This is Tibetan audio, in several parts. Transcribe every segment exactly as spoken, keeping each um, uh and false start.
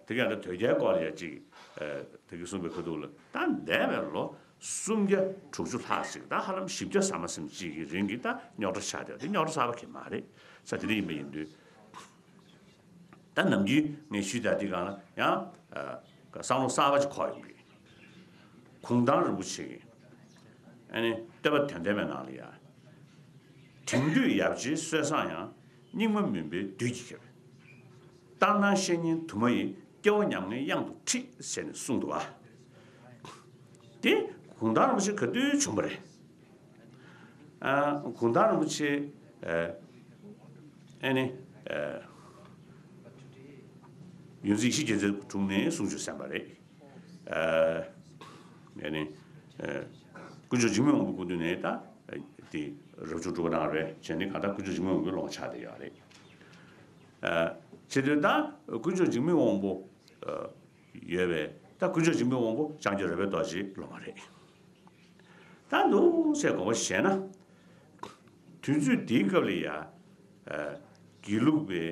དེ་ག་ཡང་ད་དོལ་རྒྱལ་སྐོར་ལ་ཡ་གཅིག་ཨ་དེ་གི་གསུངས་པའི་ཁ་ཐུག་ལ་ད་འདས་པའི་ལོ་སུམ་བརྒྱ་དྲུག་ཅུ་ལྷག་ཅིག་ད་ཧ་ལམ་བཞི་བརྒྱ་ཟ་མ་ཟིན་ཅིག་གི་རིང་གི་ད་རྙོག་དྲ་ཆགས་བསྡད་དེ་རྙོག་དྲ་གསར་པ་གང་ཡང་མ་རེད། ས་དེ་འདྲ་ཡིན་པ་ཡིན་དུས། ད་ནམ་རྒྱུན་ངས་ཞུས་དང་དེ་གང་ལ་ཡང་ཨ་བསམ་བློ་གསར་པ་ཅིག་འཁོར་ཡོང་གི། གུང་ཐང་རིན་པོ་ཆེ་གིས་ཨ་ནི་བསྟོད་པ་དོན་ལྡན་པའི་ནང་ལ་ཡ། དེང་དུས་ཡབ་རྗེའི་སྲོལ་བཟང་ཡང་། སྙིགས་མ་མུན་པའི་བདུད་ཀྱིས་ཁེབས། ལྟར་སྣང་བཤེས་གཉེན་དུ་མ་ཡིས། སྐྱེ་བོ་ཉམ་ངའི་གཡང་དུ་ཁྲིད་ཟེར་ནས་གསུངས་འདུག་བ། དེ་གུང་ཐང་རིན་པོ་ཆེ་ག་དུས་བྱུང་བ་རེད། ཨ་གུང་ཐང་རིན་པོ་ཆེ་ཨ་ཨ་ནི་ཨ་ཡོངས་འཛིན་ཡེ་ཤེས་རྒྱལ་མཚན་དྲུང་ནས་གསུང་ཆོས་གསན་པ་རེད། ཨ་ཨ་ནི་ཨ་དཀོན་མཆོག་འཇིགས་མེད་དབང་པོའི་སྐུ་མདུན་ནས་ད་དེ་རབ་བྱུང་སྒྲུབ་པ་གནང་རེད། བྱས་ནས་གང་ལྟར་དཀོན་མཆོག་འཇིགས་མེད་དབང་པོའི་སློབ་མ་ཆགས་བསྡད་ཡོད་རེད། ཨ་བྱེད་དུས་ད་དཀོན་མཆོག་འཇིགས་མེད་དབང་པོ་ཨ་ཡོད་པས་ད་དཀོན་མཆོག་འཇིགས་མེད་དབང་པོ་ལྕང་སྐྱ་རོལ་པའི་རྡོ་རྗེའི་སློབ་མ་རེད། ད་འདུག་སེ་དགོངས་པ་བཞེས་ན། དུས་ཚོད་འདིའི་སྐབས་ལ་ཡ། ཨ་དགེ་ལུགས་པའི་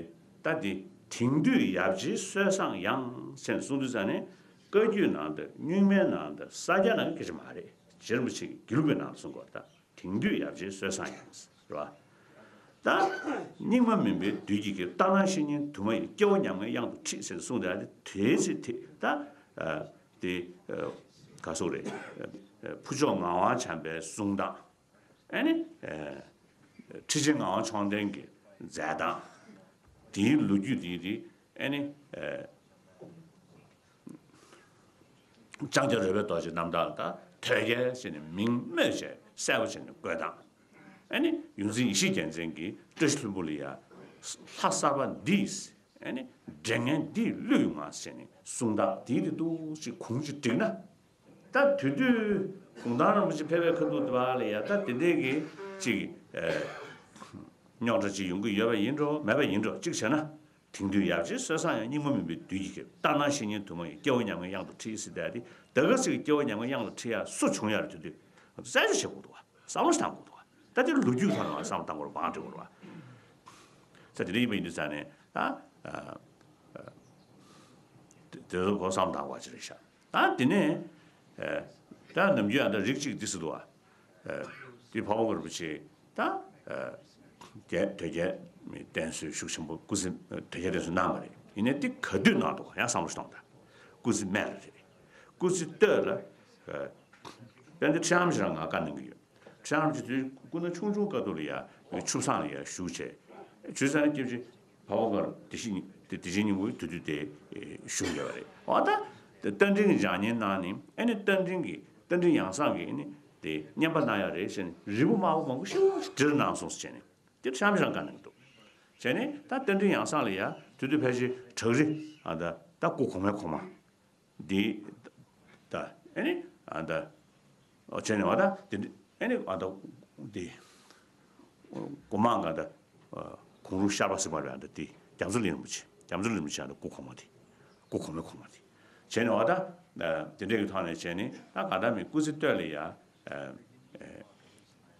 ད་འདི་དེང་དུས་ཡབ་རྗེའི་སྲོལ་བཟང་ཡང་ཟེར་ནས་གསུང་དུས་ཙང་ནས་བཀའ་བརྒྱུད་ནང་དུ་རྙིང་མའི་ནང་དུ་ས་སྐྱ་ནང་གི་སྐད་ཆ་མ་རེད། རྗེ་རིན་པོ་ཆེ་གིས་དགེ་ལུགས་པའི་ནང་དུ་གསུང་དགོས་ད། དེང་དུས་ཡབ་རྗེའི་སྲོལ་བཟང་ཡང་། རེད་བ། ད། སྙིགས་མ་མུན་པའི་བདུད་ཀྱིས་ཁེབས། ལྟར་སྣང་བཤེས་གཉེན་དུ་མ་ཡིས། སྐྱེ་བོ་ཉམ་ངའི་གཡང་དུ་ཁྲིད་ཟེར་ནས་གསུངས་དེ་ཨ་དེ་དེའི་ཚེ་དེ་ད། ཨ་དེ་ཨ་ག་སོག་རེད། ཨ་ཕུར་ལྕོག་ངག་དབང་བྱམས་པའི་གསུང་སྟངས། ཨ་ནི། ཨ་ཁྲི་ཆེན་ངག་དབང་མཆོག་ལྡན་གྱི་མཛད་སྟངས། དེའི་ལོ་རྒྱུས་དེ་དེ་ཨ་ནི། ཨ་ལྕང་སྐྱ་རོལ་པའི་རྡོ་རྗེ་རྣམ་ཐར་ལ་ད་དོལ་རྒྱལ་ཟེར་ནས་མིང་སྨོས་བྱས་གསལ་པོ་བྱས་ནས་བཀོད་སྟངས། ཨ་ནི་ཡོངས་འཛིན་ཡེ་ཤེས་རྒྱལ་མཚན་གྱིས་བཀྲ་ཤིས་ལྷུན་པོ་ལ་ཡ། ལྷ་གསར་པ་འདིས་ཨ་ནི་འདྲེ་ངན་འདིས་བསླུས་ཡོང་ང་ཟེར་ནས་གསུང་སྟངས་དེའི་དེ་འདུག་ཅིག་གུང་ཅིག་བསྒྲིགས་ན། ད་དེ་དུས་གུང་ཐང་རིན་པོ་ཆེ་ཕེབས་པའི་ཁ་ཐུག་དེ་བ་ལ་ཡ་ད་དེ་འདྲའི་གི་ཅིག་ཨ་རྙོག་དྲ་ཅིག་ཡོང་གི་ཡོད་པ་ཡིན་འགྲོ་མེད་པ་ཡིན་འགྲོ་གཅིག་བྱས་ན། དེང་དུས་ཡབ་རྗེའི་སྲོལ་བཟང་ཡང་། སྙིགས་མ་མུན་པའི་བདུད་ཀྱིས་ཁེབས། ལྟར་སྣང་བཤེས་གཉེན་དུ་མ་ཡིས། སྐྱེ་བོ་ཉམ་ངའི་གཡང་དུ་ཁྲིད་ཟེར་བསྡད་དེ་ད་ག་ཚོད་ཀྱི་སྐྱེ་བོ་ཉམ་ངའི་གཡང་དུ་ཁྲིད་ཡ་སུ་བྱུང་ཡ་རེད་དེ་དུས་ང་ཚོ་རྩད་གཅོད་བྱེད་དགོས་འདུག་བ། བསམ་བློ་ཞིག་བཏང་དགོས་འདུག་བ། ད་དེ་ལོ་རྒྱུས་ཐོག་ནས་བསམ་བློ་བཏང་དགོས་རེད་བ། བང་སྒྲིག་དགོས་རེད་བ། ས་དེ་འདྲ་ཡིན་པ་ཡིན་དུས་ཙང་ནས་ད་ཨ་ཨ་དེ་ཚོ་གོ་བསམ་བཏང་དགོས་ཅི་རེད་ཤག་ད་དེ་ནས་ཨ་ད་ནམ་རྒྱུན་ཨ་ད་རིགས་གཅིག་འདི་སུ་འདུག་བ། ཨ་དེ་འཕགས་པ་དངོས་རིན་པོ་ཆེ་ད་ཨ་རྒྱལ་དོལ་རྒྱལ་མི་བསྟེན་གསོལ་ཤུགས་ཆེན་པོ་སྐུ་ཚེ་དོལ་རྒྱལ་བསྟེན་གསོལ་གནང་བ་རེད། ཡིན་ནའི་དེ་ག་དུས་གནང་འདུག་ཡང་བསམ་བློ་ཞིག་གཏོང་དང་། སྐུ་ཚེ་སྨད་ལ་རེད། སྐུ་ཚེ་སྟོད་ལ་ཨ་དཔལ་ལྡན་ཁྲི་བྱང་རིན་པོ་ཆེ་ལ་ང་བཀའ་གནང་གི་ཡོད། ཁྲི་བྱང་རིན་པོ་ཆེ་དུས་སྐུ་ན་ཆུང་ཆུང་སྐབས་དུས་ལ་ཡ་ཆུ་བཟང་ལ་ཡ་བཞུགས་བྱས། བྱས་ཙང་ནས་སྐྱབས་རྗེ་འཕགས་པ་དངོས་གྲུབ་བདེ་ཆེན་སྙིང་པོ་དུས་དུས་དེ་བཞུགས་ཡོད་པ་རེད། འོ་ད་རྟ་མགྲིན་གྱི་ལྗགས་བསྙེན་གནང་ནས་ཨ་ནི་རྟ་མགྲིན་གྱི་རྟ་མགྲིན་ཡང་གསང་གི་ཨ་ནི་དེ་བསྙེན་པ་གནང་ཡ་རེད་ཟེར་ནས་རིལ་བུ་དམར་པོ་མང་པོ་ཞེ་པོ་ཅིག་བྲིས་གནང་སོང་ཟེར་བྱས་ནས་དེ་ཁྲི་བྱང་རིན་པོ་ཆེ་གནང་གི་འདུག་བྱས་ནས་ད་རྟ་མགྲིན་ཡང་གསང་ལ་ཡ་དུས་དུས་ཕལ་ཆེར་བྲག་རི་ཨ་ད་ད་སྐུ་གོང་མའི་གོང་མ། འདི། ད། ཨེ་ནི། ཨ་ད། ཨོ་བྱས་ནས་བ་ད། འདི་འདི། ཨེ་ནི། ཨ་ད། འདི། སྒོ་མང་ག་ད། གུང་རུ་ཤར་པ་ཟེར་བ་རེད། ཨ་ད་འདི། རྒྱ་མཚོ་གླིང་རིན་པོ་ཆེ། རྒྱ་མཚོ་གླིང་རིན་པོ་ཆེ་ཨ་ད་སྐུ་གོང་མ་འདི། སྐུ་གོང་མའི་གོང་མ་འདི། བྱས་ནས་བ་ད། དེ་འདྲའི་གི་ཐོག་ནས་བྱས་ནས་ད་ག་ད་མི་སྐུ་ཚེ་སྟོད་ལ་ཡ།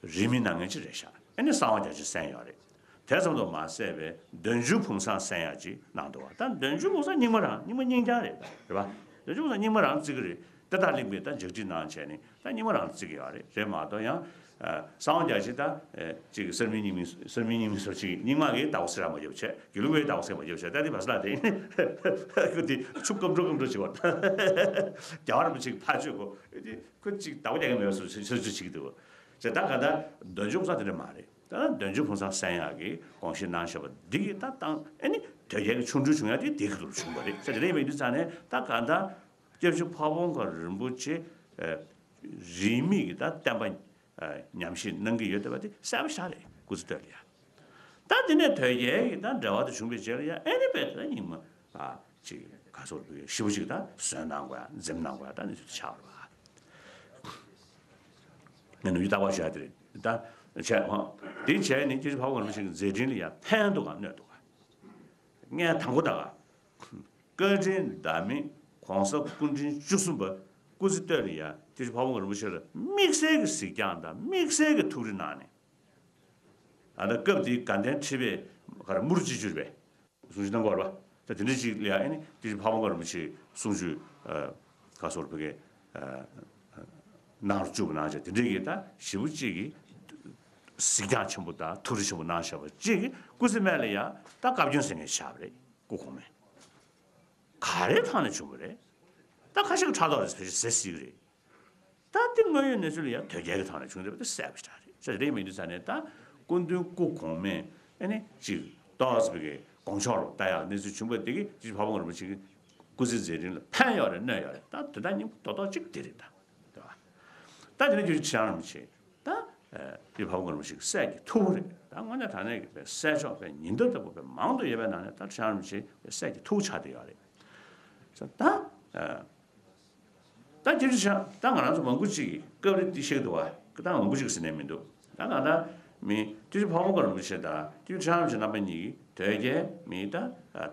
རིས་མེད་གནང་མཁན་ཅིག་རེད་ཤག་ཨ་ནི་གསང་བ་རྒྱ་ཆེར་གསན་ཡོད་རེད། དེ་ཙམ་དུ་མ་ཟད་པའི་འདོན་ཆུང་བུམ་བཟང་གསན་ཡག་ཅིག་གནང་འདུག་བ། ད་འདོན་ཆུང་བུམ་བཟང་རྙིང་མ་རང་རྙིང་མ་རྙིང་རྐྱང་རེད། རེད་པ། འདོན་ཆུང་བུམ་བཟང་རྙིང་མ་རང་བརྩི་གི་རེད། ཏེ་ད་གླིང་པས་ད་ལྗགས་ཁྲིད་གནང་བྱས་ནས་ད་རྙིང་མ་རང་བརྩི་གི་ཡོད་རེད། རེད་མ་གཏོགས་ཡང་གསང་བ་རྒྱ་ཆེ་ད་ཅིག་གསར་མིང་རྙིང་མིང་། གསར་མིང་རྙིང་མིང་སོགས་ཅིག་རྙིང་མ་གིས་ད་འོ་ཟེར་ར་མ་རྒྱབ་བྱས། དགེ་ལུགས་པས་ད་འོ་ཟེར་མ་རྒྱབ་བྱས། ད་དེ་བ་ས་ལ་དེ་ཁོ་དེ་ཆུ་སྐམ་འགྲོ་སྐམ་འགྲོ་བྱེད་པ། རྒྱལ་བ་རིན་པོ་ཆེ་གི་ཕ་ཆོས་གོ་དེ། ཁོ་གཅིག་ཟླ་བ་རྒྱག་གི་མེད་པ་བཟོ་བྱེད་བྱེད་བྱེད་ཀྱི་འདུག་བ། བྱས་ད་ག་ད་འདོན་ཆུང་བུམ་བཟང་དེ་འདྲ་མ་རེད། ད་འདོན་ཆུང་བུམ་བཟང་གསན་ཡག་གི་དགོངས་བཞེས་གནང་བཞག་པ་འདི་གིས་ད་བཏང་ཨེ་ནི་དོལ་རྒྱལ་གྱི་ཆོ་འཕྲུལ་བྱུང་ཡག་དེ་དེ་གི་ཐོག་ལ་བྱུང་བ་རེད། བྱས་དེ་འདྲ་ཡིན་པ་ཡིན་དུས་ཙང་ནས་ད་ག་ད་སྐྱབས་རྗེ་འཕགས་པ་དངོས་གྲུབ་རིན་པོ་ཆེ་རིས་མེད་ཀྱི་ད་བསྟན་པ་ཉམས་བཞེས་གནང་གི་ཡོད་བསྡད་པ་དེ་གསལ་པོ་ཞིག་རེད། སྐུ་ཚེ་སྟོད་ལ་ཡ། ད་དེ་ནས་དོལ་རྒྱལ་གྱི་ད་འབྲེལ་བ་དེ་བྱུང་བའི་རྗེས་ལ་ཡང་ཨེ་ནི་དཔེ་དེ་རྙིང་མ་ཨ་ཅིག་ག་ཚོད་རེད། ཞེ་པོ་ཅིག་ད་བཟོས་གནང་དགོས་ཡ། འཛེམ་གནང་དགོས་ཡ། ད་ནི་ཆགས་རེད་པ། ངས་ནམ་རྒྱུན་རྟག་པར་ཞུ་ཡ་དེ་རེད། ད་བྱས་ཧོ། དེ་བྱས་ནས་སྐྱབས་རྗེ་འཕགས་པ་དངོས་གྲུབ་རིན་པོ་ཆེ་གི་མཛད་འཕྲིན་ལ་ཡ་ཕན་འདུག་གམ་གནོད་འདུག་གམ། ངས་དང་པོ་ད་ག་བཀའ་དྲིན་ཟླ་མེད་གོང་ས་སྐུ་ཕྲེང་བཅུ་གསུམ་པ་སྐུ་ཚེ་སྟོད་ལ་ཡ་སྐྱབས་རྗེ་འཕགས་པ་དངོས་གྲུབ་རིན་པོ་ཆེ་ལ་དམིགས་བསལ་གྱི་གཟིགས་སྐྱོང་དང་དམིགས་བསལ་གྱི་ཐུགས་རེ་གནང་ནས། ཨ་ད་སྐབས་དེའི་དགའ་ལྡན་ཁྲི་པའི་ག་རེ་དམུ་རུ་སྤྱི་བཅུ་རེད་པས། གསུང་ཆོས་གནང་གི་ཡོད་རེད་ ད་དེ་འདྲ་ཅིག་ལ་ཨ་ནི་དེ་བཞིན་འཕགས་པ་སྔོན་པོ་རིན་པོ་ཆེའི་གསུང་ཆོས་ཨ་ག་སོགས་ཕ་གི་ཨ་གནང་རུ་བཅུག་པ་གནང་བྱས་དེ་འདྲ་གི་ད་ཞེ་པོ་ཅིག་གི་གཟིགས་རྒྱ་ཆེན་པོ་དང་ཐུགས་རེ་ཆེན་པོ་གནང་བཞག་པ་ཅིག་གི་སྐུ་ཚེ་སྨད་ལ་ཡང་ད་བཀའ་བཀྱོན་ཟེར་མཁན་ཆགས་པ་རེད། སྐུ་གོང་མས་ག་རེའི་ཐོག་ནས་བྱུང་བ་རེད། ད་ཁ་ཤས་ཀྱིས་ཕྲག་དོག་རེད་ཟེར་ཟེར་སྲིད་ཀྱི་རེད། ད་དེ་དངོས་ཡོད་གནས་ཚུལ་ལ་ཡང་དོལ་རྒྱལ་གྱི་ཐོག་ནས་བྱུང་བསྡད་པ་དེ་གསལ་པོ་ཞེ་དྲག་རེད། ཟེར་རེད་མི་འདུག་ས་ནས་ད་སྐུ་མདུན་སྐུ་གོང་མས་ཨ་ནི་ཅིག་ཏོག་ཙམ་གྱི་དགོངས་ཕྱོགས་ལ་ལྟ་ཡག་གནས་ཚུལ་བྱུང་བ་དེ་གིས་དེ་བཞིན་འཕགས་པ་སྔོན་པོ་རིན་པོ་ཆེ་གི་སྐུ་ཚེ་མཛད་རིམ་ལ་ཕན་ཡོད་རེད་གནོད་ཡོད་རེད། ད་དེ་དག་གཉིས་པོ་རྡོག་རྡོག་གཅིག་དེ་རེད་ད། རེད་བ། ད་དེ་ནས་རྒྱུད་སྤྱི་ཁྱབ་རིན་པོ་ཆེ་ད་ཨ་དེ་བཞིན་འཕགས་པ་སྔོན་པོ་རིན་པོ་ཆེ་གི་སྲས་ཀྱི་ཐུ་བོ་རེད། ད་དངོས་གནས་དྲང་གནས་ཀྱི་པའི་སྲས་མཆོག་པའི་ཉི་ཟླ་ལྟ་བུ་པའི་མང་དུ་ཡོད་པའི་ནང་ནས་ད་སྤྱི་ཁྱབ་རིན་པོ་ཆེ་གི་སྲས་ཀྱི་ཐུ་བོ་ཆགས་བསྡད་ཡོད་རེད། ད་ཨ། ད་སྤྱི་ཁྱབ་ད་ང་རང་ཚོ་མང་པོ་ཅིག་གིས་སྐབས་རེ་འདི་བཤད་འདུག་བ། ད་མང་པོ་ཅིག་ཟེར་ནས་མི་འདུག་ད་ང་ད་མི་སྤྱི་ཁྱབ་འཕགས་པ་སྔོན་པོ་རིན་པོ་ཆེ་དང་སྤྱི་ཁྱབ་སྤྱི་ཁྱབ་རིན་པོ་ཆེ་རྣམ་པ་གཉིས་ཀྱིས་དོལ་རྒྱལ་མི་ད་དར་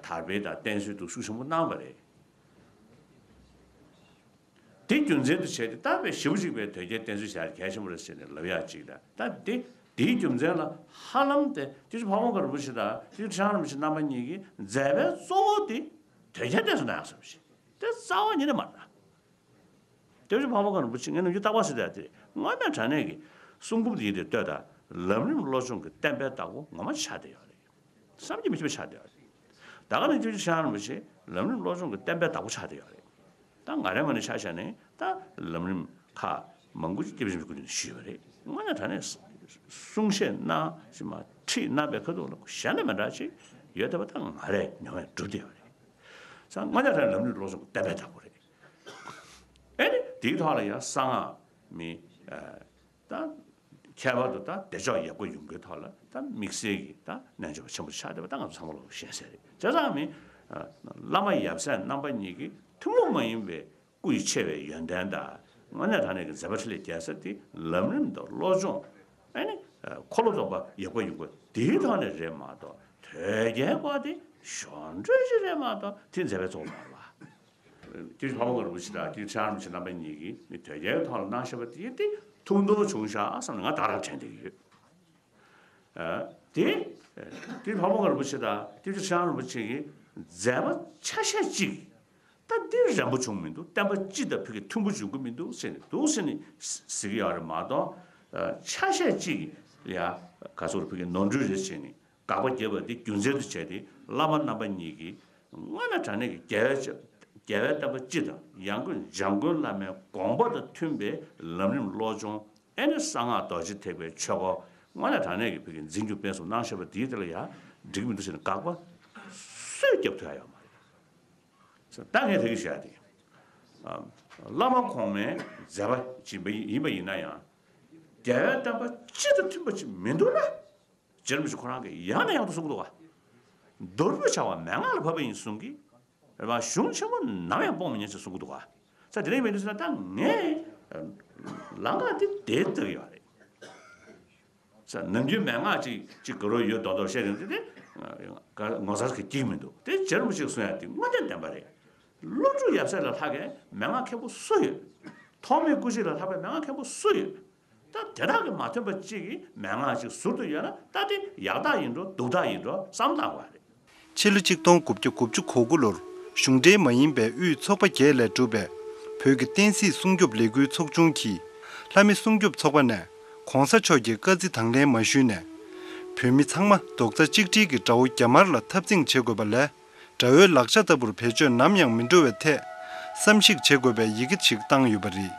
སྤེལ་དང་བསྟན་སྲུང་དུ་ཤུགས་ཆེན་པོ་གནང་བ་རེད། དེ་རྒྱུ་མཚན་དུ་བྱས་ཏེ་ད་དཔེ་ཞེ་པོ་ཅིག་པའི་དོལ་རྒྱལ་བསྟན་སྲུང་བྱ་ཡ་གལ་ཆེན་པོ་རེད་ཟེར་ནས་ལབ་ཡག་ཅིག་དང་། ད་དེ་དེའི་རྒྱུ་མཚན་ལ་ཧ་ལམ་དེ་སྤྱི་ཁྱབ་འཕགས་པ་སྔོན་པོ་རིན་པོ་ཆེ་དང་སྤྱི་ཁྱབ་སྤྱི་ཁྱབ་རིན་པོ་ཆེ་རྣམ་པ་གཉིས་ཀྱི་མཛད་པའི་གཙོ་བོ་དེ་དོལ་རྒྱལ་བསྟན་སྲུང་གནང་ཡག་བཟོ་འདྲ་ཞིག་དེ་རྩ་བ་ཉིད་ནས་མ་རེད། དེ་བཞིན་འཕགས་པ་སྔོན་པོ་རིན་པོ་ཆེ་ངས་ནམ་རྒྱུན་རྟག་པར་ཟེར་བསྡད་དེ་དངོས་གནས་དྲང་གནས་ཀྱི་གསུང་འབུམ་འདི་ཡིན་ཏེ་ལྟོས་དང་། ལམ་རིམ་བློ་སྦྱོང་གི་བསྟན་པའི་བདག་པོ་ངོ་མ་ཆགས་བསྡད་ཡོད་རེད། བསམ་གྱིས་མི་ཁྱབ་པ་ཆགས་བསྡད་ཡོད་རེད། ད་ག་ནང་བཞིན་སྤྱི་ཁྱབ་སྤྱི་ཁྱབ་རིན་པོ་ཆེ་ལམ་རིམ་བློ་སྦྱོང་གི་བསྟན་པའི་བདག་པོ་ཆགས་བསྡད་ཡོད་རེད། ད་ང་རའི་ངོས་ནས་ཆ་བཞག་ནས་ད་ལམ་རིམ་ཁག་མང་པོ་ཅིག་སྐྱབས་རྗེ་སྐུ་མདུན་ནས་ཞུས་པ་རེད། དངོས་གནས་དྲང་གནས་གསུང་བཤད་གནང་ཞིག་མ་ཁྲིད་གནང་པའི་ཁ་ཐུག་ལ་གཞན་ལ་མི་འདྲ་ཅིག་ཡོད་བསྡད་པ་ད་ང་རས་མྱོང་བས་གྲུབ་བསྡད་ཡོད་རེད། ས་དངོས་གནས་དྲང་གནས་ལམ་རིམ་བློ་སྦྱོང་གི་བསྟན་པའི་བདག་པོ་རེད། ཨེ་ནི་དེའི་ཐོག་ལ་ཡང་གསང་སྔགས་མི་ཨ་ད་ཁྱད་པར་དུ་ད་བདེ་མཆོག་ཡབ་སྒོ་ཡུམ་སྒོའི་ཐོག་ལ་ད་དམིགས་བསལ་གྱི་ད་རྣལ་འབྱོར་པ་ཆེན་པོ་ཆགས་བསྡད་པ་ད་ང་ཚོ་ཚང་མ་ལོག་ཤེས་གསལ་རེད། བྱས་ཙང་མི་ཨ་བླ་མ་ཡབ་སྲས་རྣམ་པ་གཉིས་ཀྱི་ཐུན་མོང་མ་ཡིན་པའི་སྐུ་ཡི་ཆེ་བའི་ཡོན་ཏན་དང་དངོས་གནས་དྲང་གནས་ཀྱི་མཛད་པ་འཕྲིན་ལས་རྒྱས་ས་དེ་ལམ་རིམ་དང་བློ་སྦྱོང་ཨེ་ནི་འཁོར་ལོ་སྡོམ་པ་ཡབ་སྒོ་ཡུམ་སྒོ་དེའི་ཐོག་ནས་རེད་མ་གཏོགས་དོལ་རྒྱལ་སྐོར་དེ་ཞོར་འཕྲོས་ཤིག་རེད་མ་གཏོགས་དེ་མཛད་པའི་གཙོ་བོ་མ་རེད་པ། དེ་བཞིན་འཕགས་པ་སྔོན་པོ་རིན་པོ་ཆེ་དང་དེ་བཞིན་སྤྱི་ཁྱབ་རིན་པོ་ཆེ་རྣམ་པ་གཉིས་ཀྱིས་མི་དོལ་རྒྱལ་གྱི་ཐོག་ལ་གནང་བཞག་པ་དེ་དེ་ཐུགས་མཐུན་བྱུང་ཤག་བསམ་ནས་ང་ད་རང་དྲན་བསྡད་ཀྱི་ཡོད། ཨ་དེ་དེ་བཞིན་འཕགས་པ་སྔོན་པོ་རིན་པོ་ཆེ་དང་དེ་བཞིན་སྤྱི་ཁྱབ་རིན་པོ་ཆེ་གི་མཛད་པ་ཆ་ཤས་གཅིག་ད་འདི་རན་པོ་བྱུང་མི་འདུག་བསྟན་པ་སྤྱི་དང་ཕ་གི་མཐུན་པོ་འབྱུང་གི་མི་འདུག་ཟེར་ནས་འདུག་ཟེར་ནས་ཟེར་གྱི་ཡོད་རེད་མ་གཏོགས། ཨ་ཆ་ཤས་གཅིག་ཡ་ག་ཚོད་ཕ་གི་ནོར་འཁྲུལ་རེད་བྱས་ནས་དགག་པ་བརྒྱབ་པ་འདི་རྒྱུ་མཚན་དུ་བྱས་ཏེ་བླ་མ་རྣམ་པ་གཉིས་ཀྱིས་དངོས་གནས་དྲང་གནས་ཀྱི་རྒྱལ་བའི་རྒྱལ་བའི་བསྟན་པ་སྤྱི་དང་ཡང་སྒོས་འཇམ་མགོན་བླ་མའི་དགོངས་པ་དང་མཐུན་པའི་ལམ་རིམ་བློ་སྦྱོང་ཨེ་ནི་གསང་སྔགས་རྡོ་རྗེ་ཐེག་པའི་ཆོས་སྐོར་དངོས་གནས་དྲང་གནས་ཀྱི་ཕ་གི་འཛིན་སྐྱོང་སྤེལ་གསུམ་གནང་བཞག་པ་འདིའི་ཐད་ལ་ཡང་འགྲིག་མི་འདུག་ཟེར་ནས་དགག་པ་སུས་རྒྱབ་ཐུབ་ཡ་ཡོད་མ་རེད། ད་ངས་དེ་གི་བཤད་དེ། ཨ་བླ་མ་གོང་མའི་མཛད་པ་ཅིག་ཡིན་པ་ཡིན་ན་ཡང་རྒྱལ་བའི་བསྟན་པ་སྤྱི་དང་མཐུན་པ་ཅིག་མི་འདུག་ན། རྗེ་རིན་པོ་ཆེ་ཁོ་རང་གིས་ཡང་ནས་ཡང་དུ་གསུང་གི་འདུག་ག་མདོར་བསྡུས་བྱ་བ་མན་ངག་ལ་བབས་པ་ཡིན་གསུང་གི། རེད་བ། གཞུང་ཆེན་པོ་ནམ་ཡང་སྤོང་མི་ཉན་ཞེས་གསུང་གི་འདུག་ག་ས་དེ་རིང་མི་འདུག་ཟེར་ན་ད་ངས་ལམ་ཁ་དེ་དེ་བལྟ་གི་ཡོད་རེད། ས་ནམ་རྒྱུན་མན་ངག་ཅིག་ཅིག་ག་རེ་ཡོད་མདོག་མདོག་བཤད་རིང་དེ་དེ་ངོ་མཚར་གྱི་སྐྱིད་མི་འདུག་དེ་རྗེ་རིན་པོ་ཆེས་གསུང་ཡ་དེ་དངོས་གནས་བདེན་པ་རེད། ཀླུ་སྒྲུབ་ཡབ་སྲས་ལ་ལྷག་མཁན་མན་ངག་མཁན་པོ་སུ་ཡོད། ཐོགས་མེད་སྐུ་མཆེད་ལ་ལྷག་པའི་མན་ངག་མཁན་པོ་སུ་ཡོད། ད་དེ་དག་གིས་མ་ཐོན་པ་གཅིག་གིས་མན་ངག་ཅིག་ཟུར་དུ་ཡོད་ན་ད་དེ་ཡག་རྟགས་ཡིན་འགྲོ་སྡུག་རྟགས་ཡིན་འགྲོ་བསམ་བློ་བཏང་དགོས་པ་རེད། ཕྱི་ལོ་ཆིག་སྟོང་དགུ་བརྒྱ་དགུ་བཅུ་གོ་དགུ་ལོར་གཞུང་འབྲེལ་མ་ཡིན་པའི་དབུས་ཚོགས་པ་བརྒྱད་ལས་གྲུབ་པའི་བོད་ཀྱི་བསྟན་སྲིད་སྲུང་སྐྱོབ་ལས་འགུལ་ཚོགས་ཆུང་གིས་ལྷ་མི་སྲུང་སྐྱོབ་ཚོགས་པ་ནས་གོང་ས་མཆོག་གི་བཀའ་རྩི་དང་ལེན་མ་ཞུས་ནས། བོད་མི་ཚང་མ་རྡོག་རྩ་གཅིག་སྒྲིལ་གྱིས་དགྲ་བོ་རྒྱ་དམར་ལ་འཐབ་འཛིང་བྱེད་དགོས་པ་ལས། དགྲ་བོའི་ལག་ཆ་ལྟ་བུར་བེད་སྤྱོད་ནམ་ཡང་མི་འགྲོ་བའི་ཐད་བསམ་གཞིག་བྱེད་དགོས་པའི་ཡི་གེ་ཞིག་བཏང་ཡོད་པ་རེད།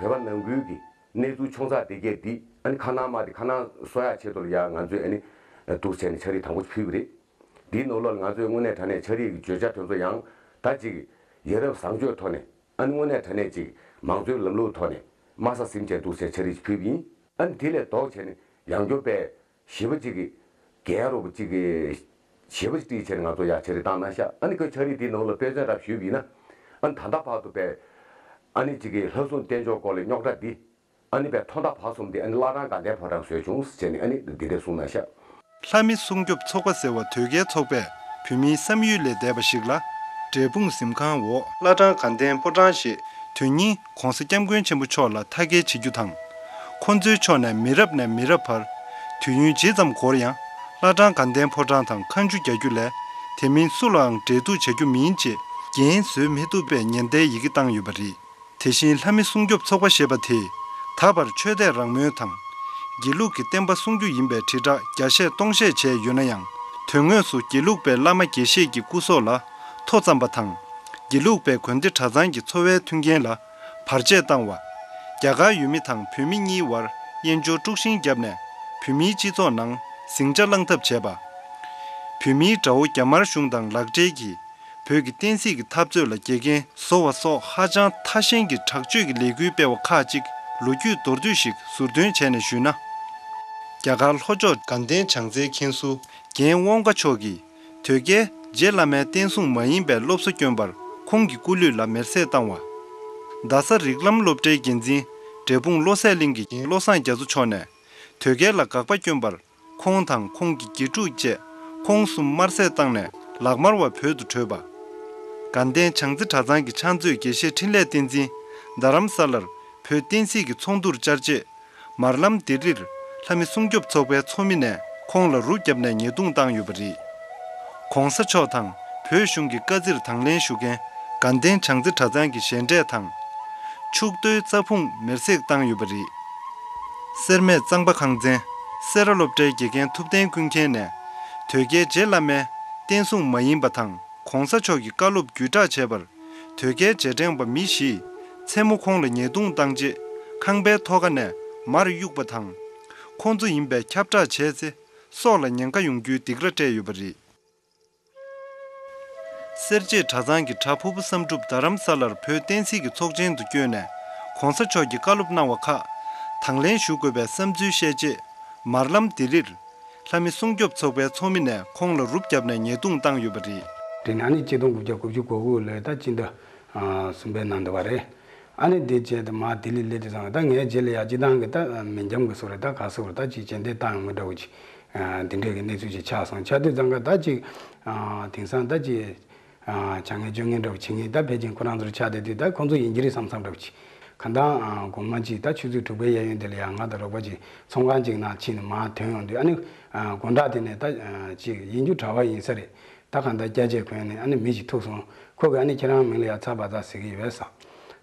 བོད་པ་ནང་ཁུལ་གྱི་གནས་ཚུལ་ཆུང་ཙག་དེ་གས་འདི་ཨ་ནི་ཁ་ནང་མ་དེ་ཁ་ནང་བཟོ་ཡག་ཆེད་དུ་ལ་ཡ་ང་ཚོས་ཨ་ནི་འདུག་བྱས་ནས་ཕྱག་བྲིས་དང་པོ་ཕུལ་བ་རེད། འདིའི་ནང་ལོགས་ལ་ང་ཚོས་དངོས་གནས་དྲང་གནས་ཕྱག་བྲིས་ཀྱི་བརྗོད་བྱ་དེ་ཚོ་ཡང་ད་ཅིག་ཡ་རབས་བཟང་སྤྱོད་ཐོག་ནས་ཨ་ནི་དངོས་གནས་དྲང་གནས་ཅིག་མང་གཙོའི་ལམ་ལུགས་ཐོག་ནས་དམའ་ས་ཟིན་བྱས་འདུག་བྱས་ཕྱག་བྲིས་ཕུལ་བ་ཡིན། ཨ་ནི་དེ་ལས་ལྡོག་བྱས་ནས་ཡང་བསྐྱར་དཔེ་ཞེ་པོ་ཅིག་གི་རྒྱལ་རོབ་ཅིག་གི་ཞེ་པོ་ཅིག་བྲིས་བྱས་ནས་ང་ཚོ་ཡར་ཕྱག་བྲིས་བཏང་གནང་ཤག་ཨ་ནི་ཁོས་ཕྱག་བྲིས་འདིའི་ནང་ལ་དཔེ་མཚོན་འདྲ་ཞུས་པ་ཡིན་ན། ཨ་ནི་ད་ལྟ་བར་དུ་དཔེ་ཨ་ནི་ཅིག་གི་ལྷ་སྲུང་བསྟེན་ཕྱོགས་སྐོར་ལ་རྙོག་དྲ་འདི་ཨ་ནི་དཔེ་ཐོག་མཐའ་བར་གསུམ་དེ་ཨ་ནི་བླ་བྲང་དགའ་ལྡན་ཕོ་བྲང་བཟོས་བྱུང་ཟེར་བྱས་ནས་ཨ་ནི་འདི་འདྲ་གསུངས་གནང་ཤག་ལྷ་མི་སྲུང་སྐྱོབ་ཚོགས་པ་ཟེར་བ་དོལ་རྒྱལ་ཚོགས་པས་བོད་མིའི་བསམ་ཡུལ་ལས་འདས་པ་ཞིག་ལ། འབྲས་སྤུངས་གཟིམ་ཁང་འོག་བླ་བྲང་དགའ་ལྡན་ཕོ་བྲང་ཞེས་དོན་སྙིང་༸གོང་ས་༸སྐྱབས་མགོན་ཆེན་པོ་མཆོག་ལ་མཐའ་བསྐྱལ་བྱེད་རྒྱུ་དང་། ཁོང་ཚོའི་ཕྱོགས་ནས་མི་རབས་ནས་མི་རབས་བར་དུས་ཡུན་ཇི་ཙམ་འགོར་ཡང་བླ་བྲང་དགའ་ལྡན་ཕོ་བྲང་དང་ཁ་མཆུ་རྒྱག་རྒྱུ་ལས་ དེ་མིན་སུ་ལའང་འབྲེལ་གཏུག་བྱ་རྒྱུ་མིན་ཅེས་འགན་བཟོད་མི་ཐུབ་པའི་ཉེན་བརྡའི་ཡི་གེ་བཏང་ཡོད་པ་རེད། དེ་བཞིན་ལྷ་མི་སྲུང་སྐྱོབ་ཚོགས་པ་ཞེས་པ་དེས་ད་བར་ཆོས་དད་རང་མོས་དང་། དགེ་ལུགས་ཀྱི་བསྟན་པ་སྲུང་རྒྱུ་ཡིན་པའི་དྲིལ་བསྒྲགས་བརྒྱ་བཤད་སྟོང་བཤད་བྱས་ཡོད་ན་ཡང་། དོན་དངོས་སུ་དགེ་ལུགས་པའི་བླ་མ་དགེ་བཤེས་ཀྱི་སྐུ་སྲོག་ལ་ཐོ་བརྩམས་པ་དང་། དགེ་ལུགས་པའི་དགོན་སྡེ་གྲྭ་ཚང་གི་འཚོ་བའི་མཐུན་རྐྱེན་ལ་བར་ཆད་བཏང་བ། རྒྱ་གར་ཡུལ་མི་དང་བོད་མི་གཉིས་བར་དབྱེན་སྦྱོར་དཀྲུག་ཤིང་བརྒྱབ་ནས་བོད་མིའི་སྤྱི་ཚོགས་ནང་ཟིང་ཆ་བསླང་ཐབས་བྱས་པ། བོད་མིའི་དགྲ་བོ་རྒྱ་དམར་གཞུང་དང་ལག་འབྲེལ་གྱིས་བོད་ཀྱི་བསྟན་སྲིད་ཀྱི་འཐབ་རྩོད་ལ་འགལ་རྐྱེན་བཟོ་བ་སོགས་ཧ་ཅང་ཐ་ཞན་གྱི་དྲག་སྤྱོད་ཀྱི་ལས་འགུལ་སྤེལ་བ་ཁག་ཅིག་ལོ་རྒྱུས་མདོར་བསྡུས་ཤིག་ཟུར་འདོན་བྱས་ནས་ཞུས་ན། རྒྱ་གར་ལྷོ་ཕྱོགས་དགའ་ལྡན་བྱང་རྩེའི་མཁན་ཟུར་རྒན་དབང་དགའ་མཆོག་གིས་དོལ་རྒྱལ་རྗེ་བླ་མའི་བསྟན་སྲུང་མ་ཡིན་པའི་སློབ་གསོ་བསྐྱོན་པར་ཁོང་གི་སྐུ་ལུས་ལ་མེར་སྲེག་བཏང་བ། རྡ་ས་རིགས་ལམ་སློབ་གྲྭའི་འགན་འཛིན་འབྲས་སྤུངས་བློ་གསལ་གླིང་གི་རྒན་བློ་བཟང་རྒྱ་མཚོ་མཆོག་ནས་དོལ་རྒྱལ་ལ་དགག་པ་བསྐྱོན་པར། ཁོང་དང་ཁོང་གི་དགེ་ཕྲུག་བཅས་ཁོང་གསུམ་དམར་བསད་བཏང་ནས་ལག་དམར་བ་བོད་དུ་བྲོས་པ། དགའ་ལྡན་བྱང་རྩེ་གྲྭ་ཚང་གི་ཕྱག་མཛོད་དགེ་བཤེས་འཕྲིན་ལས་བསྟན་འཛིན་རྡ་རམ་ས་ལར་བོད་བསྟན་སྲིད་ཀྱི་ཚོགས་འདུར་བཅར་རྗེས། མར་ལམ་ལྡི་ལིར་ལྷ་མི་སྲུང་སྐྱོབ་ཚོགས་པའི་ཚོགས་མི་ནས་ཁོང་ལ་རུབ་བརྒྱབ་ནས་ཉེས་རྡུང་བཏང་ཡོད་པ་རེད། ྋགོང་ས་མཆོག་དང་བོད་གཞུང་གི་བཀའ་བཙིར་དང་ལེན་ཞུ་མཁན་དགའ་ལྡན་བྱང་རྩེ་གྲྭ་ཚང་གི་ཞལ་འབྲས་དང་། ཕྱུགས་རྡོའི་རྩྭ་ཕུང་མེར་སྲེག་བཏང་ཡོད་པ་རེད། སེར་སྨད་གཙང་པ་ཁང་ཚན། སེ་ར་སློབ་གྲྭའི་དགེ་རྒན་ཐུབ་བསྟན་ཀུན་མཁྱེན་ནས། དོལ་རྒྱལ་རྗེ་བླ་མའི་བསྟན་སྲུང་མ་ཡིན་པ་དང་ྋགོང་ས་མཆོག་གི་བཀའ་སློབ་བརྒྱུད་བསྒྲགས་བྱས་པར། དོལ་རྒྱལ་རྗེས་དྲན་པ་མི་བཞིས་མཚན་མོ་ཁོང་ལ་ཉེས་རྡུང་བཏང་རྗེས། ཁང་པའི་ཐོག་ཁ་ནས་མར་གཡུགས་པ་དང་། ཁོང་ཚོ་ཡིན་པའི་ཁྱབ་བསྒྲགས་བྱས་ཚེ། སྲོག་ལ་ཉེན་ཁ་ཡོང་རྒྱུའི་སྡིགས་ར་སྤྲད་ཡོད་པ་རེད། སེར་བྱེས་གྲྭ་ཚང་གི་གྲྭ་ཕུར་བུ་བསམ་གྲུབ་རྡ་རམ་ས་ལར་བོད་བསྟན་སྲིད་ཀྱི་ཚོགས་ཆེན་དུ་བསྐྱོད་ནས་ྋགོང་ས་མཆོག་གིས་བཀའ་སློབ་གནང་བ་ཁག་དང་ལེན་ཞུ་དགོས་པའི་བསམ་ཚུལ་བཤད་རྗེས། མར་ལམ་ལྡི་ལིར་ལྷ་མི་སྲུང་སྐྱོབ་ཚོགས་པའི་ཚོགས་མི་ནས་ཁོང་ལ་རུབ་བརྒྱབ་ནས་ཉེས་རྡུང་བཏང་ཡོད་པ་རེད། དེ་ནས་ཨ་ནི་གཅིག་སྟོང་དགུ་བརྒྱ་དགུ་བཅུ་གོ་དགུ་ལོའི་ད་སྤྱི་ཟླ་ཨ་གསུམ་པའི་ནང་འདུག་པ་རེད། ཨ་ནི་དེ་རྗེས་དུ་མར་ལྡི་ལི་སླེབས་དུས་ཙང་ད་ངའི་རྗེས་ལ་ཡ་སྤྱི་བཏང་གི་ད་མི་འཇམ་གི་བཟོ་རེད། ད་ག་ཟེར་བ་རེད། ད་ཅིག་རྗེས་འདེད་བཏང་ཡོང་གི་འདྲ་བོ་ཅིག་ཨ་དེ་འདྲས་ཀྱི་གནས་ཚུལ་ཅིག་ཆགས་སོང་། ཆགས་དུས་ཙང་ག་ད་ཅིག་ཨ་དེང་སང་ད་ཅིག་ཨ་བྱ་ངན་སྤྱོད་ངན་འདྲ་བོ་བྱེད་མཁན་ད་ཕལ་ཆེར་ཁོ་རང་ཚོར་ཆགས་བསྡད་དུས་ད་ཁོང་ཚོ་ཡིན་གྱི་རེད་བསམ་བསམ་འདྲ་བོ་ཅིག་གང་ལྟར་ཨ་དགོང་མོ་ཅིག་ད་ཆུ་ཚོད་དྲུག་པའི་གཡས་གཡོན་དེ་ལ་ཡ་ང་དང་རོགས་པ་ཅིག་ཚོང་ཁང་ཅིག་ནང་ཕྱིན་ནས་མར་ཐོན་ཡོང་དུས། ཨ་ནི་ཨ་དགོང་དག་དེ་ནས་ད་ཨ་ཅིག་ཡིན་རྒྱུ་གྲྭ་པ་ཡིན་ས་རེད། ད་གང་ལྟར་སྐྱ་ཆས་གོན་ནས་ཨ་ནི་མི་ཞིག་ཐུག་སོང་། ཁོ་གིས་ཨ་ནི་ཁྱེད་རང་མིང་ལ་ཡ་ཚ་བ་ཚ་ཟེར་གྱི་ཡོད་ས་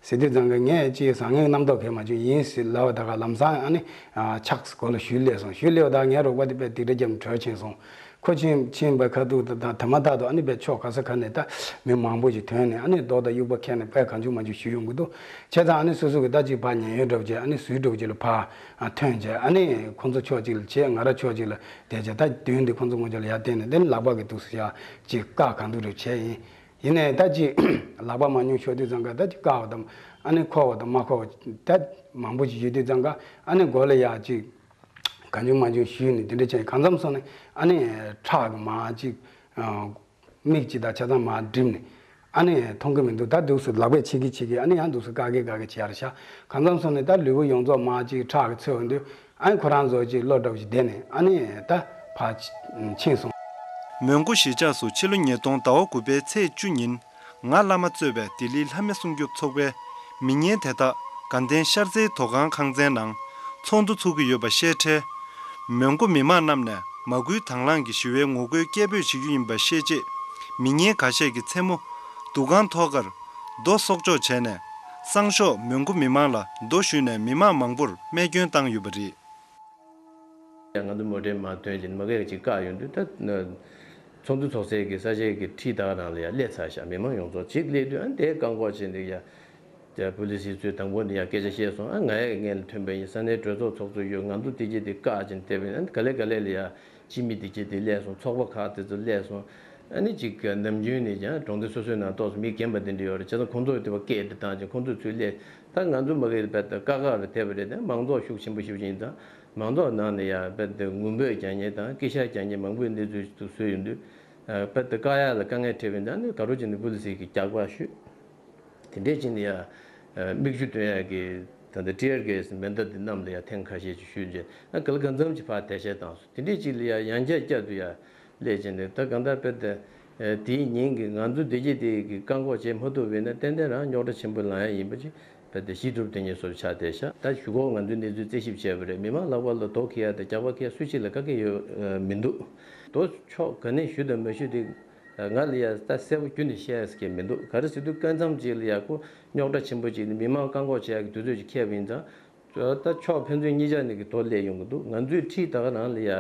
ཟེར་དུས་ཙང་གི་ངས་ཅིག་བཟང་ངན་རྣམ་རྟོག་གས་མ་བྱུང་། ཡིན་ཟེར་ལབ་པ་ད་ག་ལམ་སང་ཨ་ནི་ཨ་ཕྱག་མགོ་ལ་གཞུས་སླེབས་སོང་། གཞུས་སླེབས་པ་ད་ངའི་རོགས་པ་དེ་དཔེ་སྡིགས་ར་བརྒྱབ་ནས་བྲོས་ཕྱིན་སོང་། ཁོ་ཕྱིན་ཕྱིན་པའི་ཁ་ཐུག་ད་ད་དེ་མ་ཐག་ཏུ་ཨ་ནི་དཔེ་ཕྱོགས་ག་ས་ག་ནས་ད་མི་མང་པོ་ཞིག་ཐོན་ནས་ཨ་ནི་རྡོ་དང་དབྱུག་པ་ཁྱེར་ནས་དཔེ་གང་བྱུང་མང་བྱུང་གཞུས་ཡོང་གི་འདུག་བྱས་ཙང་ཨ་ནི་སོ་སོ་གིས་ད་ཅིག་ཕར་ཉན་ཡོད་འདྲ་བོ་བྱས། ཨ་ནི་ཟུར་འདྲ་བོ་ཅིག་ལ་ཕར་ཐོན་བྱས། ཨ་ནི་ཁོང་ཚོ་ཕྱོགས་གཅིག་ལ་བྱས། ང་རང་ཕྱོགས་གཅིག་ལ་བསྡད་བྱས། ད་མདུན་དེ་ཁོང་ཚོ་ངོ་ཅོག་ལ་ཡར་བལྟས་ནས། དེ་ནས་ལག་པ་གིས་འདུག་སེ་ཡར་ཅིག་བཀག་གང་འདུག་རེ་བྱས་ཡིན། ཡིན་ནའི་ད་ཅིག་ལག་པ་མང་ཉུང་ཤོར་དུས་ཙང་ཀ་ད་ཅིག་བཀག་པ་དང་ཨ་ནི་འཁོར་བ་དང་མ་འཁོར་བ་ད་མང་པོ་ཞིག་ཡོད་དུས་ཙང་ཀ་ཨ་ནི་མགོ་ལ་ཡར་ཅིག་གང་བྱུང་མང་བྱུང་གཞུས་ནས་དེ་འདྲ་བྱས། གང་འཚམ་སོང་ནས་ཨ་ནི་ཁྲག་གིས་མར་ཅིག་མིག་ཅིག་དང་ཆ་ཚང་མར་བསྒྲིབས་ནས་ཨ་ནི་མཐོང་གི་མི་འདུག་ད་འདུག་སེ་ལག་པས་ཕྱི་གི་ཕྱི་གི་ཨ་ནི་ཡང་འདུག་སེ་བཀག་གི་བཀག་གི་བྱས་རེད་ཤག་གང་འཚམ་སོང་ནས་ད་ལུས་པོ་ཡོངས་རྫོགས་མར་ཅིག་ཁྲག་གིས་ཚོས་འོང་དུས། ཨ་ནི་ཁོ་རང་ཚོ་ཅིག་བློ་འདྲ་བོ་ཞིག་བདེ་ནས་ཨ་ནི་ད་ཕར་ཕྱིན་སོང་། མོན་གྷོ་གཞིས་ཆགས་སུ་ཕྱི་ལོ་ཉིས་སྟོང་ཟླ་བ་དགུ་པའི་ཚེས་བཅུ་ཉིན་ང་བླ་མ་གཙོས་པའི་ལྡི་ལིའི་ལྷ་མི་སྲུང་སྐྱོབ་ཚོགས་པའི་མི་ངན་དེ་དག་དགའ་ལྡན་ཤར་རྩེའི་དོ་ཁང་ཁང་ཚན་ནང་ཚོགས་འདུ་ཚུགས་ཀྱི་ཡོད་པ་ཤེས་འཕྲལ། མོན་གྷོ་མི་མང་རྣམས་ནས་མ་སྐུལ་དང་བླངས་ཀྱིས་ཞི་བའི་ངོ་རྒོལ་སྐད་འབོད་བྱེད་རྒྱུ་ཡིན་པ་ཤེས་རྗེས། མི་ངན་ཁ་ཤས་ཀྱིས་མཚན་མོ་འདུ་ཁང་ཐོག་ཁར་རྡོ་གསོག་འཇོག་བྱས་ནས་སང་ཞོགས་མོན་གྷོ་མི་མང་ལ་རྡོ་གཞུས་ནས་མི་མང་མང་པོར་རྨས་སྐྱོན་བཏང་ཡོད་པ་རེད། ང་ཚོ་མོ་ཊའི་མར་ཐོན་བྱས་ནས་མ་གིར་ཅིག་བཀག་ཡོང་དུས། ད་ཚོགས་འདུ་ཚོགས་སའི་གི་ས་ཆའི་གི་འཁྲིས་ད་ག་རང་ལ་ཡར་སླེབས་ཚར་ཤག་མི་མང་ཡོངས་རྫོགས་ཅིག་སླེབས་དུས་ཨ་ནི་དེ་བཀག་འགོག་བྱས་འདུག་ཡ། ད་པུ་ལི་སི་ཚོས་དང་པོ་ནས་ཡར་སྐད་ཆ་བཤད་སོང་། ཨ་ང་ཡི་སྔོན་ལ་ཐོན་པ་ཡིན། ས་གནས་གྲོས་ཚོགས་ཚོགས་ཚུགས་ཡོད། ང་ཚོ་དེ་གྱད་དེ་བཀག་བྱས་ནས་བསྡད་པ་ཡིན། ཨ་ནི་ག་ལེ་ག་ལེ་ལ་ཡ་སྤྱི་མི་དེ་གྱད་དེ་སླེབས་སོང་། ཚོགས་པ་ཁག་དེ་ཚོ་སླེབས་སོང་། ཨ་ནི་ཅིག་ནམ་རྒྱུན་ནས་ཀྱང་གྲོང་སྡེ་སོ་སོའི་ནང་ཏོག་ཙམ་མི་རྒན་པ་དེ་འདྲ་ཡོད་རེད། བྱས་ཙང་ཁོང་ཚོས་དེ་བ་སྐད་དེ་བཏང་བྱས་ཁོང་ཚོ་ཚུར་སླེབས། ད་ང་ཚོ་མ་གིར་དཔེ་ད་བཀག་འགོག་ལ་ཐེབས་པ་རེད། ད་མང་ཚོགས་ཤུགས་ཆེན་པོ་ཞེ་པོ་ཅིག་ཡིན་ཙང་མང་ཚོགས་ནང་ནས་ཡ་དཔེ་ད་ངུ་འབོད་རྒྱག་མཁན་དང་སྐད་ཆ་རྒྱག་མཁན་མང་པོའི་གནས་ཚུལ་ཞིག་བཟོས་ཡོང་དུས། ཨ་དཔེ་ད་བཀག་ཡག་ལ་དཀའ་ངལ་འཕྲད་པ་ཡིན་ཙང་ནི་ག་རེ་བྱས་ནས་པུ་ལི་སི་གིས་རྒྱག་པ་ཞུས། དེ་འདྲས་བྱས་ནས་ཡ་ཨ་མིག་ཆུ་འདོན་ཡག་གི་ད་ལྟ་ཊི་ཡར་གེ་སི་མེ་མདའ་འདི་གནམ་ལ་ཡ་ཐེངས་ཁ་ཤས་ཅིག་གཞུས་རྗེས། ཨ་ག་ལེ་གང་འཚམ་ཅིག་ཕར་དེད་ཤ་བཏང་སོང་། དེ་འདྲས་ཅིག་ལ་ཡ་ཡང་བསྐྱར་བསྐྱར་དུ་ཡ་སླེབས་བྱས་ནས། ད་གང་ལྟར་དཔེ་ད་ཨ་དེའི་ཉིན་གྱི་ང་ཚོ་བདེ་སྐྱིད་དེ་གི་བཀག་འགོག་བྱེད་མ་ཐུབ་པ་ཡིན་ན་ཏན་ཏན་རང་རྙོག་དྲ་ཆེན་པོ་ལངས་ཡག་ཡིན་པ་ཅིག་དཔེ་ད་གཞི་གྲུབ་དོན་གཉེར་སོགས་ཆགས་བསྡད་ཤག་ད་གཞུག་གུ་ང་ཚོས་གནས་ཚུལ་རྩད་ཞིབ་བྱས་པ་རེད། མི་མང་ལག་པ་ལ་རྡོ་འཁྱེར་ཡག་དང་རྒྱག་པ་འཁྱེར་ཡག་སུ་གཅིག་ལ་དཀའ་ངལ་ཡོད་ཨ་མི་འདུག་རྡོ་ཕྱོགས་ག་ནས་གཞུས་དང་མ་གཞུས་དེ་ ང་ལ་ཡ་ད་གསལ་པོ་ཁྱོན་ནས་བཤད་ཡ་ཟེར་མཁན་མི་འདུག་ག་རེ་ཟེར་དུས་སྐབས་མཚམས་ཅིག་ལ་ཡ་ཁོ་རྙོག་དྲ་ཆེན་པོ་ཅིག་ནི་མི་མང་བཀག་འགོག་བྱེད་ཡ་གི་དུས་ཚོད་ཅིག་འཁེལ་བ་ཡིན་ཙང་། ད་ཕྱོགས་ཕན་ཚུན་གཉིས་ཆ་ནས་ཀྱི་དོ་སླེབས་ཡོང་གི་འདུག་ང་ཚོའི་འཁྲིས་ད་ག་ནང་ལ་ཡ་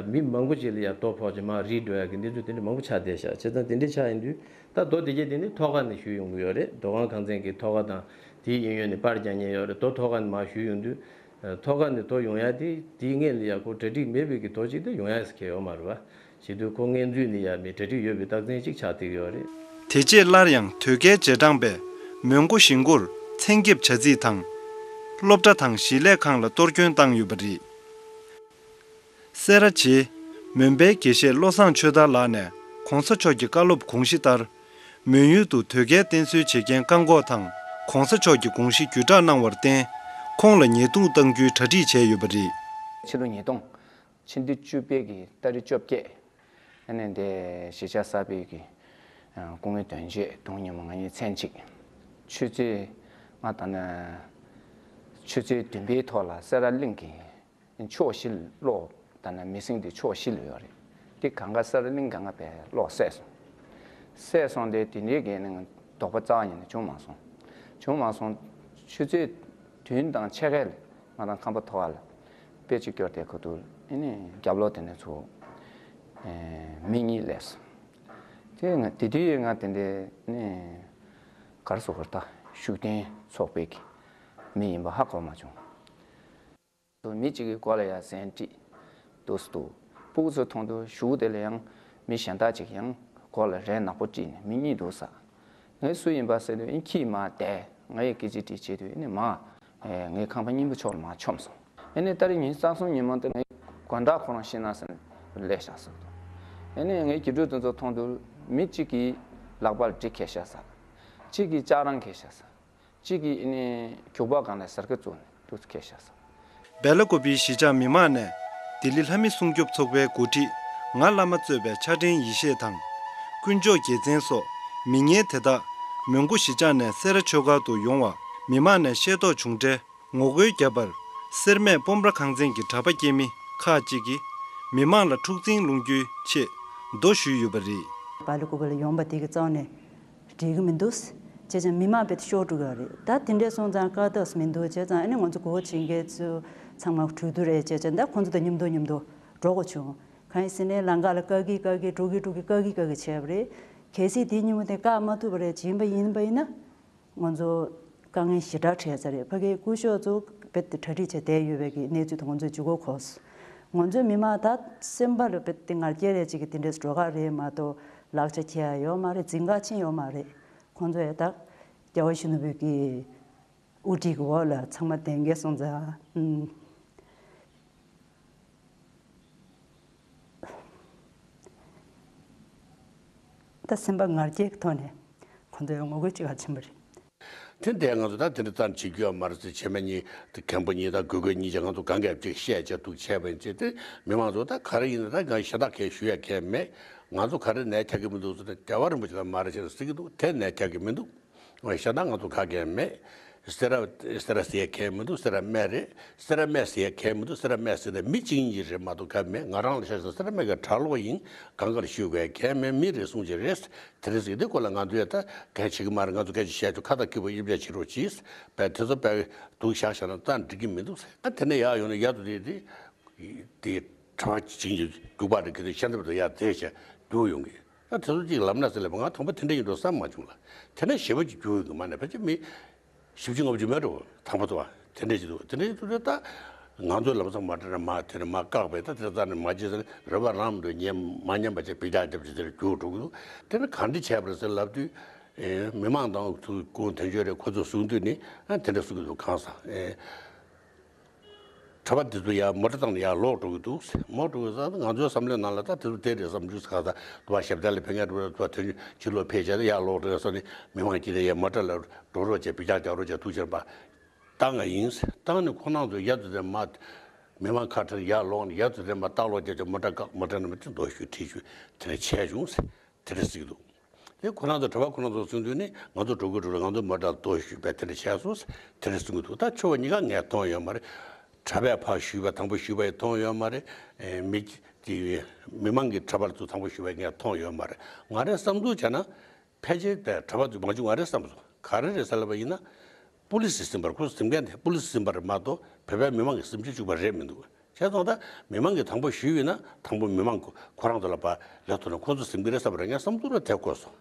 མི་མང་པོ་ཅིག་ལ་ཡ་རྡོ་ཕོག་ཅིག་མར་རིལ་འགྲོ་ཡ་གི་གནས་ཚུལ་དེ་འདྲ་མང་པོ་ཆགས་བསྡད་ཤག་བྱས་ཙང་དེ་འདྲ་ཆགས་ཡིན་དུས་ད་རྡོ་དེ་གྱད་དེ་ནི་ཐོག་ཁ་ནས་གཞུས་ཡོང་གི་ཡོད་རེད། མདོ་ཁམས་ཁང་ཚན་གྱི་ཐོག་ཁ་དང་དེའི་གཡས་གཡོན་ནས་པར་རྒྱག་མཁན་ཡོད་རེད། རྡོ་ཐོག་ཁ་ནས་མར་གཞུས་ཡོང་དུས། ཐོག་ཁ་ནས་རྡོ་ཡོང་ཡ་དེ་དེའི་སྔོན་ལ་ཡ་ཁོ་གྲ་སྒྲིག་མེད་པའི་གི་རྡོ་ཅིག་དེ་ཡོང་ཡ་ཟེར་མཁན་ཡོད་མ་རེད་བ། བྱེད་དུས་ཁོ་སྔོན་ཚུད་ནས་ཡ་མི་གྲ་སྒྲིག་ཡོད་པའི་རྟགས་མཚན་ཅིག་ཆགས་བསྡད་ཀྱི་ཡོད་རེད། དེ་རྗེས་སླར་ཡང་དོལ་རྒྱལ་རྗེས་འབྲང་པས་མོན་གྷོ་གཞིས་འགོར་མཚན་འགེབས་བྱ་རྩིས་དང་། སློབ་གྲྭ་དང་གཞིས་ལས་ཁང་ལ་གཏོར་སྐྱོན་བཏང་ཡོད་པ་རེད། སེ་ར་བྱེས། མོན་པའི་དགེ་བཤེས་བློ་བཟང་ཆོས་དར་ལགས་ནས་གོང་ས་མཆོག་གི་བཀའ་སློབ་དགོངས་གཞི་ལྟར། མོན་ཡུལ་དུ་དོལ་རྒྱལ་བསྟེན་གསོལ་བྱེད་མཁན་བཀག་འགོག་དང་གོང་ས་མཆོག་གི་དགོངས་གཞི་བརྒྱུད་བསྒྲགས་གནང་བར་བརྟེན། ཁོང་ལ་ཉེས་རྡུང་གཏང་རྒྱུའི་གྲ་སྒྲིག་བྱས་ཡོད་པ་རེད། ཕྱི་ལོ་ཉིས་སྟོང་། ཕྱི་ཟླ་བཅུ་པའི་གི་ཏ་རིག་བཅོ་བརྒྱད། ཨ་ནི་འདི་གཞིས་ཆགས་གསར་པའི་གི་སྐུ་ངོ་དོན་གཅོད་དུང་ཉི་མ་ང་གཉིས་མཚན་གཅིག་ཆུ་ཚོད་ང་ད་ནི་ཆུ་ཚོད་བདུན་པའི་ཐོག་ལ་སེ་ར་གླིང་གི་ཕྱོགས་བཞི་ལ་གློག་ད་ནི་མི་སེང་དེ་ཕྱོགས་བཞི་ལ་ཡོད་རེད། དེ་གང་ག་སེ་ར་གླིང་གང་ག་པའི་གློག་བསད་སོང་། བསད་སོང་དེ་དེ་འདྲའི་གི་ནི་དོགས་པ་རྩ་བ་ཉིད་ནས་བྱུང་མ་སོང་། བྱུང་མ་སོང་། ཆུ་ཚོད་བདུན་དང་ཕྱེད་ཀ་ལ་ང་དང་ཁང་པ་ཐོག་ལ་དཔེ་ཅིག་སྐྱོར་དེ་ཁོ་ཐུག་ཨེ་ནི་རྒྱབ་ལོགས་དེ་ནས་ཚུར་མི་གཉིས་སླེབས་སོང་། དེ་ང་དེ་དུས་ང་དེ་འདྲའི་ནི་གར་སོ་གར་ད་ཤུགས་ལྡན་ཚོགས་པའི་གི་མི་ཡིན་པ་ཧ་གོ་མ་བྱུང་། མི་གཅིག་གི་མགོ་ལ་ཡ་གཟན་དཀྲིས་འདུག་སེ་འདུག་སྤུ་གུ་ཚོ་མཐོང་དུས་གཞུག་དེ་ལ་ཡང་མི་གཞན་དག་ཅིག་ཡང་མགོ་ལ་རས་ནག་པོ་དཀྲིས་ནས་མི་གཉིས་འདུག་ས། ངས་སུ་ཡིན་པ་ཟེར་དུས་ཨིན་ཁྱི་མ་བསྡད་ང་ཡི་སྐད་ཆ་དྲིས་བྱེད་དུས་ཨེ་ནི་མ། ངའི་ཁང་པ་སྙིང་པོ་ཕྱོགས་ལ་མ་མཆོངས་སོང་། ཨེ་ནི་ཏ་རིག་ཉིན་གཙང་གསུམ་ཉིན་མོ་དེ་ངའི་དགོང་དག་ཁོ་རང་ཤི་ན་ཟེར་ནས་སླེབས་བཞག་སོང་། ཨེ་ནི་ངའི་དགེ་ཕྲུག་དེ་ཚོ་མཐོང་དུས་མི་གཅིག་གིས་ལག་པ་ལ་གྲི་འཁྱེར་བཞག་ས། གཅིག་གིས་ལྕགས་རང་འཁྱེར་བཞག་ས། གཅིག་གིས་ཨེ་ནི་རྒྱུག་པ་སྒང་ནས་ཟེར་ཁ་བཙུགས་ནས་འདུག་སེ་འཁྱེར་བཞག་ས། སྦེ་ལ་ཀོ་པིའི་གཞིས་ཆགས་མི་མང་ནས་ལྡི་ལི་ལྷ་མི་སྲུང་སྐྱོབ་ཚོགས་པའི་འགོ་ཁྲིད་ང་བླ་མ་གཙོས་པའི་ཕྱག་ཕྲེང་ཡེ་ཤེས་དང་། དཀོན་མཆོག་རྒྱལ་མཚན་སོགས་མི་ངན་དེ་དག་མོན་གྷོ་གཞིས་ཆགས་ནས་སེ་ར་ཆོས་སྒར་དུ་ཡོང་བ་མི་མང་ནས་ཤེས་རྟོགས་བྱུང་འཕྲལ་ངོ་རྒོལ་བརྒྱབ་པར། སེར་སྨད་སྤོམ་ར་ཁང་ཚན་གྱི་གྲྭ་པ་སྐྱེས་མི་ཁག་ཅིག་གིས་མི་མང་ལ་འཁྲུག་འཛིང་སློང་རྒྱུའི་ཆེད་རྡོ་གཞུས་ཡོད་པ་རེད། སྦེ་ལ་ཀོ་པི་ལ་ཡོང་པ་དེ་གི་རྩ་བ་ནས་འགྲིག་གི་མི་འདུག་བྱས་ཙང་མི་མང་དཔེ་ཤོར་འགྲོ་གི་རེད། ད་དེ་འདྲས་སོང་ཙང་བཀག་ཐབས་མི་འདུག་བྱས་ཙང་ཨ་ནི་ང་ཚོ་སྒོ་ཕྱེ་མཁན་ཚོ་ཚང་མ་གྲོས་བསྡུར་རེད་བྱས་ཙང་ད་ཁོང་ཚོ་དང་མཉམ་དུ་མཉམ་དུ་འགྲོ་དགོས་བྱུང་། གང་ཡིན་ཟེར་ན་ལམ་ཁ་ལ་བཀག་གི་བཀག་གི་འགྲོ་གི་འགྲོ་གི་བཀག་གི་བཀག་གི་བྱས་པ་རེད། གལ་སྲིད་དེ་ཉིན་མོ་དེ་བཀག་མ་ཐུབ་པ་རེད་བྱིན་པ་ཡིན་པ་ཡིན་ན། ང་ཚོ་དཀའ་ངལ་ཞེ་དྲག་འཕྲད་ཚར་རེད། ཕ་གིའི་སྐུ་ཞབས་ཚོ་རྦད་དེ་གྲ་སྒྲིག་བྱས་བསྡད་ཡོད་པའི་གི་གནས་ཚུལ་དེ་ང་ཚོས་ཇུས་འགོད་གོ་སོང་། ང་ཚོའི་མི་མང་ད་སེམས་པ་ལ་རྦད་དེ་ངར་སྐྱེ་རེ་ཅིག་གི་དེ་འདྲས་འགྲོ་ཁག་རེད་མ་གཏོགས་ལག་ཆ་འཁྱེར་ཡ་ཡོད་མ་རེད། འཛིང་ག་ཕྱིན་ཡོད་མ་རེད། ཁོང་ཚོ་ཡ་ད་རྒྱལ་བ་ཡིད་བཞིན་ནོར་བུའི་གི་དབུ་ཁྲིད་ཀྱི་འོག་ལ་ཚང་མ་བསྡད་མཁན་སོང་ཙང་། ཨུམ། ད་སེམས་པ་ངར་སྐྱེ་གི་ཐོག་ནས་ཁོང་ཚོས་ངོ་རྒོལ་བྱེད་ག་ཕྱིན་པ་རེད། དེ་འདྲའི་ང་ཚོ་ད་དེ་འདྲ་རྩ་ནས་བྱེད་རྒྱུ་ཡོད་མ་རེད་ཟེར། བྱེ་མ་གཉིས་ད་གུས་གུས་གཉིས་ཀྱང་ང་ཚོ་གང་གས་ཅིག་བཤད་བྱས་འདུག་བྱས་པ་ཡིན་ཚེ་དེ་མི་མང་ཚོ་ད་ག་རེ་ཡིན་ན་ད་ང་ཞེ་དྲག་གས་ཞུ་ཡ་གས་མེད། ང་ཚོ་ག་རེ་ནས་ཁྱག་གི་མི་འདུག་ཟེར་ན་རྒྱལ་བ་རིན་པོ་ཆེ་ལ་མ་རེད་ཟེར་ཟེར་གི་འདུག་དེ་ནས་ཁྱག་གི་མི་འདུག་ང་ཞེ་དྲག་ང་ཚོ་ག་གས་མེད། སེ་ར་སེ་ར་ཟེར་ཡ་གས་མི་འདུག་སེ་ར་སྨད་རེད། སེ་ར་སྨད་ཟེར་ཡ་གས་མི་འདུག་སེ་ར་སྨད་ཟེར་ན་མི་གཅིག་གཉིས་རེད་མ་གཏོགས་ག་མེད། ང་རང་ལ་ཆ་བཞག་སེ་ར་སྨད་ཀྱི་གྲྭ་ལོག་ཡིན། གང་གར་ཞུ་དགོས་གས་མེད། མི་རེ་ཟུང་ཅིག་རེད། དེ་རེད་ཟེར་དེ་སྐོར་ལ་ང་ཚོས་ད་གལ་ཆེ་གི་མ་རེད། ང་ཚོ་སྐད་ཆ་བཤད་རྒྱུ་ཁ་ད་སྐྱིད་པོ་དབྱེ་འབྱེད་བྱེད་རོགས་གྱིས། བས་དེ་ཚོ་བས་སྡུག་བཞག་བཞག་ན་ད་འགྲིག་གི་མི་འདུག་ཟེར། ཨ་དེ་ནས་ཡར་ཡོང་ན་ཡར་དུ་དེ་དེ་དེ་གྲྭ་པ་ཅིག་ཅིག་རྒྱུག་པ་རེད་གི་དེ་ཤ་འདེབས་དུ་ཡར་དེ་བྱས་རྒྱུག་ཡོང་གི། ད་དེ་ཚོ་ཅིག་ལབ་ན་ཟེར་ལབ་པ་ང་དང་པོ་དེ་འདྲ་ཡིན་འགྲོ་བསམ་མ་བྱུང་ལ། དེ་ནས་ཞེ་པོ་ཅིག་རྒྱུག་ཡོང་གི་མ་ནས་ཕལ་ཆེར་མི། བཞི་བཅུ་ལྔ་བཅུ་མེད་འགྲོ་དང་པོ་དུ་བ་དེ་འདྲས་ཅིག་འདུག་དེ་འདྲས་ཅིག་འདུག་ད་ང་ཚོའི་ལམ་སང་མ་འདྲ་ན་མ་དེ་ནས་མ་བཀག་པས་ད་དེ་རྩ་ནས་མ་བྱེད་ཟེར་རེ་བ་རང་མི་འགྲོ་ཉན་མ་ཉན་པ་བྱས་བི་ཅག་རྒྱབ་ཅིག་དེར་རྒྱུག་འགྲོ་གི་འདུག་དེ་ནས་ག་འདྲ་བྱས་པ་རེད་ཟེར་ལབ་དུས་མི་མང་དང་ཚུར་ཁོང་དོན་གཅོད་རེད་ཁོ་ཚོ་གསུང་དུས་ནི་དེ་འདྲ་གསུང་གི་འདུག་གང་ཟག་གྲྭ་པ་འདི་ཚོ་ཡར་མོ་ཊ་བཏང་ནས་ཡར་ལོག་འགྲོ་གི་འདུག་མོ་འགྲོ་གི་ས་ང་ཚོའི་བསམ་བློའི་ནང་ལ་ད་དེ་ཚོ་དེ་རེད་བསམ་རྒྱུ་ག་ས་དུ་བ་ཞབས་བརྟན་ལ་ཕེབས་མཁན་འགྲོ་བ་དོན་ཕྱི་ལོགས་ཕེབས་བྱས་ཡར་ལོག་འགྲོ་ས་ནི་མི་མང་སྐྱིད་ནས་ཡར་མོ་ཊ་ལ་འགྲོ་རོགས་བྱས་བི་ཅག་རྒྱག་རོགས་བྱས་ཐུགས་ཆེར་པ། བཏང་ང་ཡིན། བཏང་ནས་ཁོ་རང་ཚོ་ཡ་ཚོ་དེ་མ། མི་མང་ཁ་བྲལ་ཡར་ལོག་ནས་ཡ་ཚོ་དེ་མ་ལྟག་ལོག་རྒྱབ་ཀྱི་མོ་ཊ་བཀག་མོ་ཊ་ནང་མི་དེ་མདོ་ཤོད་ཁྲིད་ཤོད་དེ་འདྲ་བྱས་བྱུང་། དེ་འདྲ་ཟེར་གི་འདུག་དེ་ཁོ་རང་ཚོ་གྲྭ་པ་ཁོ་རང་ཚོ་གསུང་དུས་ནི་ང་ཚོ་འགྲོ་དགོས་འགྲོ་རེད། ང་ཚོ་མོ་ཊ་མདོ་ཤོད་པས་དེ་འདྲ་བྱས་སོང་། དེ་འདྲ་གསུང་གི་འདུག་ད་ཆོ་བ་གཉིས་ཀ་ངས་མཐོང་ཡོད་མ་རེད། གྲྭ་པས་ཕར་ཞུས་པ་དང་པོ་ཞུས་པ་ཡི་མཐོང་ཡོད་མ་རེད། མི། དེ་མི་མང་གི་གྲྭ་པ་ཚོ་དང་པོ་ཞུ་བའི་ངས་མཐོང་ཡོད་མ་རེད། ང་རའི་བསམ་ཚུལ་བྱས་ན་ཕལ་ཆེར་དེ་གྲྭ་པ་ཚོ་མང་ཆུང་ང་རའི་བསམ་ཚུལ་ག་རེ་རེད་ཟེར་ལབ་པ་ཡིན་ན། པུ་ལི་སི་ཟིན་པར་ཁོ་ཟིན་མཁན་དེ་པུ་ལི་སི་ཟིན་པར་མ་གཏོགས་བོད་པའི་མི་མང་གི་སེམས་ཁྲལ་བཅུག་པ་རེད་མི་འདུག་བྱས་ཙང་ད་མི་མང་གིས་དང་པོ་ཞུས་ཡོད་ན་དང་པོ་མི་མང་གི་ཁོ་རང་ཚོ་ལ་ཕར་ལབ་ཐུབ་ན་ཁོ་ཚོ་ཟིན་གྱི་རེད་བསམ་པ་རེད། ངས་བསམ་ཚུལ་ར་དེ་བཀོད་སོང་།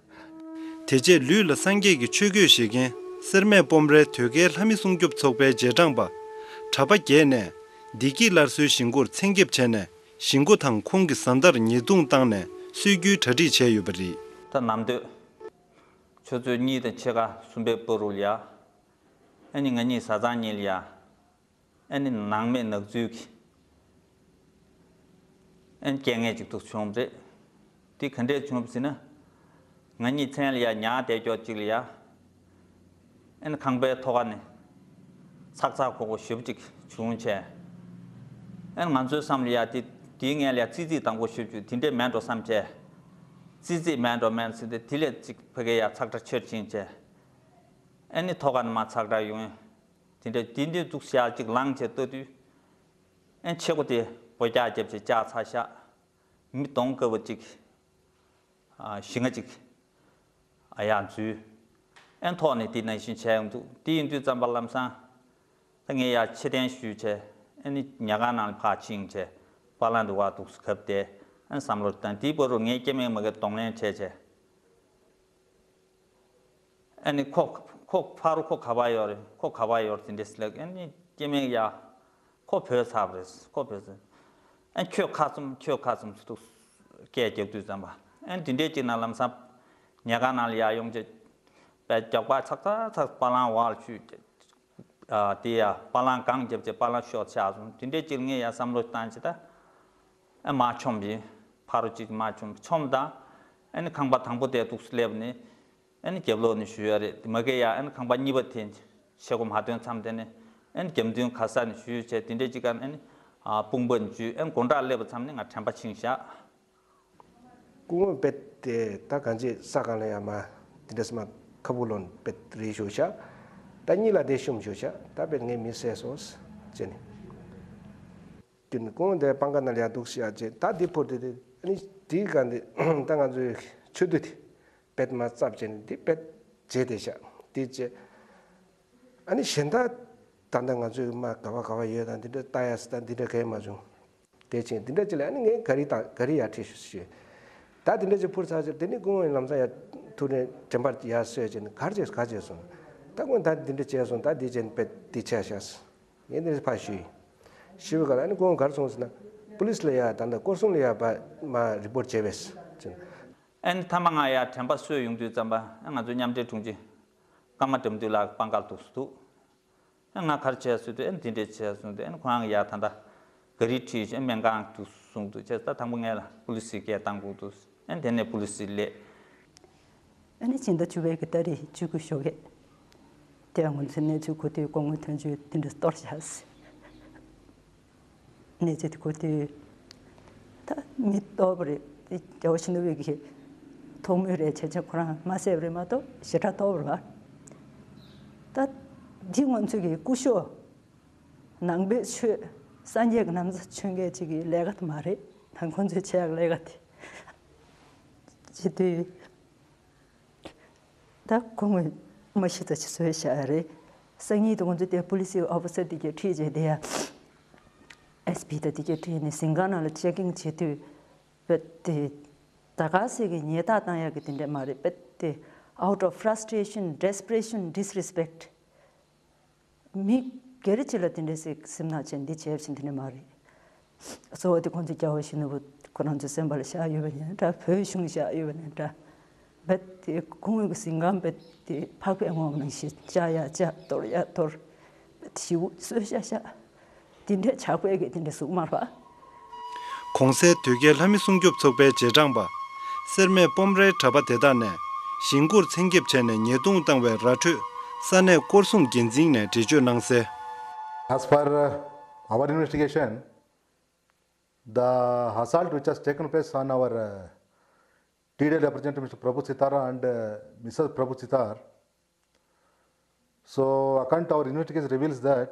དེ་རྗེས་ལུས་ལ་སངས་རྒྱས་ཀྱི་ཆོས་གོས་བཞེས་མཁན་སེར་སྨད་སྤོམ་རའི་དོལ་རྒྱལ་ལྷ་མི་སྲུང་སྐྱོབ་ཚོགས་པའི་རྗེས་འབྲང་པ་གྲྭ་པ་བརྒྱད་ནས་བདེ་སྐྱིད་སླར་གསོའི་གཞིས་འགོར་མཚན་འགེབས་བྱས་ནས་གཞིས་འགོ་དང་ཁོང་གི་བཟའ་ཟླར་ཉེས་རྡུང་བཏང་ནས་གསོད་རྒྱུའི་གྲ་སྒྲིག་བྱས་ཡོད་པ་རེད། ད་ནམ་སྟོད་ཆུ་ཚོད་གཉིས་དང་ཕྱེད་ཀ་གསུམ་པའི་བར་དུ་ལ་ཡ། ཨ་ནི་ང་གཉིས་བཟའ་ཚང་གཉིས་ལ་ཡ། ཨ་ནི་ནང་མི་ནག་འཛུལ་གྱི་ཨ་ནི་རྐྱེན་ངན་ཅིག་ཐུག་བྱུང་བ་རེད། དེ་ག་འདྲས་བྱུང་བ་ཟེར་ན། ང་གཉིས་མཚན་ལ་ཡ་ཉལ་བསྡད་ཀྱོག་ཅིག་ལ་ཡ། ཨ་ནི་ཁང་པའི་ཐོག་ཁ་ནས་ཚག་ཚག་ཁོག་ཁོག་ཞེ་པོ་ཅིག་བྱུང་བྱས། ཨ་ནི་ང་ཚོའི་བསམ་ལ་ཡ་དེ་དེའི་ངན་ལ་ཡ་ཙི་ཙི་དང་པོ་ཞེ་པོ་ཅིག་དེ་འདྲས་མེད་འགྲོ་བསམ་བྱས། ཙི་ཙི་མེད་འགྲོ་མེད་ཟེར་ཏེ་དེ་ལས་ཅིག་ཕ་གི་ཡ་ཚག་སྒྲ་ཆེར་ཕྱིན་བྱས། ཨ་ནི་ཐོག་ཁ་ནས་མར་ཚག་སྒྲ་ཡོང་། དེ་འདྲ་དེ་འདྲའི་འཛུགས་བྱ་ཅིག་ལངས་བྱས་ལྟ་དུས། ཨན་ཆེ་གོ་དེ་སྦོ་རྒྱག་རྒྱབ་བྱས་བཅག་ཚར་ཤག་མི་གདོང་དཀར་བ་ཅིག་ཨ་ཞི་ང་ཅིག་ཨ་ཡར་འཛུལ། ཨན་ཐོག་ནས་དེ་ནང་བཞིན་བྱས་ཡོང་འདུག་དེ་ཡིན་དུས་ཙམ་པ་ལམ་སང་། ད་ངས་ཡར་ཕྱིར་འཐེན་ཞུས་བྱས། ཨ་ནི་ཉལ་ཁང་ནང་ལ་ཕར་ཕྱིན་བྱས། པ་ལང་དུ་བ་འདུག་སེ་གབ་བསྡད། ཨན་བསམ་བློ་བཏང་དེའི་བར་དུ་ངའི་སྐྱེ་དམན་མ་གིར་གདོང་ལེན་བྱས་བྱས། ཨ་ནི་ཁོ་ཁོ་ཕ་རུ་ཁོ་ག་པར་ཡོད་རེད། ཁོ་ག་པར་ཡོད་རེད་དེ་འདྲས་ལབ། ཨ་ནི་སྐྱེ་དམན་ཡ། ཁོ་བུད་ཚར་བ་རེད། ཁོ་བུད་ཚར། ཨ་ཁྱོད་ཁ་བཙུམ་ཁྱོད་ཁ་བཙུམ་ཟེར་འདུག་སྐད་རྒྱག་དུས་ཙམ་པ། ཨ་ནི་དེ་འདྲས་ཅིག་ནང་ལམ་སང་ཉལ་ཁང་ནང་ལ་ཡར་ཡོང་བྱས། པའི་རྒྱག་པ་ཚག་ཚག་ཚག་པ་ལང་བར་ཆུད། ཨ་དེ་ཡ་པ་ལང་གང་རྒྱབ་བྱས་པ་ལང་ཤོར་ཆགས་སོང་། དེ་འདྲས་ཅིག་ངས་ཡ་བསམ་བློ་བཏང་བྱས་ད། ཨ་མར་མཆོངས་པས། ཕ་རུ་གཅིག་མར་མཆོངས་མཆོངས་དང་། ཨ་ནི་ཁང་པ་དང་པོ་དེ་འདུག་སེ་སླེབས་ནས། ཨ་ནི་རྒྱབ་ལོགས་ནས་ཞུ་ཡ་རེད། དེ་མ་གི་ཡ་ཨ་ནི་ཁང་པ་གཉིས་པ་དེ་ཆེ་གོ་མ་ཐོན་མཚམས་དེ་ནས། ཨ་ནི་རྒྱབ་མདུན་ག་ས་ནས་ཞུ་བྱས་དེ་འདྲས་ཅིག་ག་ཨ་ནི་ཨ་དཔུང་པ་འཇུས། ཨ་ནི་དགོང་དག་སླེབས་པ་མཚམས་ནས་ང་དྲན་པ་ཕྱིན་བཞག་སྐུ་ངོ་དཔེ་དེ་ད་གང་ཅི་ས་གང་ལ་ཡ་མ་དེ་འདྲས་མ་ཁ་བུ་ལོན་དཔེ་རེད་ཞུ་བཞག་ད་གཉིས་ལ་དེ་ཤུམ་ཞུ་བཞག་ད་དཔེ་ངས་མི་བསད་སོང་ཟེར་ནས། དེ་ནི་སྐུ་ངོ་དེ་པང་ཁ་ནང་ལ་ཡ་འདུག་ཤག་ཅེས་ད་འདི་ཕོར་དེ་དེ་ཨ་ནི་དེའི་སྒང་དེ་ད་ང་ཚོའི་ཆུ་དུད་དེ་བེད་མ་བཙབ་བྱས་ནས་འདི་བེད་བྱས་ཏེ་བཞག་དེ་བྱས། ཨ་ནི་གཞན་དག་ད་ལྟ་ང་ཚོའི་མ་ག་བ་ག་བ་ཡོད་དང་འདི་འདྲ་ལྟ་ཡ་ཟེར་ད་འདི་འདྲ་གས་མ་བྱུང་། དེ་ཕྱིན་འདི་འདྲ་ཅིག་ལ་ཨ་ནི་ངས་ག་རི་དང་ག་རི་ཡར་ཁྲིད་ཞུས། ད་འདི་འདྲ་ཅིག་འཕུར་ཚར་ཕྱིར་དེ་ནི་སྐུ་ངོ་ཡི་ལམ་སང་ཡར་ཐུག་ནས་དྲན་པར་ཡར་གསོས་བྱས་ནས་གར་བྱས་གར་བྱས་སོང་། ད་སྐུ་ངོ་ད་འདི་འདྲ་བྱས་སོང་ད་འདི་བྱས་ནས་དཔེ་འདི་ཆ་བཞག་ངས་འདི་ཕར་ཞུས། ཞུས་པའི་སྐབས་ལ་ཨ་ནི་སྐུ་ངོ་གར་སོང་ཟེར་ན་པུ་ལིས་ལ་ཡ་ད་ལྟ་སྐོར་སྲུང་ལ་ཡ་པ་མ་རི་པོར་བྱས་པས་ཟེར། ཨ་ནི་མཐའ་མ་ང་ཡར་དྲན་པ་གསོས་ཡོང་དུས་ཙམ་པ་ཨ་ང་ཚོའི་མཉམ་འབྲེལ་དྲུང་ཆེ་ཀརྨ་དགྲ་འདུལ་ལགས་པང་ཁར་འདུག་སེ་འདུག་ཨ་ང་གར་བྱས་ཟེར་དུས་ཨ་ནི་འདི་འདྲས་བྱས་སོང་དུས་ཨ་ནི་ཁོ་རང་གིས་ཡ་ད་ལྟ་ག་རི་ཁྲིད་བྱས་སྨན་ཁང་དུ་སོང་འདུག་བྱས་ད་དང་པོ་ངས་ལ་པུ་ལི་སི་སྐད་བཏང་དགོས་འདུག་ཨ་ནི་དེ་ནས་པུ་ལི་སི་སླེབས། ཨ་ནི་ཕྱི་ཟླ་བཅུ་པའི་གི་ཏ་རིག་བཅུ་དགུ་ཞོགས་ཀས་དེ་ཡང་ང་ཚོའི་གནས་ཚུལ་གོ་དུས་སྐུ་ངོ་དོན་གཅོད་འདི་འདྲས་གཏོར་བཞག་ཟེར། གནས་ཚུལ་དེ་གོ་དུས། ད་མི་སྟོབས་རེད་དེ་རྒྱལ་བ་ཡིད་བཞིན་ནོར་བུ་གི་ཐོག་མོས་རེད་བྱས་བྱས་ཁོ་རང་མ་བསད་པ་རེད་མ་གཏོགས་ཞེ་དྲག་སྟོབས་རེད་བ། ད་འདི་ང་ཚོ་གི་སྐུ་ཞབས་ནང་པའི་ཆོས་སངས་རྒྱས་ཀྱི་ན་བཟའ་གྱོན་མཁན་ཅིག་གི་ལས་ཀ་དེ་མ་རེད། ད་ཁོང་ཚོས་བྱས་ཡག་ལས་ཀ་དེ་བྱེད་དུས། ད་ཁོང་མ་ཤི་ཚ་ཆེ་བཟོས་བཞག་རེད། སང་ཉིན་དུ་ང་ཚོ་དེ་པུ་ལི་སི་ཨོ་ཕི་སར་དེ་གས་ཁྲིད་བྱས་དེ་ཡ། ཨེས་པི་དང་དེ་གས་ཁྲིད་ནས་ཟིན་ཁང་ནང་ལ་ཅེག་ཨིན་བྱེད་དུས། བེད་དེ། ད་ག་སེ་གི་ཉེས་རྡུང་བཏང་ཡག་གི་དེ་འདྲས་མ་རེད་བེད་དེ། Out of frustration, desperation, disrespect. མི་སྒེར་གཅིག་ལ་དེ་འདྲས་སེ་སེམས་ནག་བྱས་འདི་བྱས་བཞིན་དེ་འདྲས་མ་རེད། གཙོ་བོ་དེ་ཁོང་ཚོ་རྒྱལ་བ་ཡིད་བཞིན་ནོར་བུ་ཁོ་རང་ཚོའི་སེམས་པ་ལ་བཞག་ཡོད་པ་ཡིན་ན་འདྲ་བོད་གཞུང་བཞག་ཡོད་པ་ཡིན་ན་འདྲ། རྦད་དེ་ཁོང་གི་གཟིམ་ཁང་རྦད་དེ་ཕག་པའི་ངོ་བོ་ནང་བཞིན་བཅག་ཡ་བཅག་གཏོར་ཡ་གཏོར། རྦད་ཞིག་གསོས་བཞག་བཞག་དེ་འདྲས་ཇག་པས་གི་དེ་འདྲས་གཟུགས་དམར་བ། གོང་གསལ་དོལ་རྒྱལ་ལྷ་མི་སྲུང་སྐྱོབ་ཚོགས་པའི་རྗེས་འབྲང་པ། སེར་སྨད་སྤོམ་རའི་གྲྭ་པ་དེ་དག་ནས་གཞིས་འགོར་མཚན་འགེབས་བྱས་ནས་ཉེས་རྡུང་བཏང་བའི་ར་འཕྲོད་ས་གནས་སྐོར་སྲུང་འགན་འཛིན་ནས་འགྲེལ་བརྗོད་གནང་གསལ། As per uh, our investigation, the assault which has taken place on our uh, T D L representative Mister Prabhu Sitaram and uh, Missus Prabhu Sitar. So, according to our investigation reveals that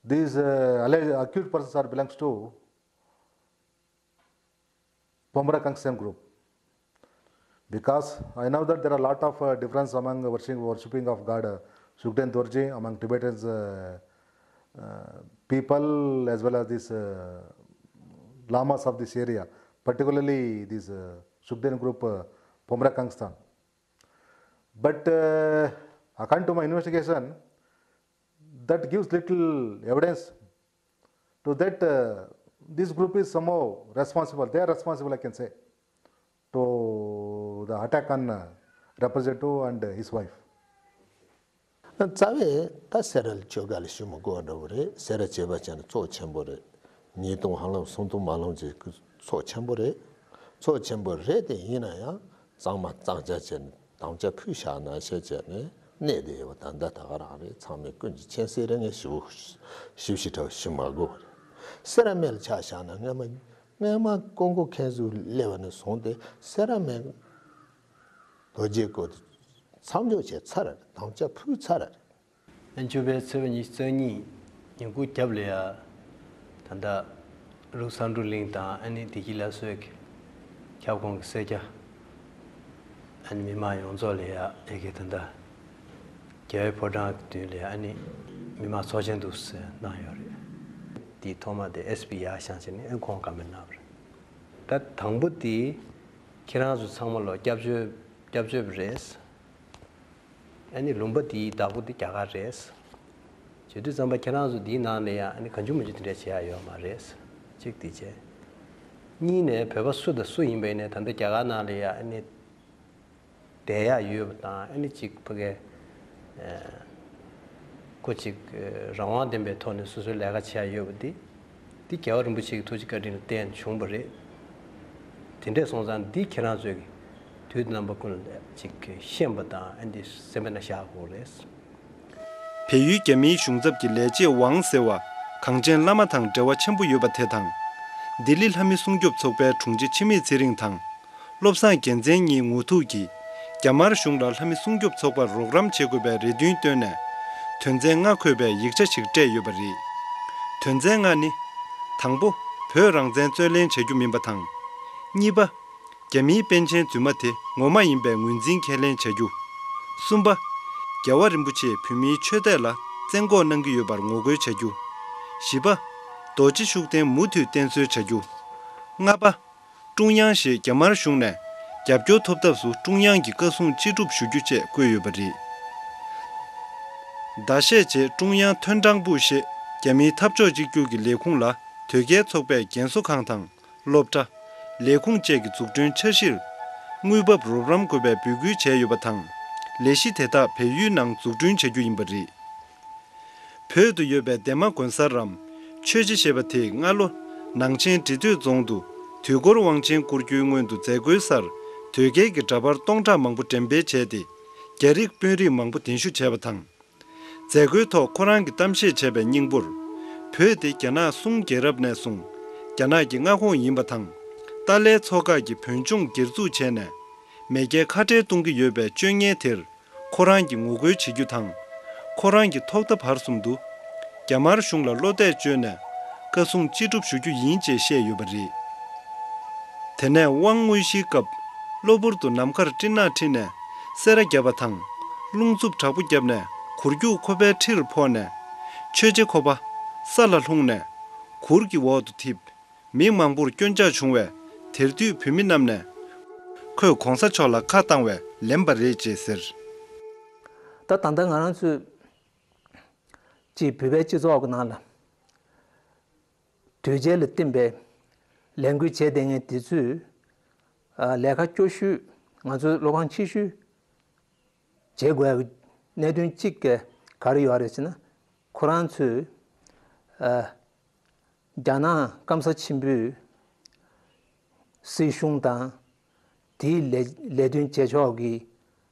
these uh, alleged accused persons are belongs to Pomra Kangstang group. Because I know that there are a lot of uh, difference among worshiping, worshipping of God uh, Sukden Dorji among Tibetans uh, uh, people as well as these uh, lamas of this area, particularly this uh, Sukden group uh, Pomra Kangstang. But uh, according to my investigation, that gives little evidence to that uh, this group is somehow responsible. They are responsible, I can say, to the attack on uh, representative and his wife. རྩ་བའི་ད་སེ་ར་ལ་ཆོས་སྒར་ལ་ཞུ་མི་དགོས་པ་འདྲ་བོ་རེད། སེ་ར་བྱེས་པ་བྱས་ན་ཚོགས་ཆེན་པོ་རེད། ཉིས་སྟོང་ཧ་ལམ་སུམ་སྟོང་མ་ལོངས་ཀྱི་ཚོགས་ཆེན་པོ་རེད། ཚོགས་ཆེན་པོ་རེད་དེ་ཡིན་ན་ཡང་གཙང་མ་གཙང་ཆ་བྱས་ནས་དམ་བཅའ་ཕུལ་བཞག་ན་བྱས་བྱས་ནས་གནས་དེ་ཡོད་པ་ད་ལྟ་ད་ག་རང་རེད། ཚང་མས་ཀུན་གྱིས་མཁྱེན་གསལ་རེད། ངས་ཞིབ་པོ་ཞིབ་ཞིབ་ཕྲ་ཞུ་མ་དགོས་པ་རེད། སེ་ར་སྨད་ལ་ཆ་བཞག་ན་སྔས་མ་སྔས་མ་ཀོང་ཀོ་མཁན་ཟུར་སླེབས་པ་ནས་བཟུང་སྟེ་སེ་ར་སྨད་རྡོ་རྗེ་སྐོར་དེ་མཚམས་འཇོག་བྱས་ཚར་རེད། དམ་བཅའ་ཕུལ་ཚར་རེད། ཨ་ནི་བཅུ་པའི་ཚེས་པ་ཉི་ཤུ་རྩ་གཉིས་ཉིན་གུང་རྒྱབ་ལ་ཡ་ད་ལྟ་རུག་བསམ་འགྲུབ་གླིང་དང་ཨ་ནི་བདེ་སྐྱིད་སླར་གསོའི་ཁྱབ་ཁོངས་ཀྱི་སེར་སྐྱ་ཨ་ནི་མི་མང་ཡོངས་རྫོགས་ལ་ཡ་ཨེ་གེ་ད་ལྟ་རྒྱལ་བའི་ཕོ་བྲང་གི་མདུན་ལ་ཡ་ཨ་ནི་མི་མང་ཚོགས་ཆེན་འདུག་ཟེར་གནང་ཡོད་རེད། དེའི་ཐོག་མ་དེ་ཨེས་པི་ཡར་བཞེངས་བྱས་ནས་ཨ་ཁོང་བཀའ་མོལ་གནང་བ་རེད། ད་དང་པོ་དེ་ཁྱེད་རང་ཚོ་ཚང་མ་ལ་སྐྱབས་བཅོལ་སྐྱབས་བཅོལ་བ་རེད། ཨ་ནི་ལུང་པ་འདིའི་བདག་པོ་འདི་རྒྱ་གར་རེད། བྱེད་དུས་ཙམ་པ་ཁྱེད་རང་ཚོ་འདིའི་ནང་ལ་ཡང་ཨ་ནི་གང་བྱུང་མང་བྱུང་དེ་འདྲ་བྱེད་ཡ་ཡོད་མ་རེད། གཅིག་དེ་བྱས། གཉིས་ནས་བོད་པ་སུ་དང་སུ་ཡིན་པ་ཡིན་ནའི་ད་ལྟ་རྒྱ་གར་ནང་ལ་ཡང་ཨ་ནི་བསྡད་ཡ་ཡོད་པ་དང་ཨ་ནི་གཅིག་ཕ་གི་ཁོ་གཅིག་རང་དབང་ལྡན་པའི་ཐོག་ནས་སོ་སོའི་ལས་ཀ་བྱེད་ཡ་ཡོད་པ་འདི། འདི་རྒྱལ་བ་རིན་པོ་ཆེ་གི་ཐུགས་རྗེ་བཀའ་དྲིན་ལ་བརྟེན་བྱུང་བ་རེད། དེ་འདྲས་སོང་ཙང་འདི་ཁྱེད་རང་ཚོས་ཀྱི་དུས་རྣམ་པ་ཀུན་ལ་ཅིག་ཤེས་པ་དང་ཨ་འདི་སེམས་པ་ན་བཞག་དགོས་རེད། བལ་ཡུལ་རྒྱ་མིའི་གཞུང་ཚབ་ཀྱི་ལས་བྱེད་ཝང་ཟེར་བ་གངས་ཅན་བླ་མ་དང་འབྲེལ་བ་ཆེན་པོ་ཡོད་པ་དེ་དང་། ལྡི་ལི་ལྷ་མི་སྲུང་སྐྱོབ་ཚོགས་པའི་དྲུང་ཆེ་འཆི་མེད་ཚེ་རིང་དང་། བློ་བཟང་རྒྱལ་མཚན་གཉིས་ངོ་ཐུག་གིས་རྒྱ་དམར་གཞུང་ལ་ལྷ་མི་སྲུང་སྐྱོབ་ཚོགས་པར་རོགས་རམ་བྱེད་དགོས་པའི་རེ་འདུན་བཏོན་ནས། དོན་ཚན་ལྔ་འཁོད་པའི་ཡིག་ཆ་ཞིག་སྤྲད་ཡོད་པ་རེད། དོན་ཚན་ལྔ་ནི། དང་པོ། བོད་རང་བཙན་རྩོད་ལེན་བྱ་རྒྱུ་མིན་པ་དང་། གཉིས་པ། རྒྱ་མིའི་པཎ་ཆེན་རྫུན་མ་དེ་ངོ་མ་ཡིན་པའི་ངོས་འཛིན་ཁས་ལེན་བྱ་རྒྱུ། གསུམ་པ། རྒྱལ་བ་རིན་པོ་ཆེས་བོད་མིའི་ཆོས་དད་ལ་བཙན་འགོག་གནང་གི་ཡོད་པར་ངོ་རྒོལ་བྱ་རྒྱུ། བཞི་པ། རྡོ་རྗེ་ཤུགས་ལྡན་མུ་མཐུད་བསྟེན་གསོལ་བྱ་རྒྱུ། ལྔ་པ། ཀྲུང་དབྱང་ཞེས་རྒྱ་དམར་གཞུང་ནས་རྒྱབ་སྐྱོར་ཐོབ་ཐབས་སུ་ཀྲུང་དབྱང་གི་བཀའ་གསུང་ཅི་སྒྲུབ་ཞུ་རྒྱུ་བཅས་བཀོད་ཡོད་པ་རེད། ཟླ་ཤས་རྗེས་ཀྲུང་དབྱང་ཐོན་ཀྲང་པུའུ་ཞེས་རྒྱ་མིའི་འཐབ་ཕྱོགས་གཅིག་གྱུར་གྱི་ལས་ཁུངས་ལ་དོལ་རྒྱལ་ཚོགས་པའི་རྒན་གསོ་ཁང་དང་སློབ་གྲྭ། ལས་ཁུངས་བཅས་ཀྱི་འཛུགས་སྐྲུན་འཆར་གཞིར་དངུལ་འབབ་རོགས་རམ་དགོས་པའི་འབོད་སྐུལ་བྱས་ཡོད་པ་དང་། ལས་གཞི་དེ་དག་བལ་ཡུལ་ནང་འཛུགས་སྐྲུན་བྱ་རྒྱུ་ཡིན་པ་རེད། བོད་དུ་ཡོད་པའི་འདན་མ་དགོན་གསར་རམ། ཆོས་རྗེ་ཞེས་པ་དེས་སྔ་ལོ། ནང་ཆེན་འབྲི་སྟོད་རྫོང་དུ་དུས་འཁོར་དབང་ཆེན་བསྐུར་རྒྱུའི་སྔོན་དུ་མཛད་སྒོའི་སར་དོལ་རྒྱལ་གྱི་འདྲ་པར་སྟོང་ཕྲག་མང་པོ་འགྲེམས་སྤེལ་བྱས་ཏེ། རྒྱ་རིགས་དཔོན་རིགས་མང་པོ་གདན་ཞུ་བྱས་པ་དང་། མཛད་སྒོའི་ཐོག་ཁོ་རང་གིས་གཏམ་བཤད་བྱས་པའི་སྙིང་པོར། བོད་དེ་རྒྱ་ནག་སུང་རྒྱལ་རབས་ནས་བཟུང་རྒྱ་ནག་གི་མངའ་ཁོངས་ཡིན་པ་དང་། ཏཱ་ལའི་ཚོགས་ཁག་གིས་བོད་ལྗོངས་སྒེར་འཛུགས་བྱས་ནས། མེས་རྒྱལ་ཁ་བྲལ་གཏོང་གི་ཡོད་པའི་སྤྱོད་ངན་དེར། ཁོ་རང་གིས་ངོ་རྒོལ་བྱེད་རྒྱུ་དང་། ཁོ་རང་གི་ཐོག་མཐའ་བར་གསུམ་དུ། རྒྱ་དམར་གཞུང་ལ་བློ་གཏད་བཅོལ་ནས། བཀའ་གསུང་ཅི་སྒྲུབ་ཞུ་རྒྱུ་ཡིན་ཅེས་བཤད་ཡོད་པ་རེད། དེ་ནས་དབང་དངོས་གཞིའི་སྐབས། གློ་བུར་དུ་ནམ་མཁར་སྤྲིན་ནག་འཁྲིགས་ནས། སེར་བ་བརྒྱབ་པ་དང་། རླུང་འཚུབ་དྲག་པོ་བརྒྱབ་ནས། གུར་རྒྱུག་ཁོ་པའི་ཁྲིར་ཕོག་ནས། ཆོས་རྗེ་ཁོ་པ། ས་ལ་ལྷུང་ནས། གུར་གྱི་འོག་ཏུ་འཐིབས། མི་མང་པོར་སྐྱོན་ཆག་བྱུང་བས། དེར་དུས་བོད་མི་རྣམས་ནས། ཁོས་གོང་ས་མཆོག་ལ་ཁ་བཏང་བས་ལན་པ་རེད་ཅེས་ཟེར། ད་ད་ལྟ་ང་རང་ཚོས་ཅིག་བོད་པའི་སྤྱི་ཚོགས་ཀྱི་ནང་ལ་དོལ་རྒྱལ་ལ་བསྟིམ་པའི་ལས་འགུལ་བྱས་བསྡད་མཁན་དེ་ཚོས་ལས་ཀ་སྐྱོ་ཤོས། ང་ཚོའི་བློ་ཕམ་ཆེ་ཤོས་བྱེད་དགོས་ཡག་གི་གནད་དོན་གཅིག་ག་ག་རེ་ཡོད་རེད་ཟེར་ན། ཁོ་རང་ཚོས་ཨ་རྒྱ་ནག་སྐམ་ས་ཆེན་པོའི་སྲིད་གཞུང་དང་དེའི་ལས་ལས་དོན་བྱེད་ཕྱོགས་ཀྱི་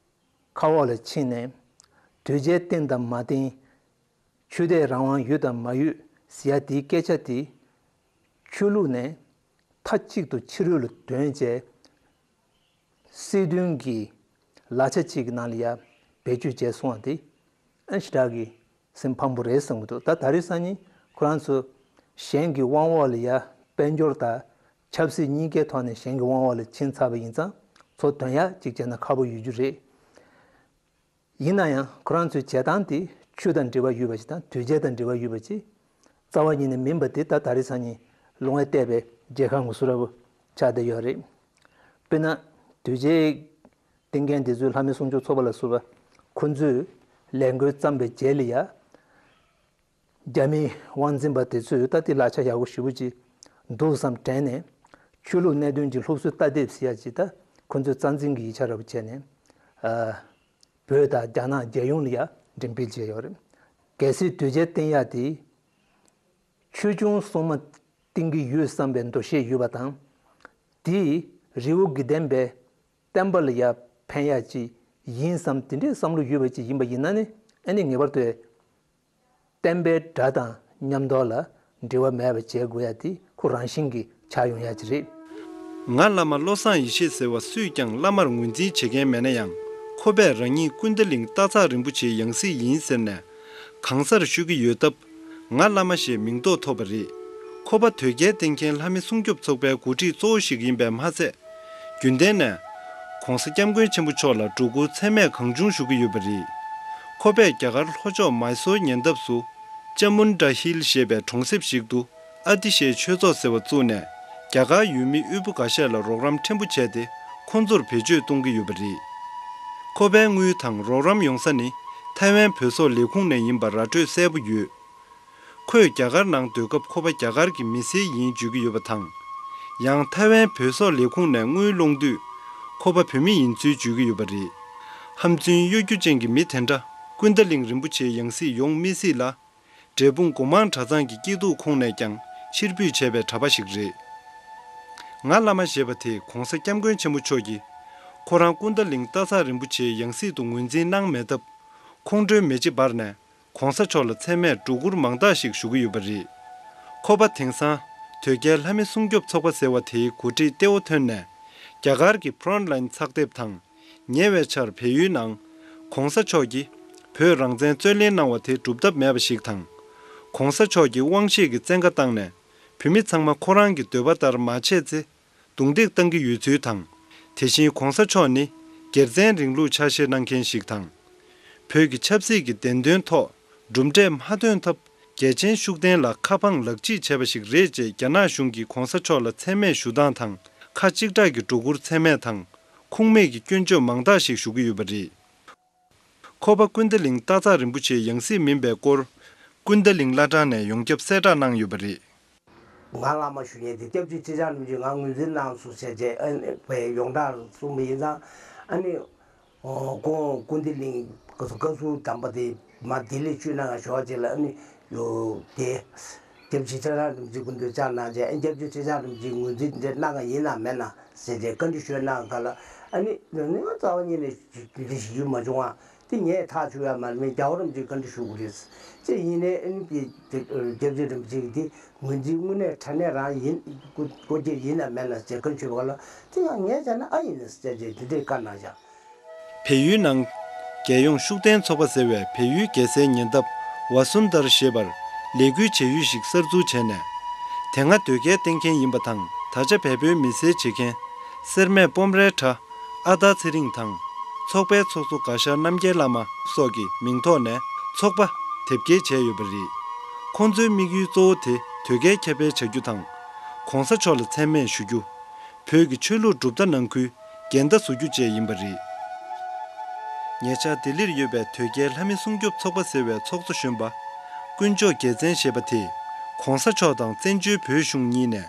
ཁ་འོག་ལ་ཕྱིན་ནས། དོལ་རྒྱལ་བསྟེན་དང་མ་བསྟེན། ཆོས་དད་རང་དབང་ཡོད་དང་མ་ཡོད་ཟེར་ཡ་དེའི་སྐད་ཆ་དེ་ཆོས་ལུགས་ནས་མཐའ་གཅིག་ཏུ་ཕྱི་རོལ་ལ་འདོན་བྱས། སྲིད་དོན་གྱི་ལག་ཆ་གཅིག་གི་ནང་ལ་ཡ་བེད་སྤྱོད་བྱས་སོང་བ་དེ་ཨ་ཞེ་དྲག་གི་སེམས་ཕམ་པོ་རེད་བསམ་གྱི་འདུག་ད་ད་རེས་སང་ཉིན་ཁོ་རང་ཚོ་གཞན་གྱི་དབང་འོག་ལ་ཡ་དཔལ་འབྱོར་དང་ ཆབ་སྲིད་གཉིས་ཀའི་ཐོག་ནས་གཞན་གྱི་དབང་འོག་ལ་ཕྱིན་ཚར་བ་ཡིན་ཙང་། ཚུར་དོན་ཡག་ཅིག་བྱས་ན་ཁག་པོ་ཡོད་རྒྱུ་རེད། ཡིན་ན་ཡང་ཁོ་རང་ཚོའི་བྱེད་སྟངས་དེ་ཆོས་དང་འབྲེལ་བ་ཡོད་པ་ཞིག་དང་། དོལ་རྒྱལ་དང་འབྲེལ་བ་ཡོད་པ་ཅིག་རྩ་བ་ཉིད་ནས་མིན་པ་དེ་ད་ད་རེས་སང་ཉིན་ལུང་བས་བལྟས་པའི་རྒྱལ་ཁ་ངོ་སོ་ར་བོ་ཆགས་བསྡད་ཡོད་རེད། དཔེར་ན། དོལ་རྒྱལ་བསྟེན་མཁན་དེ་ཚོས་ལྷ་མི་སྲུང་སྐྱོབ་ཚོགས་པ་ལ་སོགས་པ་ཁོ་ཚོས་ལས་འགུལ་བརྩམས་པའི་རྗེས་ལ་ཡ། རྒྱ་མིའི་དབང་འཛིན་པ་དེ་ཚོས་ད་དེ་ལག་ཆ་ཡག་པོ་ཞེ་པོ་ཅིག་འདུག་བསམ་དྲན་ནས། ཆོས་ལུགས་གནད་དོན་གྱི་སློབ་གསོ་ལྟ་དེབ་ཟེར་ཡ་ཅིག་ད་ཁོ་ཚོས་རྩ་འཛིན་གྱི་ཡིག་ཆ་འདྲ་པོ་བྱས་ནས། ཨ། བོད་དང་རྒྱ་ནག་རྒྱལ་ཡོངས་ལ་ཡ་འགྲེམས་སྤེལ་བྱས་ཡོད་རེད། གལ་སྲིད་དོལ་རྒྱལ་བསྟེན་ཡ་དེ། ཆོས་སྐྱོང་སྲུང་མ་བསྟེན་གྱི་ཡོད་བསམ་པའི་འདུ་ཤེས་ཡོད་པ་དང་། དེས་རི་བོ་དགེ་ལྡན་པའི་བསྟན་པ་ལ་ཡ་ཕན་ཡ་ཅིག་ཡིན་བསམ་དེ་འདྲའི་བསམ་བློ་ཡོད་པ་ཅིག་ཡིན་པ་ཡིན་ན་ནི། ཨ་ནི་ངེས་པར་དུ་བསྟན་པའི་དགྲ་དང་མཉམ་དུ་ལ་འབྲེལ་བ་མེད་པ་བྱེད་དགོས་ཡ་དེ་ཁོ་རང་བཞིན་གྱིས་ཆགས་ཡོང་ཡ་ཅིག་རེད། ང་བླ་མ་བློ་བཟང་ཡེ་ཤེས་ཟེར་བ་སུས་ཀྱང་བླ་མར་ངོས་འཛིན་བྱེད་མཁན་མེད་ན་ཡང་། ཁོ་པས་རང་ཉིད་ཀུན་ད་གླིང་སྟག་ཚང་རིན་པོ་ཆེའི་ཡང་སྲིད་ཡིན་ཟེར་ནས་གང་སར་ཤོད་ཀྱི་ཡོད་སྟབས། ང་བླ་མ་ཞེས་མིང་འདོགས་ཐོབ་པ་རེད། ཁོ་པ་དོལ་རྒྱལ་བསྟེན་མཁན་ལྷ་མི་སྲུང་སྐྱོབ་ཚོགས་པའི་འགོ་ཁྲིད་གཙོ་བོ་ཞིག་ཡིན་པས་མ་ཚད། རྒྱུན་ལྡན་ནས་༸གོང་ས་༸སྐྱབས་མགོན་ཆེན་པོ་མཆོག་ལ་སྒྲོ་བསྐུར་ཚད་མེད་གང་བྱུང་ཞུ་གི་ཡོད་པ་རེད། ཁོ་པས་རྒྱ་གར་ལྷོ་ཕྱོགས་མཱི་སོར་ཉེ་འདབས་སུ་ཅ་མུན་ཏྲ་ཧིལ་ཞེས་པའི་གྲོང་གསེབ་ཞིག་ཏུ་ཨ་ཏི་ཤའི་ཆོས་ཚོགས་ཟེར་བ་བཙུགས་ནས། རྒྱ་གར་ཡུལ་མི་དབུལ་པོ་འགའ་ཤས་ལ་རོགས་རམ་ཕྲན་བུ་བྱས་ཏེ། ཁོང་ཚོར་བེད་སྤྱོད་གཏོང་གི་ཡོད་པ་རེད། ཁོ་པའི་དངུལ་དང་རོགས་རམ་ཡོང་ས་ནི་ཐའེ་ཝན་བོད་སོག་ལས་ཁུངས་ནས་ཡིན་པ་ར་སྤྲོད་གསལ་པོ་ཡོད། ཁོས་རྒྱ་གར་ནང་སྡོད་སྐབས་ཁོ་པ་རྒྱ་གར་གྱི་མི་སེར་ཡིན་བརྗོད་ཀྱི་ཡོད་པ་དང་། ཡང་ཐའེ་ཝན་བོད་སོག་ལས་ཁུངས་ནས་དངུལ་སློང་དུས། ཁོ་པ་བོད་མི་ཡིན་ཚུལ་བརྗོད་ཀྱི་ཡོད་པ་རེད། ཧམ་རྫུན་གཡོ་སྒྱུ་ཅན་གྱི་མི་དེ་འདྲ་ཀུན་ད་གླིང་རིན་པོ་ཆེའི་ཡང་སྲིད་ཡོང་མི་སྲིད་ལ། འབྲས་སྤུངས་སྒོ་མང་གྲྭ་ཚང་གི་སྐྱིད་སྡུག་ཁོངས་ནས་ཀྱང་ཕྱིར་འབུད་བྱས་པའི་གྲྭ་པ་ཞིག་རེད། ང་བླ་མ་ཞེས་པ་དེ་༸གོང་ས་༸སྐྱབས་མགོན་ཆེན་པོ་མཆོག་གིས་ཁོ་རང་ཀུན་ད་གླིང་སྟག་ཚང་རིན་པོ་ཆེའི་ཡང་སྲིད་དུ་ངོས་འཛིན་གནང་མེད་སྟབས། ཁོང་ཁྲོའི་མེ་ལྕེ་འབར་ནས། ༸གོང་ས་མཆོག་ལ་མཚན་སྨད་སྒྲོ་བསྐུར་མང་དག་ཞིག་ཞུ་གི་ཡོད་པ་རེད། ཁོ་པ་དེང་སང་དོལ་རྒྱལ་ལྷ་མི་སྲུང་སྐྱོབ་ཚོགས་པ་ཟེར་བ་དེའི་འགོ་ཁྲིད་གཏེ་བོ་ཐོན་ནས། རྒྱ་གར་གྱི་Frontline་ཚགས་དེབ་དང་། ཉེ་བའི་ཆར་བལ་ཡུལ་ནང་༸གོང་ས་མཆོག་གིས་བོད་རང་བཙན་རྩོད་ལེན་གནང་བ་དེ་སྒྲུབ་ཐབས་མེད་པ་ཞིག་དང་། ༸གོང་ས་མཆོག་གིས་དབང་ཤེད་ཀྱི་བཙན་བཀའ་བཏང་ནས། བོད་མི་ཚང་མ་ཁོ་རང་གི་འདོད་པ་ལྟར་མ་བྱས་ཚེ། རྡུང་རྡེག་བཏང་གི་ཡོད་ཚུལ་དང་། དེ་བཞིན་༸གོང་ས་མཆོག་ནི་སྒེར་བཙན་རིང་ལུགས་ཕྱག་བཞེས་གནང་མཁན་ཞིག་དང་། བོད་ཀྱི་ཆབ་སྲིད་ཀྱི་བདེན་དོན་ཐོག་གྲུབ་འབྲས་མ་ཐོན་ཐབས་རྒྱལ་ཆེན་ཤུགས་ལྡན་ལ་ཁ་འཕངས་ལག་འཇིགས་བྱས་པ་ཞིག་རེད་ཅེས་རྒྱ་ནག་གཞུང་གིས་༸གོང་ས་མཆོག་ལ་མཚན་སྨད་ཞུ་སྟངས་དང་། ཁ་གཅིག་གྲགས་ཀྱི་སྒྲོ་བསྐུར་མཚན་སྨད་དང་། ཁུངས་མེད་ཀྱི་སྐྱོན་བརྗོད་མང་དག་ཞིག་ཞུ་གི་ཡོད་པ་རེད། ཁོ་པ་ཀུན་ད་གླིང་སྟག་ཚང་རིན་པོ་ཆེའི་ཡང་སྲིད་མིན་པའི་སྐོར། ཀུན་ད་གླིང་བླ་བྲང་ནས་ཡོངས་ཁྱབ་གསལ་བསྒྲགས་གནང་ཡོད་པ་རེད། ང་བླ་མ་ཞུ་མཁན་དེ་སྐྱབས་རྗེ་ཁྲི་བྱང་རིན་པོ་ཆེས་ང་ངོས་འཛིན་གནང་སོང་ཟེར་བྱས། ཨ་ནི་བའི་ཡོངས་གྲགས་གསུངས་པ་ཡིན་ཙང་། ཨ་ནི་ཁོང་ཀུན་ད་གླིང་བཀའ་ཟུར་དམ་པ་དེ་མར་ལྡི་ལི་བསྐྱོད་གནང་ཞོར་བྱས་ལ། ཨ་ནི་ཡོ་དེ་སྐྱབས་རྗེ་ཁྲི་བྱང་རིན་པོ་ཆེ་སྐུ་མདུན་བཅར་གནང་བྱས། ཨ་ནི་སྐྱབས་རྗེ་ཁྲི་བྱང་རིན་པོ་ཆེས་ངོས་འཛིན་དེ་གནང་གི་ཡིན་ནམ་མེད་ན་ཟེར་བྱས་བཀའ་འདྲི་ཞུས་གནང་ག་ལ། ཨ་ནི་ང་རྩ་བ་ཉིད་ནས་དེ་འདྲ་ཞིག་ཡོད་མ་བྱུང་བ། དེ་ངས་ཐག་ཆོད་ཡ་མ་རེད། མི་རྒྱལ་བ་རིན་པོ་ཆེས་བཀའ་འདྲི་ཞུ་དགོས་རེད་ཅེས་ཡིན་ནའི། ཨ་ནི་དེ་སྐྱབས་རྗེ་རིན་པོ་ཆེ་གིས་དེ་ངོས་འཛིན་དངོས་གནས་དྲང་གནས་རང་ཡིན། སྐུ་སྐུ་སྐྱེ་ཡིན་ནམ་མེད་ན་ཟེར་བཀའ་འདྲི་ཞུས་པ་ལ། དེ་ཡང་ངས་བྱས་ན་ཨ་ཡིན་ཟེར་བྱས་དེ་འདྲའི་བཀའ་གནང་བཞག་བལ་ཡུལ་ནང་རྒྱལ་ཡོངས་ཤུགས་ལྡན་ཚོགས་པ་ཟེར་བས་བལ་ཡུལ་རྒྱལ་སའི་ཉེ་འདབས་ཝ་སུན་དར་ཞེས་པར་ལས་འགུལ་བྱེད་ཡུལ་ཞིག་གསར་འཛུགས་བྱས་ནས། དེ་སྔ་དོལ་རྒྱལ་བསྟེན་མཁན་ཡིན་པ་དང་། ད་ཆ་བལ་པོའི་མི་སེར་བྱེད་མཁན་སེར་སྨད་སྤོམ་རའི་གྲྭ་ཨ་དར་ཚེ་རིང་དང་། ཚོགས་པའི་ཚོགས་གཙོ་དགའ་ཤར་རྣམ་རྒྱལ་བླ་མ་སོགས་ཀྱི་མིང་ཐོག་ནས་ཚོགས་པ་དེབ་སྐྱེལ་བྱས་ཡོད་པ་རེད། ཁོང་ཚོའི་དམིགས་ཡུལ་གཙོ་བོ་དེ་དོལ་རྒྱལ་ཁྱབ་སྤེལ་བྱ་རྒྱུ་དང་། ༸གོང་ས་མཆོག་ལ་མཚན་སྨད་ཞུ་རྒྱུ། བོད་ཀྱི་ཆོས་ལུགས་གྲུབ་མཐའ་ནང་ཁུལ་འགལ་ཟླ་བཟོ་རྒྱུ་བཅས་ཡིན་པ་རེད། ཉེ་ཆར་ལྡི་ལིར་ཡོད་པའི་དོལ་རྒྱལ་ལྷ་མི་སྲུང་སྐྱོབ་ཚོགས་པ་ཟེར་བའི་ཚོགས་གཙོ་གཞོན་པ་དཀོན་མཆོག་རྒྱལ་མཚན་ཞེས་པ་དེས་༸གོང་ས་མཆོག་དང་བཙན་བྱོལ་བོད་གཞུང་གཉིས་ནས་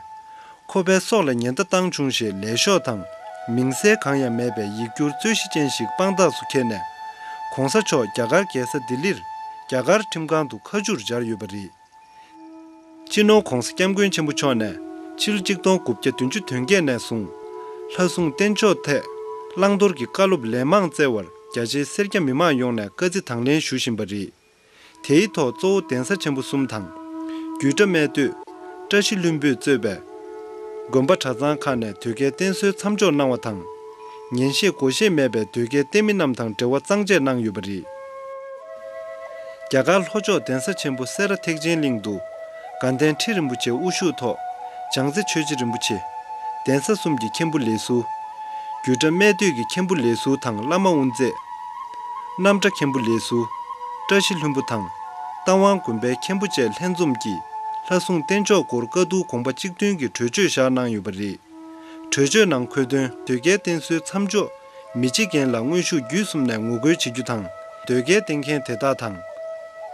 ཁོ་པའི་སྲོག་ལ་ཉེན་བརྡ་བཏང་བྱུང་ཞེས་ལས་ཤོག་དང་མིང་གསལ་གང་ཡང་མེད་པའི་ཡིག་སྒྱུར་རྩོད་གཞི་ཅན་ཞིག་དཔང་རྟགས་སུ་འཁྱེར་ནས། ༸གོང་ས་མཆོག་རྒྱ་གར་རྒྱལ་ས་ལྡི་ལིར་རྒྱ་གར་ཁྲིམས་ཁང་དུ་ཁ་མཆུར་སྦྱར་ཡོད་པ་རེད། སྤྱི་ནོར་༸གོང་ས་༸སྐྱབས་མགོན་ཆེན་པོ་མཆོག་ནས་ཕྱི་ལོ་ཆིག་སྟོང་དགུ་བརྒྱ་བདུན་ཅུ་དོན་བརྒྱད་ནས་བཟུང་། ལྷ་སྲུང་བསྟེན་ཕྱོགས་ཐད་བླང་དོར་གྱི་བཀའ་སློབ་ལན་མང་སྩལ་བར་རྒྱ་ཆེའི་སེར་སྐྱ་མི་མང་ཡོངས་ནས་བཀའ་བརྩི་དང་ལེན་ཞུ་བཞིན་པ་རེད། དེའི་ཐོག་གཙོ་བོ་གདན་ས་ཆེན་པོ་གསུམ་དང་། རྒྱུད་གྲྭ་སྨད་སྟོད། བཀྲ་ཤིས་ལྷུན་པོས་གཙོས་པའི་དགོན་པ་གྲྭ་ཚང་ཁག་ནས་དོལ་རྒྱལ་བསྟེན་གསོལ་མཚམས་འཇོག་གནང་བ་དང་། ཉན་ཤེས་གོ་ཤེས་མེད་པའི་དོལ་རྒྱལ་བསྟེན་མི་རྣམས་དང་འབྲེལ་བ་གཙང་བཅད་གནང་ཡོད་པ་རེད། རྒྱ་གར་ལྷོ་ཕྱོགས་གདན་ས་ཆེན་པོ་སེ་ར་ཐེག་ཆེན་གླིང་དུ་དགའ་ལྡན་ཁྲི་རིན་པོ་ཆེ་དབུ་བཞུགས་ཐོག་བྱང་རྩེ་ཆོས་རྗེ་རིན་པོ་ཆེ། གདན་ས་གསུམ་གྱི་མཁན་པོ་ལས་ཟུར། རྒྱུད་གྲྭ་སྨད་སྟོད་ཀྱི་མཁན་པོ་ལས་ཟུར་དང་བླ་མ་དབུ་མཛད། རྣམ་གྲྭ་མཁན་པོ་ལས་ཟུར། བཀྲ་ཤིས་ལྷུན་པོ་དང་། རྟ་དབང་དགོན་པའི་མཁན་པོ་བཅས་ལྷན་འཛོམས་ཀྱིས་ལྷ་སྲུང་རྟེན་མཆོག་སྐོར་བཀའ་བསྡུར་དགོངས་པ་གཅིག་མཐུན་གྱི་གྲོས་ཆོད་བཞག་གནང་ཡོད་པ་རེད། གྲོས་ཆོད་ནང་འཁོད་དོན། དོལ་རྒྱལ་བསྟེན་གསོལ་མཚམས་འཇོག་མི་བྱེད་མཁན་ལ་དངོས་ཤུགས་བརྒྱུད་གསུམ་ནས་ངོ་རྒོལ་བྱེད་རྒྱུ་དང་། དོལ་རྒྱལ་བསྟེན་མཁན་དེ་དག་དང་།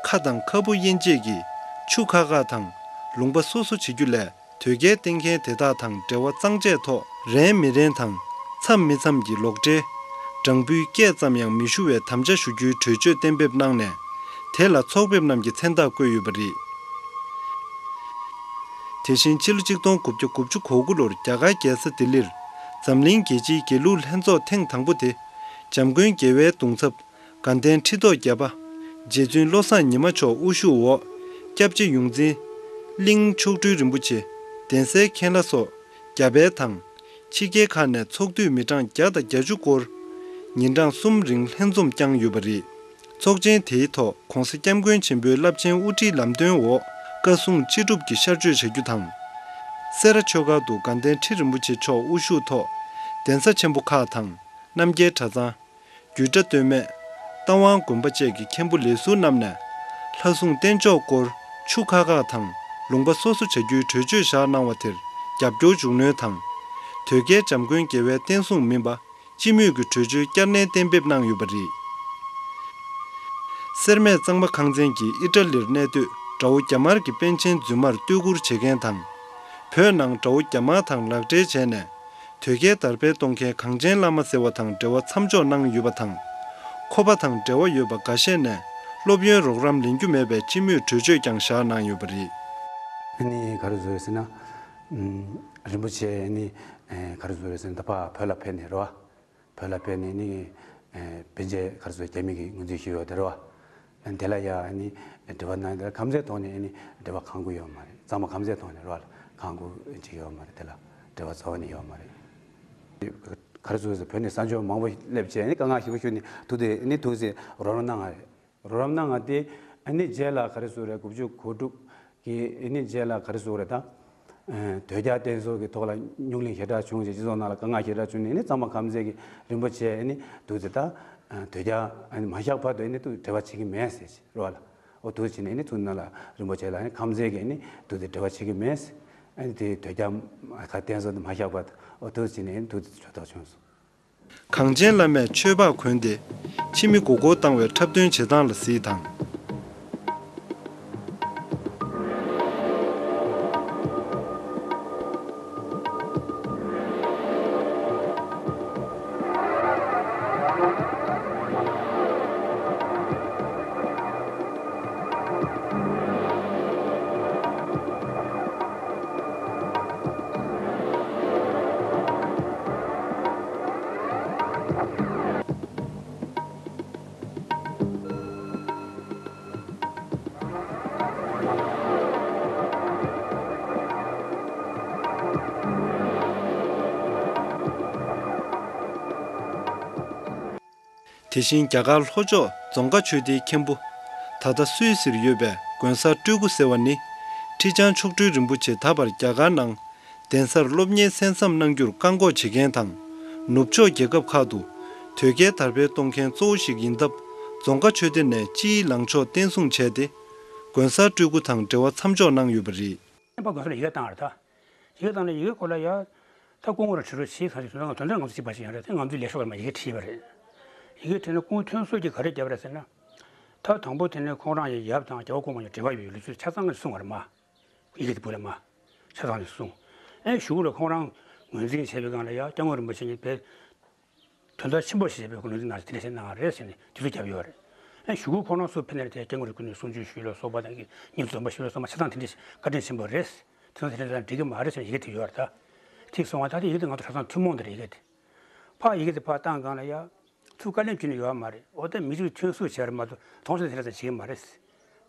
ཁ་དང་ཁ་སྤུ་དབྱེ་འབྱེད་ཀྱིས་ཆུ་ཁ་ཁ་དང་ལུང་པ་སོ་སོ་བྱེད་རྒྱུ་ལས། དོལ་རྒྱལ་བསྟེན་མཁན་དེ་དག་དང་འབྲེལ་བ་གཙང་བཅད་ཐོག་རན་མི་རན་དང་། འཚམ་མི་འཚམ་གྱི་ལོག་འགྲེལ། སྦྲང་བུའི་སྐད་ཙམ་ཡང་མི་ཞུ་བའི་དམ་བཅའ་ཞུ་རྒྱུའི་གྲོས་ཆོད་གཏན་འབེབས་གནང་ནས། དེ་ལ་ཚོགས་ཕེབས་རྣམས་ཀྱི་མཚན་རྟགས་བཀོད་ཡོད་པ་རེད། དེ་བཞིན་ཕྱི་ལོ་གཅིག་སྟོང་དགུ་བརྒྱ་དགུ་བཅུ་གོ་དགུ་ལོར་རྒྱ་གར་རྒྱལ་ས་ལྡི་ལིར་འཛམ་གླིང་རྒྱལ་སྤྱིའི་དགེ་ལུགས་ལྷན་ཚོགས་ཐེངས་དང་པོ་དེ། འཇམ་མགོན་རྒྱལ་བའི་གདུང་ཚབ། དགའ་ལྡན་ཁྲི་ཐོག་བརྒྱད་པ། རྗེ་བཙུན་བློ་བཟང་ཉི་མ་མཆོག་དབུ་བཞུགས་འོག་སྐྱབས་རྗེ་ཡོངས་འཛིན། གླིང་མཆོག་སྤྲུལ་རིན་པོ་ཆེ། གདན་སའི་མཁན་བླ་སོགས། རྒྱ་བལ་དང་། ཕྱི་རྒྱལ་ཁག་ནས་ཚོགས་འཐུས་མི་གྲངས་བརྒྱ་དང་བརྒྱད་ཅུ་སྐོར། ཉིན་གྲངས་གསུམ་རིང་ལྷན་འཛོམས་བསྐྱངས་ཡོད་པ་རེད། ཚོགས་ཆེན་དེའི་ཐོག་༧གོང་ས་༧སྐྱབས་མགོན་ཆེན་པོའི་རླབས་ཆེན་དབུ་ཁྲིད་ལམ་སྟོན་འོག་བཀའ་གསུང་ཅི་སྒྲུབ་ཀྱི་ཤར་བསྐྱོད་བྱ་རྒྱུ་དང་། སེ་ར་ཆོས་སྒར་དུ་དགའ་ལྡན་ཁྲི་རིན་པོ་ཆེ་མཆོག་དབུ་བཞུགས་ཐོག་གདན་ས་ཆེན་པོ་ཁག་དང་། རྣམ་རྒྱལ་གྲྭ་ཚང་། རྒྱུད་གྲྭ་སྟོད་སྨད། རྟ་དབང་དགོན་པ་བཅས་ཀྱི་མཁན་པོ་ལས་ཟུར་རྣམས་ནས། ལྷ་སྲུང་རྟེན་མཆོག་སྐོར་ཆུ་ཁ་ཁ་དང་ལུང་པ་སོ་སོ་བྱ་རྒྱུའི་གྲོས་ཆོད་བཞག་གནང་བ་དེར་རྒྱབ་སྐྱོར་མཇུག་གནོན་དང་། དོལ་རྒྱལ་འཇམ་མགོན་རྒྱལ་བའི་བསྟན་སྲུང་མིན་པ། སྤྱི་མོས་ཀྱི་གྲོས་ཆོད་བསྐྱར་ནན་གཏན་འབེབས་གནང་ཡོད་པ་རེད། སེར་སྨད་གཙང་པ་ཁང་ཚན་གྱིས་ཨི་ཊ་ལིར་གནས་སྡོད་དགྲ་བོ་རྒྱ་དམར་གྱི་པཎ་ཆེན་རྫུན་མར་བསྟོད་བཀུར་བྱེད་མཁན་དང་། བོད་ནང་དགྲ་བོ་རྒྱ་དམར་དང་ལག་འབྲེལ་བྱས་ནས། དོལ་རྒྱལ་དར་སྤེལ་གཏོང་མཁན་གངས་ཅན་བླ་མ་ཟེར་བ་དང་འབྲེལ་བ་མཚམས་འཇོག་གནང་ཡོད་པ་དང་། ཁོ་པ་དང་འབྲེལ་བ་ཡོད་པ་འགའ་ཤས་ནས་སློབ་ཡོན་རོགས་རམ་ལེན་རྒྱུ་མེད་པའི་སྤྱི་མོས་གྲོས་ཆོད་ཀྱང་བཞག་གནང་ཡོད་པ་རེད། ཨ་ནི་ག་རེ་བཟོ་ཡོད་ཟེར་ན། ཨམ། རིན་པོ་ཆེ་ནི་ཨེ་ག་རེ་བཟོ་ཡོད་ཟེར་ན་ད་ཕར་བོད་ལ་ཕེབས་ནས་རེད་བ། བོད་ལ་ཕེབས་ནས་ནི་ཨེ་ཕན་ཆད་ག་རེ་བཟོ་རྒྱ་མི་གིས་ངོས་འཛིན་ཞུས་ཡོད་དེ་རེད་བ། དེ་ལ་ཡ་ཨ་ནི་དྲི་བ་གནང་དེ་ལ་ཁམས་ཚན་ཐོག་ནས་ཨ་ནི་དྲི་བ་གང་དགོས་ཡོད་མ་རེད། གཙང་མ་ཁམས་ཚན་ཐོག་ནས་རོགས་ལ་གང་དགོས་ཅིག་ཡོད་མ་རེད། དེ་ལ་དྲི་བ་རྩ་བ་ནས་ཡོད་མ་རེད། ག་རེ་ཟེར་བོད་ནས་གསར་འབྱོར་མང་པོ་སླེབས་བྱས་ནི་དཀའ་ངལ་ཞེ་པོ་ཞུ་ནི་ཐུག་དེ་ནི་ཐུག་ཟེར་རོགས་རམ་གནང་ང་རེད། རོགས་རམ་གནང་ང་སྟེ་ཨ་ནི་རྗེས་ལ་ག་རེ་ཟེར་རེད། དགུ་བཅུ་གོ་དྲུག་གི་ཨ་ནི་རྗེས་ལ་ག་རེ་ཟེར་རེད་ད། ཨ་དོལ་རྒྱལ་བསྟེན་གསོལ་གྱི་ཐོག་ལ་རྙོག་གླེང་ཞེ་དྲག་བྱུང་ཞེས་སྤྱི་ཚོགས་ནང་ལ་དཀའ་ངལ་ཞེ་དྲག་བྱུང་ནས་ཨ་ནི་གཙང་མ་ཁམས་ཚན་གྱི་རིན་པོ་ཆེ་ཨ་ནི་འདུག་ཟེར་ད། ཨ་དོལ་རྒྱལ་ཨ་ནི་མ་བཞག་བར་དུ་ཨ་ནི་ཐུག་འབྲེལ་བ་བྱེད་ཀྱི་མེད་ཟེར་རོགས་ལ། ཨོ་དུ་བྱས་ནས་ནི་ཚུར་ནང་ལ་རིན་པོ་ཆེ་ལ་ནི་ཁམས་ཚན་གྱིས་ནི་དུ་དེ་འབྲེལ་བ་བྱེད་ཀྱི་མེད། ཨ་ནི་དེ་དོལ་རྒྱལ་ཁ་བསྟན་སོགས་དེ་མ་བཞག་པར་ཨོ་དུ་བྱས་ནས་ནི་དུ་དེ་གྲོས་ཐག་བྱུང་སོང་། གངས་ཅན་བླ་མས་ཆོས་འཕགས་གོན་ཏེ་ཕྱི་མི་མགོ་སྐོར་བཏང་བའི་འཁྲབ་སྟོན་བྱེད་སྟངས་ལ་གཟིགས་དང་། དེ་བཞིན་རྒྱ་གར་ལྷོ་ཕྱོགས་རྫོང་དཀར་ཆོས་སྡེའི་མཁན་པོ། ད་ལྟ་སུད་སིར་ཡོད་པའི་དགོན་གསར་སྤྲུལ་སྐུ་ཟེར་བ་ནི། ཁྲི་བྱང་མཆོག་སྤྲུལ་རིན་པོ་ཆེ་ད་བར་རྒྱ་གར་ནང་གདན་སར་སློབ་གཉེར་གསན་བསམ་གནང་རྒྱུར་བཀག་འགོག་བྱེད་མཁན་དང་། ནུབ་ཕྱོགས་རྒྱལ་ཁབ་ཁག་ཏུ་དོལ་རྒྱལ་དར་སྤེལ་གཏོང་མཁན་གཙོ་བོ་ཞིག་ཡིན་སྟབས། རྫོང་དཀར་ཆོས་སྡེ་ནས་སྤྱིའི་ལངས་ཕྱོགས་བརྟན་སྲུང་བྱས་ཏེ། དགོན་གསར་སྤྲུལ་སྐུ་དང་འབྲེལ་བ་མཚམས་འཇོག་གནང་ཡོད་པ་རེད། པ་དགོན་ས་ལ་ཡི་གེ་བཏང་བ་རེད་ད། ཡི་གེ་བཏང་ནས་ཡི་གེ་སྐོར་ལ་ཡ། ད་སྐུ་ངོ་རང་ཁྲིད་རོགས་བྱེད་ཟེར་ཞིག་དོན་དག་དོན་དག་ང་ཚོ་གཅིག་པ་ཞིག་ཡོད་རེད་དེ། ང་ཚོའི་ལས་ཤོག་ལ་མ་ཡི་གེ་བྲིས་པ་རེད། ཡི་གེ་བྲིས་ན་སྐུ་ངོ་ཐོན་ཟོར་གྱིས་ག་རེ་བརྒྱབ་རེད་ཟེར་ན། ད་དང་པོ་དེ་ནས་ཁོང་རང་ཡི་ཡབ་དང་རྒྱལ་བ་གོང་མ་གཉིས་འབྲེལ་བ་ཡོད་ལུགས་སྲོལ་ཆ་ཚང་ནས་གསུངས་པ་རེད་མ། ཡི་གེ་དེ་བུ་ལ་མ། ཆ་ཚང་ནས་གསུངས། ཨེ་གཞུག་ལ་ཁོང་རང་ངོས་འཛིན་བྱས་པའི་སྒང་ལ་ཡ་སྐྱབས་མགོན་རིན་པོ་ཆེ་གཉིས་དཔེ། དོན་དག་ཆེན་པོ་ཞིག་བྱས་པའི་ཁོ་ལུང་འདི་ནང་དེ་འདྲ་ཞིག་གནང་བ་རེད་ཟེར་ནས་དུས་ཚོད་བརྒྱབ་ཡོད་རེད། ཨ་གཞུག་གུ་ཁོ་རང་ཚོ་ཕེབས་ནས་དེ་སྐྱབས་མགོན་རིན་པོ་ཆེ་གསུང་ཆོས་ཞུས་ལ་སོགས་པ་དང་གི་སྙན་ཞུ་འཛོམས་པ་ཞུས་ལ་སོགས་པ་ཆ་ཚང་དེ་འདྲ་ཞིག་བཀའ་དྲིན་ཆེན་པོ་རེད། དེ་ཚོ་དེ་འདྲ་དང་འགྲིག་གི་མ་རེད་ཟེར་ཡི་གེ་དེ་ཡོད་རེད་ད། དེ་སོང་བ་ད་དེ་ཡི་གེ་དེ་ང་ཚོ་གྲྭ་ཚང་ཐུན་མོང་དེ་རེད་ཡི་གེ་དེ། ཕར་ཡི་གེ་དེ་ཕར་བཏང་སྒང་ལ་ཡ། ཚུར་བཀའ་ལན་བྱས་ནས་ཡོད་མ་རེད། འོ་ད་མི་རིགས་ཐོན་ཟོར་བྱས་རེད་མ་གཏོགས་དོགས་ཟོན་དེ་འདྲ་ཙམ་བྱེད་ཀྱི་མ་རེད།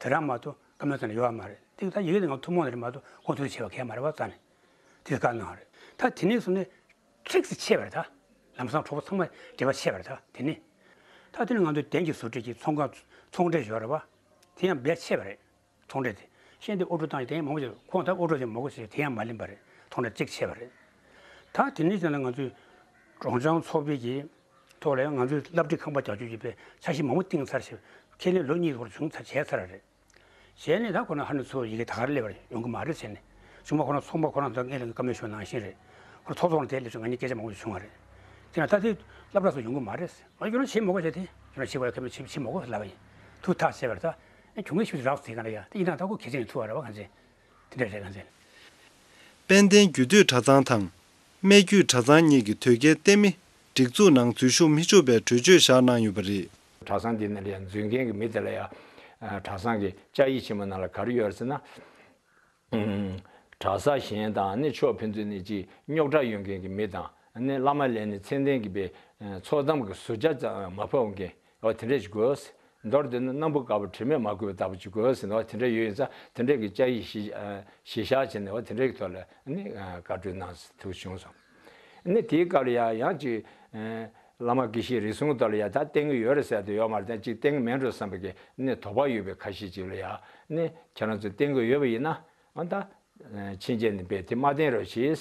དེ་རང་མ་གཏོགས་བཀའ་མོལ་ཙམ་ཡོད་མ་རེད། དེ་ད་ཡི་གེ་དེ་ང་ཐུན་མོང་དེ་རེད་མ་གཏོགས་ཁོང་ཐུགས་རྗེ་ཆེ་བ་གང་ཡང་མ་རེད་བ་ཙང་ནས། དེ་བཀའ་གནང་བ་རེད། ད་དེ་ནས་བཟུང་ནས། ཁྲིགས་སུ་ཆད་པ་རེད་ད། ལམ་སང་གྲོགས་པོ་ཚང་མ་འབྲེལ་བ་ཆད་པ་རེད་ད་དེ་ནི། ད་དེ་ནི་ང་ཚོའི་གདན་གྱི་བཟོ་གྲྭ་གི་ཚོང་ཁང་ཚོང་འབྲེལ་ཡོད་རེད་བ། དེ་ཡང་འབེལ་ཆད་པ་རེད། ཚོང་འབྲེལ་དེ། ཤེས་འདི་ཨོ་ཊོ་བཏང་ཡི་དེ་ཡང་མང་པོ་ཞིག་ཁོང་ད་ཨོ་ཊོ་ཞིག་མང་པོ་ཞིག་དེ་ཡང་མ་ལེན་པ་རེད། ཚོང་འབྲེལ་གཅིག་ཆད་པ་རེད། ད་ ད་དེ་ནས་ཀྱང་ང་ཚོས་གྲོང་ཆུང་ཚོགས་པའི་གི་ཐོག་ལ་ཡང་ང་ཚོས་སློབ་ཁྲིད་ཁང་པ་རྒྱག་རྒྱུ་ཡོད་པའི་འཆར་གཞི་མང་པོ་བཏིང་ཚར་ཞེས་ཁས་ལེན་ལོ་གཉིས་སྐོར་བྱུང་ཚར་བྱས་ཚར་རེད། བྱས་ནས་ད་ཁོ་ན་ཧ་ནུ་ཚོ་ཡི་གེ་ད་གར་སླེབས་པར་ཡོང་གི་མ་རེད་ཟེར་ནས། གཞུང་པ་ཁོ་ན་ཚོང་པ་ཁོ་རང་ཚོ་ངེད་ལ་བཀའ་མོལ་ཞུ་ནང་བཞིན་རེད། ཁོ་ཚོགས་ཚོགས་ནས་དེ་སླེབས་སོང་ང་གཉིས་སྐད་ཆ་མང་པོ་ཞིག་བྱུང་བ་རེད། དེ་ན་ད་དེ་སློབ་གྲྭ་ཚོ་ཡོང་གི་མ་རེད་ཟེར། ཨ་ཁྱོད་རང་བྱེད་མ་དགོས་བྱས་དེ་ཁྱོད་རང་བྱེད་དགོས་ཡ་ཁྱོད་རང་བྱེད་བྱེད་མ་དགོས་ལབ་པ་ཡིན། ཐུགས་ཐག་བཅད་པར་ད་ཨ་ཁྱོད་ངས་ཞུ་རག་ཟེར་ག་ལ་ཡ་དེ་ཡིན་ན་ད་ཁོ་གལ་ཆེན་ཐུག་བ་རེད་བ་གང་ཚེ། དེ་འདྲ་རེད་གང་ཚེ། དཔལ་ལྡན་རྒྱུད་སྟོད་གྲྭ་ཚང་དང་། སྨད་རྒྱུད་གྲྭ་ཚང་གཉིས་ཀྱི་དོལ་རྒྱལ་བསྟེན་མི་སྒྲིག་འཛུགས་ནང་འཛུལ་ཞུགས་མི་ཆོག་པའི་གྲོས་ཆོད་བཞག་གནང་ཡོད་པ་རེད། གྲྭ་ཚང་འདི་ནང་ལ་ཡང་འཛུལ་མཁན་གྱི་མི་དེ་ལ་ཡང་གྲྭ་ཚང་གི་བཅའ་ཡིག་ཆེན་མོ་ནང་ལ་ག་རེ་ཡོད་རེད་ཟེར་ན། གྲྭ་ས་གཞན་དང་ནི་ཕྱོགས་ཕན་ཚུན་ནས་ཅིག་རྙོག་དྲ་ཡོད་མཁན་གྱི་མི་དང་ནི་བླ་མ་ལས་ནི་མཚན་ལྡན་གྱི་པའི་ཚོགས་གཏམ་གྱི་ཟུར་བཅར་ཙམ་མ་ཕབ་མཁན་འོ་དེ་འདྲ་ཞིག་དགོས། མདོར་བསྡུས་ན་སྣམ་བུ་དཀར་པོ་དྲི་མས་མ་གོས་པ་ལྟ་བུ་ཅིག་དགོས་ཟེར་ནས་འོ་དེ་འདྲ་ཡོད་ཡིན་ཙང་དེ་འདྲ་གི་བཅའ་ཡིག་གཞི་གཞི་བཞག་བྱས་ནས་འོ་དེ་འདྲ་གི་ཐོག་ལ་ནི་བཀའ་འཁྲོལ་གནང་ཐུབ་བྱུང་སོང་། ནི་དེའི་སྐབས་ལ་ཡང་ཡང་ཅིག་བླ་མ་དགེ་བཤེས་རེ་ཟུང་དག་ལ་ཡང་ད་བསྟེན་གྱི་ཡོད་རེད་ཟེར་དུ་ཡོད་མ་རེད། ད་ཅིག་བསྟེན་གྱི་མེད་འགྲོ་བསམ་པའི་གི་ནི་དོགས་པ་ཡོད་པའི་ཁ་ཤས་ཅིག་ལ་ཡང་ནི་ཁྱེད་རང་ཚོ་བསྟེན་གྱི་ཡོད་པ་ཡིན་ན་འོ་ད་ཕྱིན་ཆད་ནི་པས་དེ་མ་བསྟེན་རོགས་བྱེད།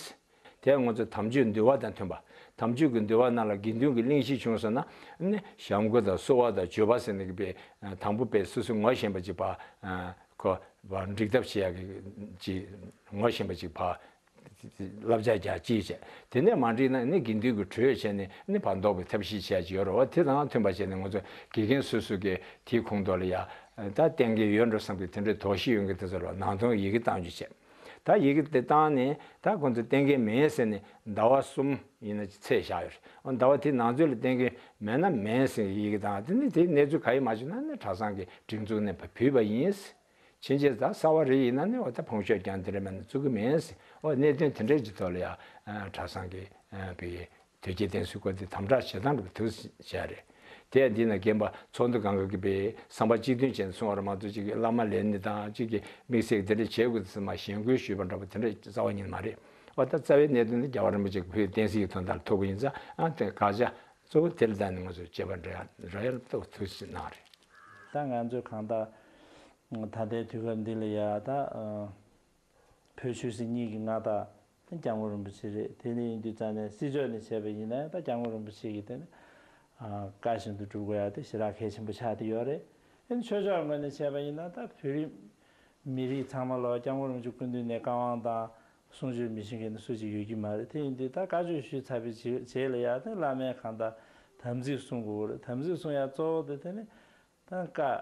དེ་ང་ཚོ་དམ་ཆོས་འདུལ་བ་དང་མཐུན་པ། དམ་ཆོས་ཀྱི་འདུལ་བ་ནང་ལ་དགེ་འདུན་གྱི་གླེང་གཞི་བྱུང་སོང་ན་ནི་བྱམས་མགོན་དང་བསུ་བ་དང་བརྗོད་པ་ཟེར་ནི་གི་པས་དང་པོ་པས་སོ་སོ་ངོ་ཤེས་པ་ཅིག་པ་ཁོ་བ་འགྲིག་ཐབས་བྱེད་ཡག་གི་ཅིག་ངོ་ཤེས་པ་ཅིག་པ། བསླབ་བྱ་རྒྱག་ཅིག་བྱས། དེ་ནས་མ་འགྲིག་ན་ནི་དགེ་འདུན་གྱི་གྲོས་བྱས་ནས་ནི་བར་འདོགས་པའི་ཐབས་ཤེས་བྱས་ཀྱི་ཡོད་རེད་བ། དེ་དང་མཐུན་པ་བྱས་ནས་ང་ཚོ་དགེ་རྒན་སོ་སོ་གིས་དེའི་ཁོངས་གཏོགས་ལ་ཡ་ད་གཏན་འཁེལ་ཡོད་འགྲོ་བསམ་གྱི་དེ་འདྲའི་དོགས་གཞི་ཡོད་མཁན་དེ་ཚོ་ལ་ནང་དོན་ཡི་གེ་བཏང་རྒྱུ་བྱས། ད་ཡི་གེ་དེ་བཏང་ནས་ད་ཁོང་ཚོ་གཏན་འཁེལ་མེད་ཟེར་ནས་ཟླ་བ་གསུམ་ཡིན་ན་ཚད་བཞག་ཡོད་རེད། ཨོ་ཟླ་བ་དེ་ནང་ཚུད་ལ་གཏན་འཁེལ་མེད་ན་མེད་ཟེར་ཡི་གེ་བཏང་དེ་ནི་དེ་གནས་ཚུལ་ག་ཡི་མ་བྱུང་ན་ནི་གྲྭ་ཚང་གི་སྒྲིག་འཛུགས་ནས་ཕུལ་བ་ཡིན། ཕྱིན་ཆད་ད་གསར་བ་རེ་ཡིན་ན་ནི་འོ་ད་ཕོངས་ཤོག་ཀྱང་དེ་འདྲ་མེད་ན་བཙུགས་ཀྱི་མེད་ཟེར། འོ་གནད་དོན་དེ་འདྲ་གྱི་ཐོག་ལ་ཡང་གྲྭ་ཚང་གི་བའི་དོལ་རྒྱལ་བསྟེན་གསོལ་སྐོར་དེ་དམ་དྲག་བྱེད་སྟངས་འདྲ་པོ་དུ་བྱས་རེད། དེ་ཡང་འདི་ན་རྒན་པ་ཚོགས་འདུ་སྒང་ག་གི་པའི་བསམ་པ་གཅིག་མཐུན་བྱས་ནས་གསུང་བ་རེད་མ་གཏོགས་གཅིག་གི་བླ་མ་ལས་ནི་དང་གཅིག་གི་དམིགས་བསལ་དེ་འདྲ་བྱེད་དགོས་ཟེར་མ་ཞེན་སྐུལ་ཞུས་པ་འདྲ་པོ་དེ་འདྲ་རྩ་བ་ཉིད་མ་རེད། འོ་ད་རྩ་བའི་གནད་དོན་ནི་རྒྱལ་བ་རིན་པོ་ཆེ་གི་བོད་བསྟན་སྲིད་ཀྱི་དོན་དག་ལ་ཐུག་པ་ཡིན་ཙང་ཨ་དེ་དགག་བྱ། གཙོ་བོ་དེ་ལ་བརྟེན་ནས་ང་ཚོས་བྱེད་པ་འདྲ་འདྲ་ཡ་ལ་ཐུགས་སུ་གནང་རེད། ད་ང་ཚོས་གང་ལྟར་ད་ལྟའི་དུས་སྐབས་འདི་ལ་ཡ་ད་བོད་ཆོས་སྲིད་གཉིས་ཀྱི་མངའ་བདག་སྐྱབས་མགོན་རིན་པོ་ཆེ་རེད། དེ་ནས་ཡིན་དུས་ཙང་ནས་སྲིད་ཕྱོགས་ནས་བྱས་པ་ཡིན་ན་ད་སྐྱབས་མགོན་རིན་པོ་ཆེ་གི་དེ་ནས་བཀའ་བཞིན་དུ་སྒྲུབ་དགོས་ཡ་དེ་ཞེ་དྲག་གལ་ཆེན་པོ་ཆགས་བསྡད་ཡོད་རེད། ཨ་ནི་ཆོས་ཕྱོགས་ངོས་ནས་བྱས་པ་ཡིན་ན་ད་བོད་རིགས་མི་རིགས་ཚང་མ་ལོ་སྐྱབས་མགོན་རིན་པོ་ཆེ་སྐུ་མདུན་ནས་བཀའ་དབང་དང་གསུང་ཆོས་མི་ཤེས་མཁན་ནི་སུ་ཞིག་ཡོད་ཀྱི་མ་རེད། དེ་ཡིན་དུས་ད་བཀའ་ཆོས་ཞུས་ཚར་བའི་རྗེས་ལ་ཡ་དེ་བླ་མའི་གང་ལྟར་དམ་ཚིག་སྲུང་དགོས་རེད། དམ་ཚིག་སྲུང་ཡ་གཙོ་བོ་དེ་དེ་ནི་ད་བཀའ་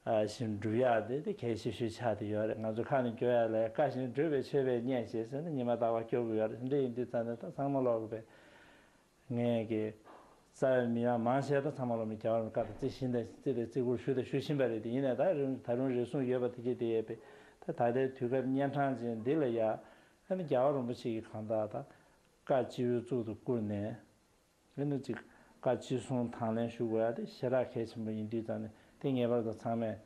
བཞིན་སྒྲུབ་ཡ་དེ་དེ་གལ་ཆེ་ཤོས་ཆགས་བསྡད་ཡོད་རེད། ང་ཚོ་ཁ་ནས་སྐྱོར་ཡ་ལ་བཀའ་བཞིན་སྒྲུབ་པའི་མཆོད་པས་མཉེས་བྱས་ཟེར་ནས་ཉི་མ་རྟག་པར་སྐྱོར་གི་ཡོད་རེད། དེ་འདྲ་ཡིན་དུས་ཙང་ནས་ད་ཚང་མ་ལོག་གི་པས། ངས་ཀྱི་རྩ་བའི་མི་མང་མང་ཆེ་ད་ཚང་མ་ལོ་མི་རྒྱ་བར་མི་བཀའ་དང་རྩི་ཤིང་དང་རྩི་དང་རྩི་བཀུར་ཞུ་དང་ཞུ་བཞིན་པ་རེད། དེ་ཡིན་ནའི་ད་རུང་ད་རུང་རེ་ཟུང་ཡོད་པ་དེ་གྱིས་དེ་ཡས་པས་ད་ད་ལྟའི་དུས་སྐབས་གཉན་འཕྲང་ཅན་འདི་ལ་ཡ་ཨ་ནི་རྒྱལ་བ་རིན་པོ་ཆེ་གི་གང་ལྟར་ད་བཀའ་སྤྱི་བོའི་གཙུག་ཏུ་བཀུར་ནས་ཨ་ནི་ཅིག་བཀའ་ཅི་གསུང་དང་ལེན་ཞུ་དགོས་ཡ་དེ་ཞེ་དྲག་གལ་ཆེན་པོ་ཡིན་དུས་ཙང་ནས་དེ་ངེས་པར་དུ་ཚང་མས་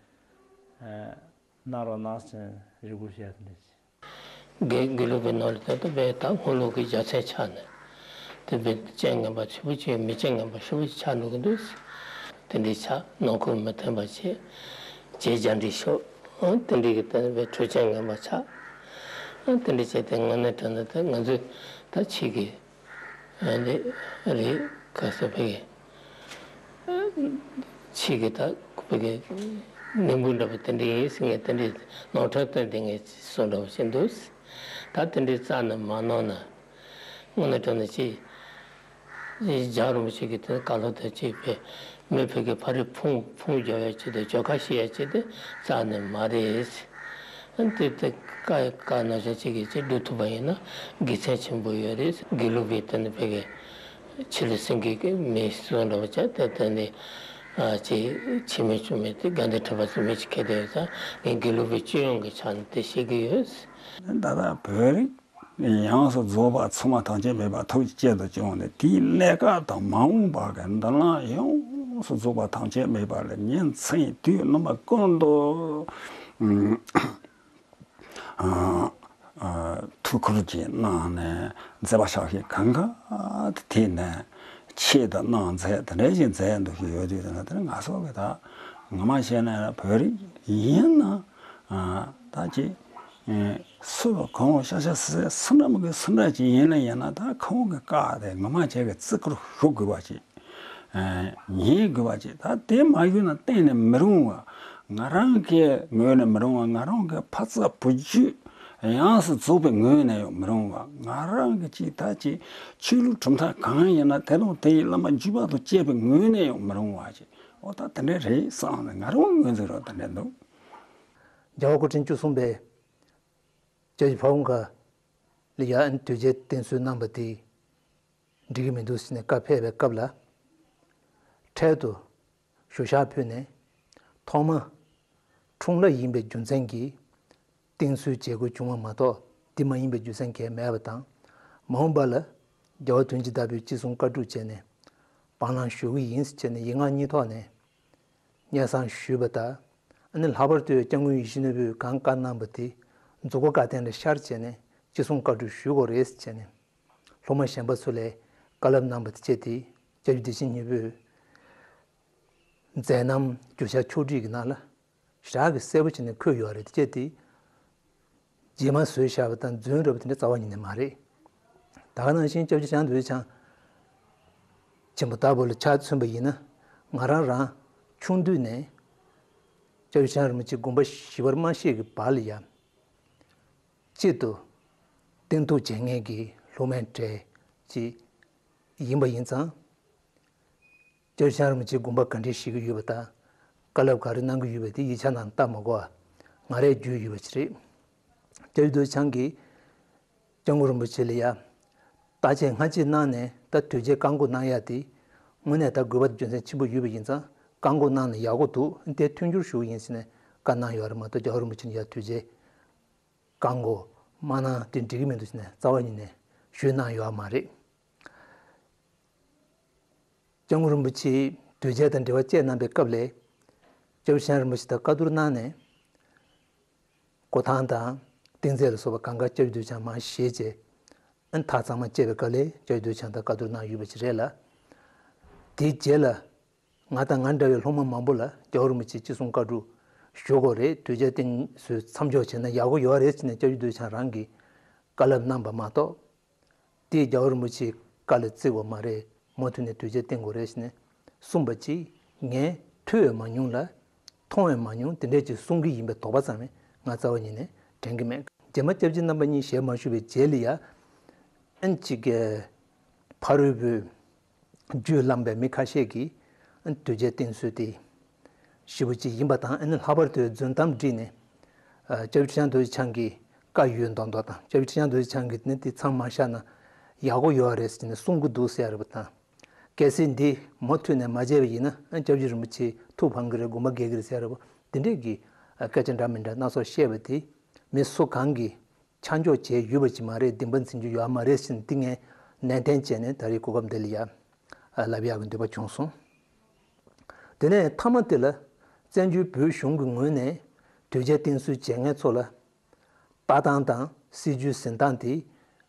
གནང་རོགས་གནང་ཟེར་རེ་སྐུལ་ཞུ་ཡ་དེ་འདྲ་ཞིག་དགེ་དགེ་ལུགས་པའི་ནང་ལ་ད་ལྟ་བའི་ད་སྔོན་ལུགས་ཀྱི་རྒྱལ་མཚན་ཆགས་ནས་དེ་བས་སྤྱན་ངན་པ་ཆེ་པོ་ཅིག་མི་སྤྱན་ངན་པ་ཞེ་པོ་ཅིག་ཆགས་འགྲོ་གི་འདུག་དེ་འདྲའི་ཆགས་ནང་ཁུལ་མི་མཐུན་པ་བྱས་རྗེས་རྒྱ་འདྲི་ཤོག་དེ་འདྲའི་གི་ད་ལྟ་བའི་འཕྲོད་སྤྱན་ངན་པ་ཆགས་དེ་འདྲ་བྱས་ཏེ་དངོས་གནས་དྲང་གནས་ད་ང་ཚོས་ད་ཕྱི་གི་འདི་རེད་ག་ས་བའི་ཕྱི་གི་ད་བའི་ནད་འབུ་འདྲ་པོ་དེ་འདྲ་ཡིན་ཟེར་ངས་དེ་འདྲའི་ནོར་འཁྲུལ་བཏོན་ཏེ་ངས་སོ་འདྲ་པོ་བྱས་འདུག་ད་དེ་འདྲའི་རྩ་ནས་མ་གནང་ན་དངོས་གནས་དྲང་གནས་ཅིག་རྒྱལ་བ་རིན་པོ་ཆེ་གི་དེ་བཀའ་སློབ་དང་བཅས་པའི་མི་བོད་ཀྱི་ཕ་རི་ཕུང་ཕུང་རྒྱག་ཡ་ཅིག་དང་བརྗོད་ཁ་བཤད་ཡ་ཅིག་དེ་རྩ་ནས་མ་རེད། དེ་དེ་བཀའ་བཀའ་ན་ཆ་གཅིག་གིས་ཅིག་སྒྲུབ་ཐུབ་པ་ཡིན་ན་དགེ་མཚན་ཆེན་པོ་ཡོད་རེད། དགེ་ལུགས་པའི་དེ་ནི་བོད་ཀྱི་ཆོས་ལུགས་སེང་གེ་གི་མི་སོ་འདྲ་བོ་ཅག་དེ་དེ་ནི་ཅིག་ཆེ་མི་ཆུང་མི་དེ་དགའ་ལྡན་ཁྲི་པ་ཚོ་མི་ཅིག་ཁེལ་དེ་ཡོད་ཙང་ངས་དགེ་ལུགས་པའི་སྤྱི་ཡོངས་ཀྱི་ཆ་ནས་དེ་བཤད་ཀྱི་ཡོད། ད་ལྟ་བོད་རིགས་ཡོངས་སུ་རྫོགས་པ་ཚང་མ་ཐམས་ཅད་མེད་པ་ཐུགས་ཀྱི་དཀྱིལ་དུ་བཅངས་ནས་དེའི་གནས་སྐབས་དང་མ་འོངས་པ་གི་མདུན་ལམ་ཡོངས་སུ་རྫོགས་པ་ཐམས་ཅད་མེད་པ་ལ་ཉིན་མཚན་དུས་རྣམ་པ་ཀུན་ཏུ་ཐུགས་ཁུར་གྱིས་གནང་ནས་མཛད་པ་ཕྱག་བཞེས་གང་ག་དེ་ནས་ཆེད་དུ་གནང་མཛད་དེ་འདྲ་ཞིག་མཛད་འདུག་ཞིག་ཡོད་དུས་དེ་ནས་དེ་ནས་ང་ཚོ་གི་ད་ངོ་མ་བཤད་ན་བོད་རིགས་ཡིན་ན་ད་ཅིག་སུ་གང་བ་ཤ་ཤ་སི་སི་འདྲ་མོ་གི་སུ་འདྲ་ཅིག་ཡིན་ལ་ཡིན་ན། ད་ཁང་གི་བཀའ་དེ་ངོ་མ་བྱས་གི་བརྩི་བཀུར་ཞུ་དགོས་པ་ཅིག་ཉན་དགོས་པ་ཅིག་ད་དེ་མ་ཞུས་ན་གཏན་ནས་མི་རུང་བ། ང་རང་གི་ངོས་ནས་མི་རུང་བ། ང་རང་གི་ཕ་ཚབ་བུ་རྒྱུད་ཡོངས་སུ་རྫོགས་པའི་ངོས་ནས་ཡང་མི་རུང་བ། ང་རང་གི་ཅིག་ད་ཅིག་ཆོས་ལུགས་གྲུབ་མཐའ་གང་ཡིན་ན་དེ་དང་དེའི་བླ་མ་བརྒྱུད་པ་དང་བཅས་པའི་ངོས་ནས་ཡང་མི་རུང་བ་ཅིག་འོ་ད་དེ་འདྲ་རེད་བསམ་ནས་ང་རང་ངོས་འཛིན་རོགས་དེ་འདྲ་འདུག་རྒྱལ་བ་སྐུ་ཕྲེང་བཅུ་གསུམ་པས་སྐྱབས་རྗེ་ཕ་བོང་ཁ་ལ་ཡ་ཨན་དོལ་རྒྱལ་བསྟེན་གསོལ་གནང་བ་དེ་འགྲིག་གི་མི་འདུག་ཟེར་ནས་བཀའ་ཕེབས་པའི་སྐབས་ལ། འཕྲལ་དུ་ཞུ་གཤེགས་ཕུལ་ནས། ཐོག་མ་འཁྲུངས་ལྷ་ཡིན་པའི་རྒྱུ་མཚན་གྱིས་བསྟེན་གསོལ་བྱེད་དགོས་བྱུང་བ་མ་གཏོགས། དེ་མ་ཡིན་པའི་རྒྱུ་མཚན་གང་ཡང་མེད་པ་དང་། མ་འོངས་པ་ལ་རྒྱལ་བ་དོན་གྱི་བདག་པོས་ཅི་གསུང་བཀའ་སྒྲུབ་བྱས་ནས་སྤང་བླང་ཞུ་གི་ཡིན་ཟེར་བྱས་ནས་ཡིག་ངག་གཉིས་ཐོག་ནས་སྙན་སེང་ཞུས་པ་དང་། ཨ་ནི་ལྷག་པར་དུ་སྐྱབས་མགོན་ཡིད་བཞིན་ནོར་བུས་གང་བཀའ་གནང་བ་དེ་རྫོགས་སྐུ་བཀའ་བསྟན་ལ་ཤར་བྱས་ནས་ཅི་གསུང་བཀའ་སྒྲུབ་ཞུ་དགོས་རེད་ཟེར་བྱས་ནས། སློབ་མ་གཞན་པ་ཚོ་ལ་བཀའ་སློབ་གནང་བ་དེ་བཅས་ཏེ་སྐྱབས་རྗེ་བདེ་ཆེན་སྙིང་པོས་མཛད་རྣམ་བརྗོད་བྱ་ཕྱོགས་བསྒྲིགས་ཀྱི་ནང་ལ་ཞེ་དྲག་གི་གསལ་པོ་བྱས་ནས་འཁོད་ཡོད་རེད། དེ་བཅས་ཏེ་རྗེས་མ་བཟོས་བཞག་པ་དང་རྫུན་རེད་པ་དེ་འདྲ་རྩ་བ་ཉིད་ནས་མ་རེད། ད་ག་ནང་བཞིན་སྐྱབས་རྗེ་ཞང་དུ་ཆང་ཆེན་པོ་ལྟ་བུ་ལ་ཆ་མཚོན་པ་ཡིན་ན། ང་རང་རང་ཆུང་དུས་ནས་སྐྱབས་རྗེ་ཞང་རིན་པོ་ཆེ་དགོངས་པ་ཞི་བར་མ་བཞེས་ཀྱི་བར་ལ་ཡ། གཅིག་ཏུ་བསྟེན་གཏུགས་བྱེད་མཁན་གྱི་སློབ་མའི་གྲས་ཅིག་ཡིན་པ་ཡིན་ཙང་། སྐྱབས་རྗེ་ཞང་རིན་པོ་ཆེའི་དགོངས་པ་ག་འདྲས་བཞེས་ཀྱི་ཡོད་པ་དང་། བཀའ་སློབ་ག་རེ་གནང་གི་ཡོད་པ་དེ་ཡིག་ཆ་ནང་ལྟ་མ་དགོས་པ་ང་རས་བརྗོད་ཡོད་པ་ཅིག་རེད། སྐྱབས་རྗེ་རྡོ་རྗེ་འཆང་གིས་སྐྱབས་མགོན་རིན་པོ་ཆེ་ལ་ཡ། བརྟག་དཔྱད་སྔ་ཕྱི་གནང་ནས་ད་དོལ་རྒྱལ་བཀག་འགོག་གནང་ཡ་དེ། དངོས་གནས་ད་དགོས་པ་རྒྱུ་མཚན་ཆེན་པོ་ཡོད་པ་ཡིན་ཙང་བཀག་འགོག་གནང་ན་ཡག་པོ་འདུག་དེ་མཐུན་འགྱུར་ཞུ་གི་ཡིན་ཟེར་ནས་བཀའ་གནང་ཡོད་རེད་མ་གཏོགས། རྒྱལ་བ་རིན་པོ་ཆེ་ལ་ཡ་དོལ་རྒྱལ་བཀག་འགོག་མ་གནང་དེ་འགྲིག་གི་མི་འདུག་ཟེར་ནས་རྩ་བ་ཉིད་ནས་ཞུས་གནང་ཡོད་མ་རེད། སྐྱབས་མགོན་རིན་པོ་ཆེས་དོལ་རྒྱལ་དང་འབྲེལ་བ་བཅད་གནང་པའི་སྐབས་ལ། སྐྱབས་རྗེ་ཞང་རིན་པོ་ཆེ་དང་བཀའ་བསྡུར་གནང་ནས། སྐུ་ཐང་དང་ཏིང་རྩེ་ལ་སོགས་པ་གང་ག་སྐྱབས་རྗེ་རྡོ་རྗེ་འཆང་མར་བཞེས་རྗེས། ཨ་ནི་ཐག་ཚང་མ་བཅད་པའི་སྐབས་ལ་སྐྱབས་རྗེ་རྡོ་རྗེ་འཆང་དང་བཀའ་བསྡུར་གནང་ཡོད་པ་ཞིག་རེད་ལ། དེའི་རྗེས་ལ། ང་དང་ང་འདྲ་བའི་སློབ་མ་མང་པོ་ལ་རྒྱལ་བ་རིན་པོ་ཆེས་ཅི་གསུང་བཀའ་སྒྲུབ་ཞུ་དགོས་རེད། དོལ་རྒྱལ་བསྟེན་གསོལ་མཚམས་འཇོག་བྱས་ན་ཡག་པོ་ཡོད་རེད་ཟེར་ནས་སྐྱབས་རྗེ་རྡོ་རྗེ་འཆང་རང་གིས་བཀའ་སློབ་གནང་བ་མ་གཏོགས། དེས་རྒྱལ་བ་རིན་པོ་ཆེའི་བཀའ་ལ་བརྩི་དགོས་མ་རེད། མུ་མཐུད་ནས་དོལ་རྒྱལ་བསྟེན་དགོས་རེད་ཟེར་ནས་གསུངས་པ་ཅིག་ངས་ཐོས་ཡང་མ་མྱོང་ལ། མཐོང་ཡང་མ་མྱོང་། དེ་འདྲས་ཅིག་གསུང་གི་ཡིན་པའི་དོགས་པ་ཙམ་ངས་རྩ་བ་ཉིད་ནས་དྲན་གྱི་མེད། རྗེས་མ་སྐྱབས་རྗེ་རྣམ་པ་གཉིས་ཞལ་མ་བཞུགས་པའི་རྗེས་ལ་ཡ། ཨན་ཅིག་གི་ཕ་རོལ་པོའི་རྒྱུད་བླངས་པའི་མི་ཁ་ཤས་ཀྱིས་ཨན་དོལ་རྒྱལ་བསྟེན་གསོལ་དེ་ཞེ་པོ་ཅིག་ཡིན་པ་དང་། ཨ་ནི་ལྷག་པར་དུ་རྫུན་གཏམ་བསྒྲིགས་ནས། ཨ། སྐྱབས་རྗེ་རྡོ་རྗེ་འཆང་གི་བཀའ་ཡོད་མདོག་མདོག་དང་། སྐྱབས་རྗེ་རྡོ་རྗེ་འཆང་གིས་ནི་དེ་མཚམས་མ་བཞག་ན་ཡག་པོ་ཡོད་རེད་ཟེར་ནས་གསུང་གི་འདུག་ཟེར་བ་དང་། གལ་སྲིད་འདི་མུ་མཐུད་ནས་མ་བྱས་པ་ཡིན་ན། ཨ། སྐྱབས་རྗེ་རིན་པོ་ཆེ་ཐུགས་ཕམ་གྱི་རེད། དགོངས་པ་འགལ་གྱི་རེད་ཟེར་བ་འདི་འདྲས་ཀྱི་སྐད་ཆ་འདྲ་མི་འདྲ་སྣ་ཚོགས་བཤད་པ་དེ་མི་སུ་གང་གིས་ཆ་འཇོག་བྱས་ཡོད་པ་ཅིག་མ་རེད། གདིང་པ་འཛིན་རྒྱུ་ཡོད་མ་རེད་ཟེར་ནས་འདི་ངས་ནན་ཏན་བྱས་ནས་ད་རེས་གོ་སྐབས་འདི་ལ་ཡ་ལབ་ཡག་གི་འདོད་པ་བྱུང་སོང་། དེ་ནས་མཐའ་མ་དེ་ལ་བཙན་བྱོལ་བོད་གཞུང་གི་ངོས་ནས་དོལ་རྒྱལ་བསྟེན་གསོལ་བྱེད་མཁན་ཚོ་ལ་ལྟ་སྟངས་དང་སྲིད་བྱུས་འཛིན་སྟངས་དེ་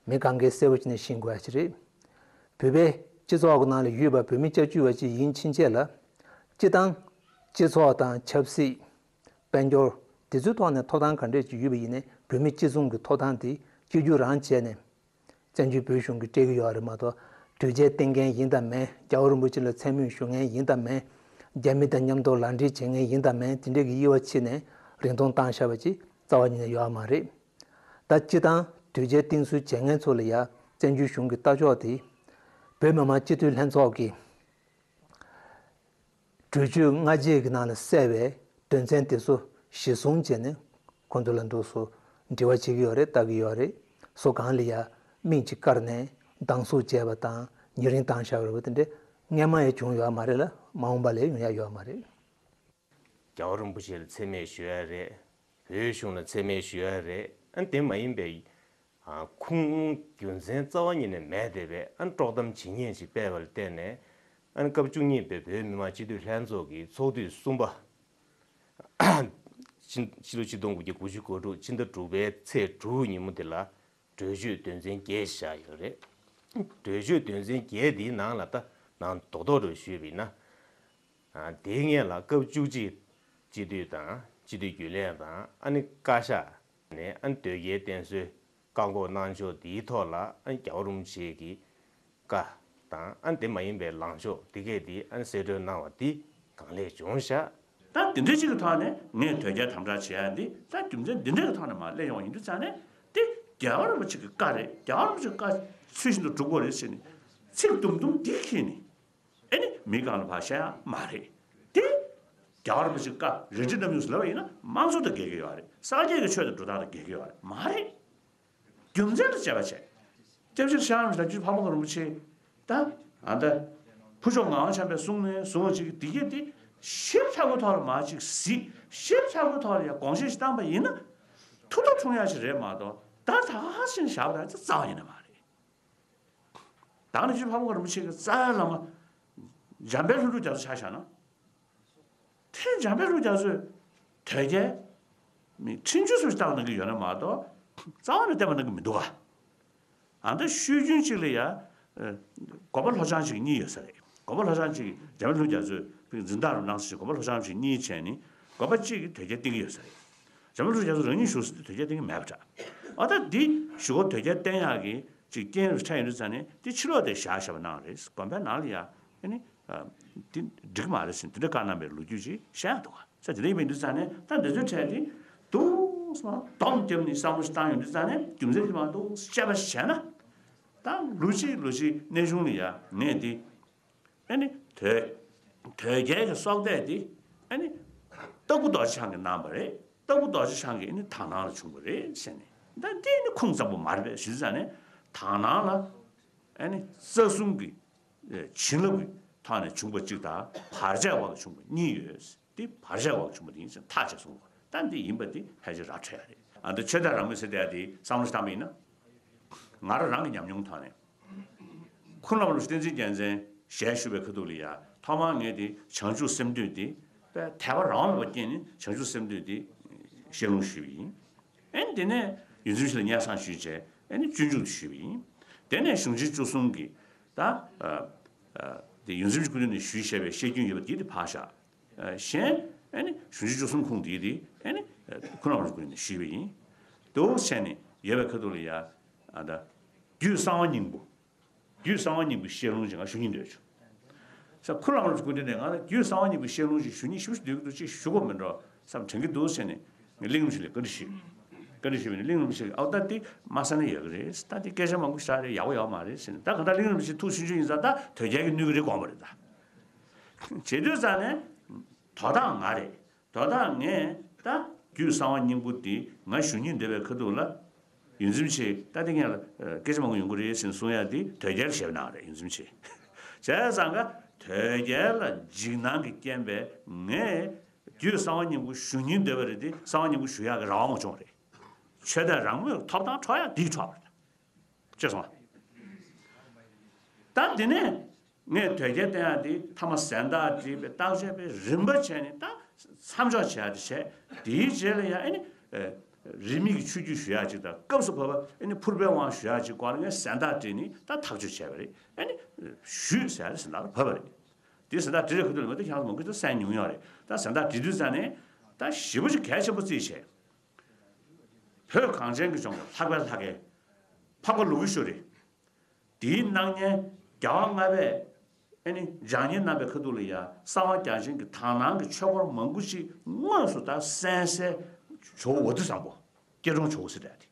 མི་གང་གས་གསལ་པོ་བྱས་ནས་ཤེས་དགོས་ཡ་ཅིག་རེད། བོད་པའི་སྤྱི་ཚོགས་ཀྱི་ནང་ལ་ཡོད་པ་བོད་མི་སྐྱབས་བཅོལ་བ་ཅིག་ཡིན་ཕྱིན་ཆད་ལ། སྤྱི་བཏང་སྤྱི་ཚོགས་དང་ཆབ་སྲིད། དཔལ་འབྱོར། དེ་ཚོའི་ཐོག་ནས་ཐོབ་ཐང་ག་འདྲས་ཅིག་ཡོད་པ་ཡིན་ནའི་བོད་མི་སྤྱི་མཚུངས་ཀྱི་ཐོབ་ཐང་དེ་གཅིག་གྱུར་རང་བྱས་ནས། བཙན་བྱོལ་བོད་གཞུང་གིས་སྤྲད་ཀྱི་ཡོད་རེད་མ་གཏོགས། དོལ་རྒྱལ་བསྟེན་མཁན་ཡིན་དང་མིན། རྒྱལ་བ་རིན་པོ་ཆེ་ལ་མཚན་སྨོད་ཞུ་མཁན་ཡིན་དང་མིན། རྒྱ་མི་དང་མཉམ་དུ་ལག་འབྲེལ་བྱེད་མཁན་ཡིན་དང་མིན། དེ་འདྲས་ཀྱི་དབྱེ་བ་ཕྱེ་ནས་རིང་ཐུང་བཏང་བཞག་པ་ཅིག་རྩ་བ་ཉིད་ནས་ཡོད་མ་རེད། ད་སྤྱི་བཏང་དོལ་རྒྱལ་བསྟེན་གསོལ་བྱེད་མཁན་ཚོ་ལ་ཡ་བཙན་བྱོལ་གཞུང་གི་ལྟ་ཕྱོགས་དེ། བོད་མི་མང་སྤྱི་འཐུས་ལྷན་ཚོགས་ཀྱི་གྲོས་ཆོད་སྔ་རྗེས་ཀྱི་ནང་ལ་གསལ་བའི་དོན་ཚན་དེ་ཚོ་གཞིར་བཟུང་བྱས་ནས་ཁོང་ཚོ་ལ་འདུག་སེ་འབྲེལ་བ་བྱེད་ཀྱི་ཡོད་རེད། ལྟ་གི་ཡོད་རེད། སུ་གང་ལ་ཡ་མིང་ཅིག་བཀར་ནས་སྡང་ཟུག་བྱས་པ་དང་ཉེ་རིང་བཏང་བཞག་རེད་པ། དེ་འདྲ་སྔན་མ་ཡང་བྱུང་ཡོད་མ་རེད་ལ། མ་འོངས་པ་ལ་ཡོང་ཡ་ཡོད་མ་རེད། རྒྱལ་བ་རིན་པོ་ཆེ་ལ་མཚན་སྨད་ཞུ་ཡ་རེད། བོད་གཞུང་ལ་མཚན་སྨད་ཞུ་ཡ་རེད། ཨ་ནི་དེ་མ་ཡིན་པའི། ཨ། ཁུངས་ལུང་རྒྱུ་མཚན་རྩ་བ་ཉིད་ནས་མེད་བསྡད་པའི། ཨ་ནི་དཀྲོག་གཏམ་ཇི་སྙེད་ཅིག་སྤེལ་བ་ལ་བརྟེན་ནས། ཨ་ནི་སྐབས་བཅུ་གཉིས་པའི་བོད་མི་མང་སྤྱི་འཐུས་ལྷན་ཚོགས་ཀྱི་ཚོགས་དུས་གསུམ་པ། ཕྱི་ཕྱི་ལོ་ཆིག་སྟོང་དགུ་བརྒྱ་དགུ་བཅུ་གོ་དྲུག་ཕྱི་ཟླ་དྲུག་པའི་ཚེས་དྲུག་ཉིན་མོ་དེ་ལ་གྲོས་ཆོད་དོན་ཚན་བརྒྱད་བཞག་ཡོད་རེད། གྲོས་ཆོད་དོན་ཚན་བརྒྱད་འདིའི་ནང་ལ་ད་ནང་རྡོག་རྡོག་རེ་ཞུས་པ་ཡིན་ན། ཨ། དེའི་སྔོན་ལ་སྐབས་བཅུ་གཅིག་སྤྱི་འཐུས་དང་། སྤྱི་འཐུས་རྒྱུན་ལས་དང་། ཨ་ནི་བཀའ་ཤག་ནས་ཨ་ནི་དོལ་རྒྱལ་བསྟེན་གསོལ་བཀག་འགོག་གནང་ཕྱོགས་འདིའི་ཐོག་ལ་ཨ་ནི་རྒྱལ་བ་རིན་པོ་ཆེ་གི་བཀའ་དང་ཨ་ནི་དེ་མ་ཡིན་པའི་ལངས་ཕྱོགས་འདི་གས་འདི་ཨ་ནི་གསལ་བཀྲོལ་གནང་བ་འདི་གང་ལེགས་བྱུང་ཤག་ད་དེ་འདྲ་ཅིག་གི་ཐོག་ནས་ངས་དོལ་རྒྱལ་དམ་དྲག་བྱེད་ཡ་འདི་ད་རྒྱུ་མཚན་འདི་འདྲ་གི་ཐོག་ནས་མར་སླེབས་ཡོང་ཡིན་དུས་ཙང་ནས་དེ་རྒྱལ་བ་རིན་པོ་ཆེ་གི་བཀའ་རེད། རྒྱལ་བ་རིན་པོ་ཆེ་གི་བཀའ་ཚུལ་བཞིན་དུ་སྒྲུབ་དགོས་རེད་ཟེར་ནས་ཚིག་དུམ་དུམ་འདི་ཁྱེར་ནས། ཨེ་ནི་མི་གང་ལ་ཕར་བཤད་ཡ་མ་རེད། དེ་རྒྱལ་བ་རིན་པོ་ཆེ་བཀའ་རལ་གྲི་བསྣམས་ཡོངས་སུ་ལབ་པ་ཡིན་ན་དམངས་གཙོ་དང་འགལ་གྱི་ཡོད་རེད། སངས་རྒྱས་ཀྱི་ཆོས་དང་སྒྲོ་བཏགས་དང་འགལ་གྱི་ཡོད་རེད་མ་རེད། རྒྱུ་མཚན་ལ་དཔྱད་པ་བྱས། སྐྱབས་རྗེ་ཤྲི་རམ་ལ་ཇུ་འཕགས་པ་རིན་པོ་ཆེ་ད་ཨ་ད་ཕུར་ལྕོག་ངག་དབང་བྱམས་པས་གསུངས་ནས་བཟུང་བ་ཅིག་གི་འདི་གས་དེ་ཞིབ་ཚགས་པོའི་ཐོག་ལ་མ་ཅིག་གཟིགས། ཞིབ་ཚགས་པོའི་ཐོག་ལ་ཡ་དགོངས་བཞེས་ཤིག་བཏང་པ་ཡིན་ན་ཐུགས་སྤྲོ་འཁྲུངས་ཡ་ཞིག་རེད་མ་གཏོགས་ད་ད་ག་ཞིག་བཞག་པ་ད་རྩ་བ་ཡིན་ནི་མ་རེད། ད་ནི་ཆོས་འཕགས་པ་རིན་པོ་ཆེ་གི་རྩ་བའི་བླ་མ་འཇམ་དཔལ་ལྷུན་གྲུབ་རྒྱ་མཚོ་ཆ་བཞག་ན། དེ་འཇམ་དཔལ་ལྷུན་གྲུབ་རྒྱ་མཚོས་དོལ་རྒྱལ་མི་ཁྲིམས་གཅོད་སུ་བཏང་གནང་གི་ཡོད་ན་མ་གཏོགས་རྩ་བ་ནས་བསྟན་པ་གནང་གི་མི་འདུག་ག་ཨ་ད་ཤོད་རྒྱུན་གཅིག་ལ་ཡ། ཨ་དགོན་པ་ལྷོ་བྱང་གཅིག་གཉིས་ཡོད་ས་རེད། དགོན་པ་ལྷོ་བྱང་གཅིག་འཇམ་དཔལ་ལྷུན་གྲུབ་རྒྱ་མཚོས་ཕ་གི་འཛིན་བདག་རུ་གནང་ས་ཞིག་དགོན་པ་ལྷོ་བྱང་གཅིག་གཉིས་བྱས་ནས་དགོན་པ་གཅིག་གིས་དོལ་རྒྱལ་བསྟེན་གི་ཡོད་ས་རེད། འཇམ་དཔལ་ལྷུན་གྲུབ་རྒྱ་མཚོ་རང་ཉིད་བཞུགས་ས་དེ་དོལ་རྒྱལ་བསྟེན་གི་མེད་པ་འདྲ། ཨ་ད་འདི་གཞུག་གུ་དོལ་རྒྱལ་བསྟེན་ཡག་གི་ཅིག་རྐྱེན་རུ་འཕྲད་ཡོང་དུས་ཙང་ནས་དེ་ཕྱི་ལོགས་དེ་བཞག་བཞག་པ་གནང་རེད། དགོན་པའི་ནང་ལ་ཡ་ཨ་ནི་ཨ་དེ་འགྲིག་མ་རེད་ཟེར་དེ་འདྲ་བཀའ་གནང་པའི་ལོ་རྒྱུས་ཅིག་བཤད་ཡག་འདུག་ག་ས་དེ་འདྲ་ཡིན་པ་ཡིན་དུས་ཙང་ནས་ད་འདི་ཚོའི་གྲས་དེ་དུང་སོང་སྡོམ་བརྒྱབ་ནས་བསམ་བློ་ཞིག་བཏང་ཡོང་དུས་ཙང་ནས་རྒྱུ་མཚན་དེ་མ་གཏོགས་དཔྱད་པ་བྱས་ན་ད་ལོ་གཅིག་ལོ་གཅིག་གནས་ཆུང་ལ་ཡ་ངས་དེ། ཨ་ནི་དོལ་དོལ་རྒྱལ་གྱི་སྲོག་གཏད་དེ་ཨ་ནི་སྟག་ཕུ་རྡོ་རྗེ་འཆང་གིས་གནང་བ་རེད། སྟག་ཕུ་རྡོ་རྗེ་འཆང་གིས་ཨ་ནི་དག་སྣང་ལ་བྱུང་བ་རེད་ཟེར་ནས་ད་འདི་ནི་ཁུངས་གཙང་པོ་མ་རེད་པས། གཞི་རྩ་ནས་དག་སྣང་ལ་ཨ་ནི་རྩ་གསུམ་གྱི་བྱིན་རླབས་ཀྱི་ཐོག་ནས་བྱུང་བ་གཅིག་དང་བར་ཆད་འོག་ལ་བྱུང་བ་གཉིས་ཡོད། འདི་བར་ཆད་འོག་ལ་བྱུང་བ་དེ་ཡིན་ཟེར་ཐག་བཅད་སོང་བ་ད་འདི་ཡིན་པ་འདི་ཕལ་ཆེར་ར་འཕྲོད་ཡ་རེད། ཨ་འདི་ཆོས་དད་རང་མོས་ཟེར་བསྡད་ཡ་དེ་བསམ་བློ་ཞིག་བཏང་བ་ཡིན་ན། ང་རང་རང་གི་ཉམས་མྱོང་ཐོག་ནས། ཁུངས་ལམ་རིན་པོ་ཆེ་བསྟན་འཛིན་རྒྱལ་མཚན་ཞལ་བཞུགས་པའི་ཁ་ཐུག་ལ་ཡ་ཐོག་མར་ངས་དེ་བྱང་ཆུབ་སེམས་འདུན་དེ་དཔེ་དད་པ་རང་དབང་མེད་པ་སྐྱེས་ནས་བྱང་ཆུབ་སེམས་འདུན་དེ་ཞལ་ལུང་ཞུས་པ་ཡིན། ཨེ་དེ་ནས་ཡོངས་འཛིན་ཞིག་ལ་སྙན་སེང་ཞུས་བྱས་ཨེ་ནས་སྤྱོད་འཇུག་ཏུ་ཞུས་པ་ཡིན། དེ་ནས་གཞུང་ཆེན་བཅུ་གསུམ་གྱི་ད་དེ་ཡོངས་འཛིན་སྐུ་མདུན་ནས་ཞུས་བཞག་པའི་བཤད་རྒྱུན་ཡོད་པ་དེ་དེ་ཕར་བཞག་གཞན་ཨེ་ནི་གཞུང་ཆེན་བཅུ་གསུམ་ཁུངས་དེ་དེ་ཨེ་ནི་ཁུངས་ལམ་རིན་པོ་ཆེ་ནས་ཞུས་པ་ཡིན། དེ་འོ་བྱས་ནས་ཡོད་པའི་ཁ་ཐུག་ལ་ཡ་ཨ་ད་རྒྱུད་གསང་བ་སྙིང་པོ། རྒྱུད་གསང་བ་སྙིང་པོའི་བཤད་ལུང་ཅིག་ང་ཞུ་སྙིང་འདོད་བྱུང་། ས་ཁུངས་ལམ་རིན་པོ་ཆེ་སྐུ་མདུན་ནས་ང་ལ་རྒྱུད་གསང་བ་སྙིང་པོའི་བཤད་ལུང་ཅིག་ཞུ་སྙིང་ཞེ་པོ་ཅིག་འདོད་ཀྱི་འདུག་ཅིག་ཞུ་དགོས་མིན་འགྲོ་བསམ་དྲན་གྱི་འདུག་ཟེར་ནས་ངས་གླིང་རིན་པོ་ཆེ་ལ་བཀའ་འདྲི་ཞུས། བཀའ་འདྲི་ཞུས་པ་ཡིན་ན་གླིང་རིན་པོ་ཆེ་གིས་ཨའོ་ད་འདི་མ་གསན་ན་ཡག་གི་རེད། ད་འདི་སྐད་ཆ་མང་པོ་ཞིག་རེད། ཡག་པོ་ཡོད་མ་རེད་ཟེར་ནས་ད་གང་ལྟར་གླིང་རིན་པོ་ཆེ་ཐུགས་ཆུང་ཆུང་ཡིན་ཙང་ད་དོལ་རྒྱལ་གྱིས་གནོད་ཀྱི་རེད་དགོངས་པ་རེད་ད། བྱེད་དུས་ཙང་ནས་དོ་བདག་ང་རེད། དོ་བདག་ངས་ད་རྒྱུད་གསང་བ་སྙིང་པོ་འདི་ང་ཞུ་སྙིང་འདོད་པའི་ཁ་ཐུག་ལ། ཡོངས་འཛིན་ཆེ་ད་འདི་ངས་ལ་སྐད་ཆ་མང་པོ་ཡོང་གི་རེད་ཟེར་ནས་གསུང་ཡ་འདི་དོལ་རྒྱལ་ལ་ཞེད་པའི་ནང་རེད་ཡོངས་འཛིན་ཆེ། བྱས་ཙང་ཀ་དོལ་རྒྱལ་ལ་འཇིགས་སྣང་གི་རྐྱེན་པས་ངས་རྒྱུད་གསང་བ་སྙིང་པོ་ཞུ་སྙིང་འདོད་པ་རེད་དེ་གསང་བ་སྙིང་པོ་ཞུ་ཡག་གི་རང་དབང་མ་བྱུང་བ་རེད། ཆོས་དད་རང་མོས་ཐོབ་ཐང་འཕྲོག་ཡག་འདིས་འཕྲོག་པ་རེད། ཅེས་གསུངས། ད་འདི་ནས་ངས་དོལ་རྒྱལ་བསྟེན་ཡག་འདི་ཐ་མ་ཟན་བརྟག་བསྒྲིལ་བའི་བརྟག་དཔྱད་པའི་རིམ་པ་བྱས་ནས་ད་མཚམས་འཇོག་བྱེད་ཡག་འདི་བྱས། དེའི་རྗེས་ལ་ཡང་ཨེ་ནི་རིས་མེད་ཀྱི་ཆོས་བརྒྱུད་ཞུ་ཡག་ཅིག་དང་སྐབས་སུ་བབ་པ་ཨེ་ནི་ཕུར་པའི་དབང་ཞུ་ཡག་ཅིག་སྐོར་ལ་ངས་ཟན་བརྟག་བསྒྲིལ་ནས་ད་ཐག་གཅོད་བྱས་པ་རེད། ཨེ་ནི་ཞུས་ཟེར་ཡག་ཟན་བརྟག་ལ་བབས་པ་རེད། དེ་ཟན་བརྟག་བསྒྲིལ་བའི་ཁ་ཐུག་ལ་མ་གཏོགས་ཁྱེད་རང་ཚོ་མང་པོ་ཞིག་ད་གསན་མྱོང་ཡོད་རེད། ད་ཟན་བརྟག་བསྒྲིལ་དུས་ཙང་ནས་ད་ཞེ་པོ་ཅིག་གལ་ཆེན་པོ་བརྩིས་བྱས། བོད་གངས་ཅན་གྱི་ལྗོངས་ལ་ལྷག་པའི་ལྷ་སྐལ་འཕགས་པ་ལུ་གུ་ཤྲཱི་དེའི་སྣང་བརྙན་རྒྱལ་བ་ལྔ་པས་ཨེ་ནི་སྦྱང་བརྙན་གནང་བའི་ཁ་ཐུག་ལ་ཡ་གསང་བ་རྒྱ་ཆེན་གྱི་དག་སྣང་གི་ཆོས་སྐོར་མང་པོ་ཞིག་དངོས་སུ་ད་གསན་སའི་ཇོ་བོ་ཝ་ཏི་བཟང་པོ་སྐྱེ་གྲོང་ཇོ་བོ་ཟེར་བསྡད་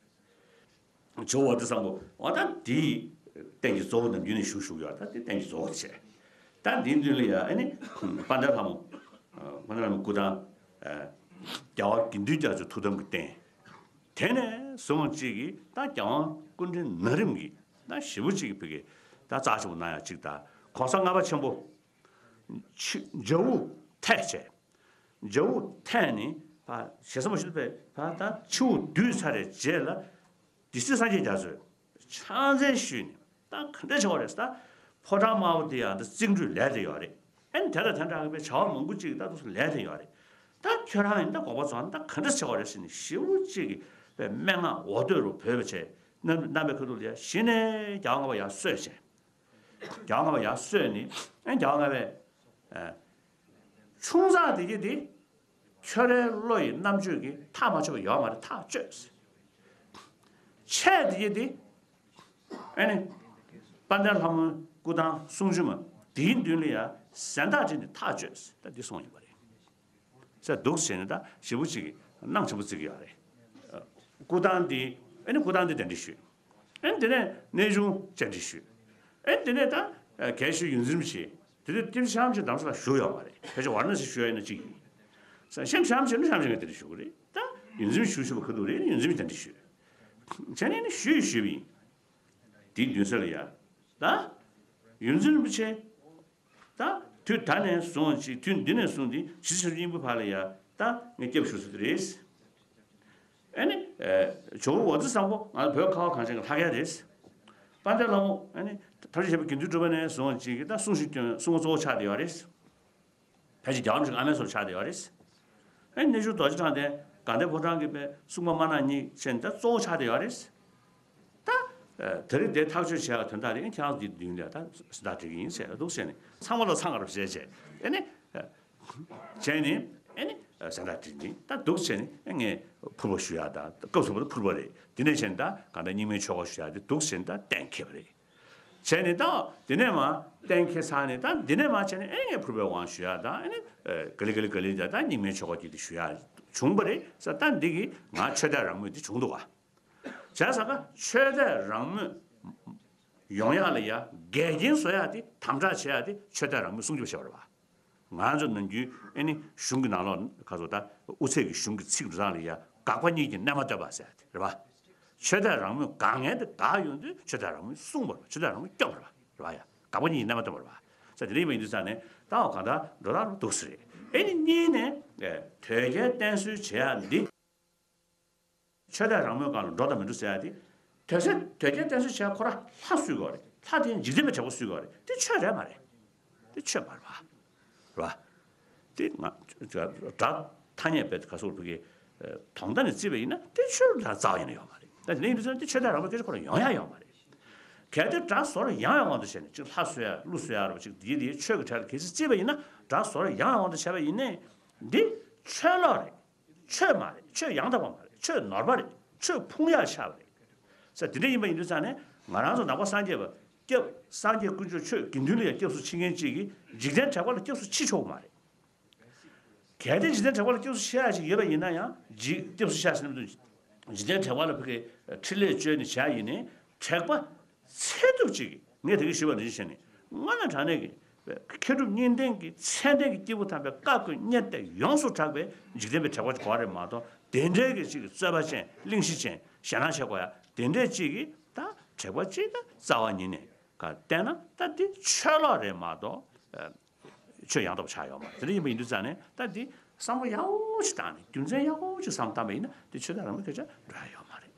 དེ། ཇོ་བོ་ཝ་ཏི་བཟང་པོ་འོ་ད་དེའི་རྟེན་གྱི་གཙོ་བོ་ནམ་རྒྱུན་ནས་བཞུགས་བཞུགས་ཡོད། ད་དེ་རྟེན་གྱི་གཙོ་བོ་དེ་བྱས། ད་འདིའི་མདུན་ལ་ཡ་ཨེ་ནི་དཔལ་ལྡན་ལྷ་མོ་དཔལ་ལྡན་ལྷ་མོ་སྐུ་ཐང་རྒྱལ་བ་དགེ་འདུན་རྒྱ་མཚོའི་ཐུགས་དམ་གྱི་རྟེན། དེ་ནས་བཟུང་གཅིག་གིས་ད་རྒྱལ་དབང་སྐུ་ཕྲེང་ན་རིམ་གྱི་ད་ཞེ་པོ་གཅིག་གི་ཕ་གི་ད་རྩ་ཆེན་པོ་གནང་ཡག་གཅིག་དང་གོང་ས་ལྔ་པ་ཆེན་པོ་ཆུ་ཇ་འུ་ཐེག་བྱས། ཇ་འུ་ཐེག་ནི་ཕ་ཞེ་ས་མ་ཞུ་པའི་ཕ་ད་ཆུ་བོ་བསྡུས་ཚར་བའི་རྗེས་ལ་སྡེ་སྲིད་སངས་རྒྱས་རྒྱ་མཚོས་ཕྱག་འཚལ་ཞུས་ནས་ད་ག་འདྲ་བྱ་བ་རེད་ཟེར། ད་ཕོ་བྲང་དམར་པོ་དེ་ཡང་ད་བརྩིགས་འགྲུས་ལས་དེ་ཡོད་རེད། ཨེ་ནི་དེ་དང་དེ་འདྲ་བའི་བྱ་བ་མང་པོ་ཅིག་ད་དུ་ལས་དེ་ཡོད་རེད། ད་ཁྱོད་རང་ཡིན་ད་དགོངས་པ་རྫོགས་ན་ད་ག་འདྲ་བྱ་བ་རེད་ཟེར་ནས་ཞེ་པོ་ཅིག་གི་པའི་སྨྲེ་སྔགས་འོ་དོད་རུ་བོས་པ་བྱས་གནང་གནང་བའི་ཁ་ཐུག་ལ་ཡ་གཞི་ནས་རྒྱལ་བ་ལྔ་པ་ཡར་གསོས་བྱས། རྒྱལ་བ་ལྔ་པ་ཡར་གསོས་ནས་ཨེ་རྒྱལ་བ་ལྔ་པས་ཨ་ཆུང་ཙག་དེ་གྱད་དེ་ཁྱོད་རའི་བློ་ཡི་རྣམ་དཔྱོད་ཀྱིས་ཐག་མ་ཆོད་པ་ཡོད་མ་རེད། ཐག་གཅོད་ཟེར། ཆས་དེ་ཡེ་དེ། ཨེ་ནི། དཔལ་ལྡན་ལྷ་མོའི་སྐུ་ཐང་གསུང་བྱོན་མ། དེའི་མདུན་ལ་ཡ་ཟན་བརྟག་བྲིས་ནས་ཐག་གཅོད་ཟེར་ད་འདི་གསུངས་ཡོད་པ་རེད། ཟེར་འདུག་ཟེར་ནས་ད་ཞེ་པོ་ཅིག་གནང་ཆེན་པོ་བརྩི་གི་ཡོད་རེད། སྐུ་ཐང་འདི། ཨེ་ནི་སྐུ་ཐང་འདི་གདན་འདྲེན་ཞུས། ཨེ་ནི་དེ་ནས་གནས་ཆུང་བཅར་འདྲི་ཞུས། ཨེ་ནི་དེ་ནས་ད་གལ་ཞུས་ཡོངས་འཛིན་ཆེ། དེ་དུས་ཏིབ་ཤམ་ཆེ་དམ་ས་ལ་བཞུགས་ཡོད་མ་རེད། ཕལ་ཆེར་ཝཱ་ར་ཎ་སི་བཞུགས་ཡོད་ན་གཅིག་ཡིན། ཤམ་ཤམ་ཆེ་ནི་ཤམ་ཆེ་ངས་དེ་འདྲ་ཞུ་གི་རེད། ད་ཡོངས་འཛིན་ཞུ་ཞུ་བ་ག་འདུག་རེད། ཡོངས་འཛིན་དེ་འདྲ་ཞུས། བྱས་ནས་ནི་ཞུས་ཞུས་པ་ཡིན། དེའི་མདུན་ས་ལ་ཡ། ད་ཡོངས་འཛིན་རིན་པོ་ཆེ། ད་དུས་ད་ནས་བཟུང་ཅིག་དུས་འདི་ནས་བཟུང་སྟེ་ཇི་སྲིད་སྙིང་པོའི་བར་ལ་ཡ་ད་ངས་སྐྱབས་ཞུ་ས་དེ་རེད། ཨེ་ནི། ཇོ་བོ་ཝ་ཛི་བཟང་པོ་ང་ཚོ་བོད་ཁ་བ་གངས་ཅན་གྱི་ལྷ་སྐལ་རེད། དཔལ་ལྡན་ལྷ་མོ་ཨེ་ནི། ཐར་ལམ་བྱེད་པའི་དགེ་འདུན་གྲུབ་པ་ནས་བཟུང་ཅིག་ད་གསུང་ཞིག་སྐྱོན་གསུང་པ་གཙོ་བོ་ཆགས་བསྡད་ཡོད་རེད། ཕལ་ཆེར་རྒྱལ་བ་རིན་པོ་ཆེ་ཨ་མའི་སོར་ཆགས་བསྡད་ཡོད་རེད། ཨེ་གནས་ཆུང་རྡོ་རྗེ་འཆང་དེ་དགའ་ལྡན་ཕོ་བྲང་གི་པའི་སྲུང་མ་དམར་ནག་གཉིས་བྱས་ནས་ད་གཙོ་བོ་ཆགས་བསྡད་ཡོད་རེད། ད། དེ་རིང་དེ་ཐག་གཅོད་བྱས་པ་དོན་དག་དེ་ཁྱེད་རང་ཚོ་འདི་མདུན་ལ་ད་ཟིན་བྲིས་ཀྱི་ཡིན་ཟེར་འདུག་ཟེར་ནས་ཚང་མ་ལ་ཚང་ག་རུ་བྱས་བྱས་ཨེ་ནི། བྱས་ནས་ཨེ་ནི། ཟིན་བྲིས་ནི་ད་འདུག་བྱས་ནས་ཨེ་ངས་ཕུར་པ་ཞུ་ཡག་ད་སྐབས་སུ་བབ་ཕུར་པ་རེད། དེ་ནས་བྱས་ནས་ད་གང་ལྟར་རྙིང་མའི་ཆོས་སྐོར་ཞུ་ཡག་དེ་འདུག་བྱས་ནས་ད་གཏན་འཁེལ་བ་རེད། བྱས་ནས་ད་དེ་ནས་མ་གཏན་འཁེལ་ཚར་ནས་ད་དེ་ནས་མ་བྱས་ནས་ཨེ་ངས་ཕུར་པའི་དབང་ཞུ་ཡག་ད་ཨེ་ནི། ག་ལེ་ག་ལེ་ག་ལེ་ད་ད་རྙིང་མའི་ཆོས་སྐོར་གྱི་དེ་ཞུ་ཡག་བྱུང་བ་རེད་ཟེར། ད་འདི་གི་ང་ཆོས་དད་རང་མོས་དེ་བྱུང་འདུག་ག་བྱས་ཙང་ཀ་ཆོས་དད་རང་མོས་ཡོང་ཡག་ལ་ཡ་འགལ་རྐྱེན་བཟོ་ཡག་དེ་དམ་དྲག་བྱེད་ཡག་དེ་ཆོས་དད་རང་མོས་སྲུང་སྐྱོབ་བྱེད་པ་རེད་བ། ང་ཚོ་ནམ་རྒྱུན་ཨེ་ནི་གཞུང་གི་ནང་ལོགས་ཁ་སོ་ད་དབུ་ཚད་ཀྱི་གཞུང་གི་ཚིག་འབྲུ་ཚང་ལ་ཡ་དགག་པ་གཉིས་ཀྱི་རྣལ་མ་སྟོན་པ་ཟེར་ཡག་དེ་རེད་བ། ཆོས་དད་རང་མོས་དགག་མཁན་དེ་དགག་ཡོང་དུས་ཆོས་དད་རང་མོས་སྲུང་བ་རེད་བ། ཆོས་དད་རང་མོས་སྐྱོབ་པ་རེད་བ། རེད་བ་ཡ། དགག་པ་གཉིས་ཀྱི་རྣལ་མ་སྟོན་པ་རེད་བ། ཟེར་དེ་འདྲ་ཡིན་པ་ཡིན་དུས་ཙང་ནས་ད་འོ་གང་ལྟར་འགྲོ་སྟངས་རུ་འདུག་ཟེར་རེད། ཨེ་ནི་གཉིས་ནས་དོལ་རྒྱལ་བསྟེན་གསོལ་བྱེད་ཡག་འདི། ཆོས་དད་རང་མོས་སྒང་ལ་འགྲོ་དང་མི་འགྲོ་ཟེར་ཡག་དེ། དོལ་ས་དོལ་རྒྱལ་བསྟེན་གསོལ་བྱེད་ཁོ་རང་ལྷ་གསོལ་དགོས་རེད། ལྷ་དེ་འཇིག་རྟེན་པའི་དྲེགས་པ་གསོལ་དགོས་རེད། དེ་ཆོས་རེད་མ་རེད། དེ་ཆོས་མ་རེད་བ། རེད་བ། དེ་ང་དགྲ་ཐ་སྙད་པའི་ག་སོགས་བུ་གའི་དོན་དག་ནས་བརྩིས་པ་ཡིན་ན་དེ་ཆོས་ལ་རྩ་བ་ཡིན་ན་ཡོད་མ་རེད། ད་དེ་ནས་ཡིན་དུས་ཙང་དེ་ཆོས་དད་རང་མོས་སྐད་ཆ་ཁོ་རང་ཡོང་ཡག་ཡོད་མ་རེད། གལ་ཏེ་དགྲ་ཟོར་ཡང་ཡང་དབང་དུ་བྱས་ནས་གཅིག་ལྷ་གསོལ་ཡག་ཀླུ་གསོལ་ཡག་རེད་བ། གཅིག་དེའི་དེའི་ཆོས་ཀྱི་གྲལ་ལ་གལ་སྲིད་བརྩིས་པ་ཡིན་ན་དགྲ་ཟོར་ཡང་ཡང་དབང་དུ་བྱས་པ་ཡིན་ནའི་འདི་ཆོས་ལོག་རེད། ཆོས་མ་རེད། ཆོས་ཡང་དག་པ་མ་རེད། ཆོས་ནོར་པ་རེད། ཆོས་ཕུང་ཡག་ཆགས་པ་རེད། ས་དེ་འདྲ་ཡིན་པ་ཡིན་དུས་ཙང་ནས་ང་རང་ཚོ་ནང་པ་སངས་རྒྱས་པ་སྐྱབས་སངས་རྒྱས་དཀོན་མཆོག་ཆོས་དགེ་འདུན་ལ་ཡང་སྐྱབས་སུ་མཆི་མཁན་གཅིག་གིས་འཇིག་རྟེན་དྲེགས་པ་ལ་སྐྱབས་སུ་མཆི་ཆོག་གི་མ་རེད། གལ་ཏེ་འཇིག་རྟེན་དྲེགས་པ་ལ་སྐྱབས་སུ་མཆི་ཡག་ཅིག་ཡོད་པ་ཡིན་ན་ཡང་འཇིག་སྐྱབས་སུ་མཆི་ཡག་ཟེར་ན་མི་འདུག་འཇིག་རྟེན་དྲེགས་པ་ལ་ཕ་གི་འཕྲིན་ལས་བཅོལ་ནས་བྱས་ཡིན་ནའི་དྲེགས་པ་ཚད་ཐུབ་ཅིག་གིས་ངས་དེ་གི་ཞུས་པ་ནང་བཞིན་བྱས་ནས་སྔོན་ལ་དྲང་གནས་ཀྱི་མཁས་གྲུབ་གཉིས་ལྡན་གྱི་མཚན་ལྡན་གྱི་སྐྱེས་བུ་དམ་པས་བཀའ་བསྒོས་གཉེར་གཏད་ཡོངས་སུ་གྲགས་པའི་འཇིག་རྟེན་པའི་དྲེགས་པ་ཅིག་གོ་བ་རེད་མ་གཏོགས་དེ་འདྲའི་གི་ཅིག་རྩོད་པ་ཅན་གླེང་གཞི་ཅན་ཞེད་སྣང་བྱེད་དགོས་ཡ་དེ་འདྲའི་ཅིག་གིས་ད་དྲེགས་པ་ཅིག་ད་རྩ་བ་ཉིད་ནས་ག་བལྟས་ན་ད་འདི་ཆོས་ལོག་རེད་མ་གཏོགས། ཆོས་ཡང་དག་པ་ཆགས་ཡོད་མ་རེད། དེ་འདྲ་ཡིན་པ་ཡིན་དུས་ཙང་ནས་ད་འདི་བསམ་བློ་ཡག་པོ་ཞིག་བཏང་ནས་རྒྱུ་མཚན་ཡག་པོ་ཞིག་བསམ་བཏང་པ་ཡིན་ན་འདི་ཆོས་དད་རང་མོས་སྐད་ཆ་འགྲོ་ཡ་ཡོད་མ་རེད།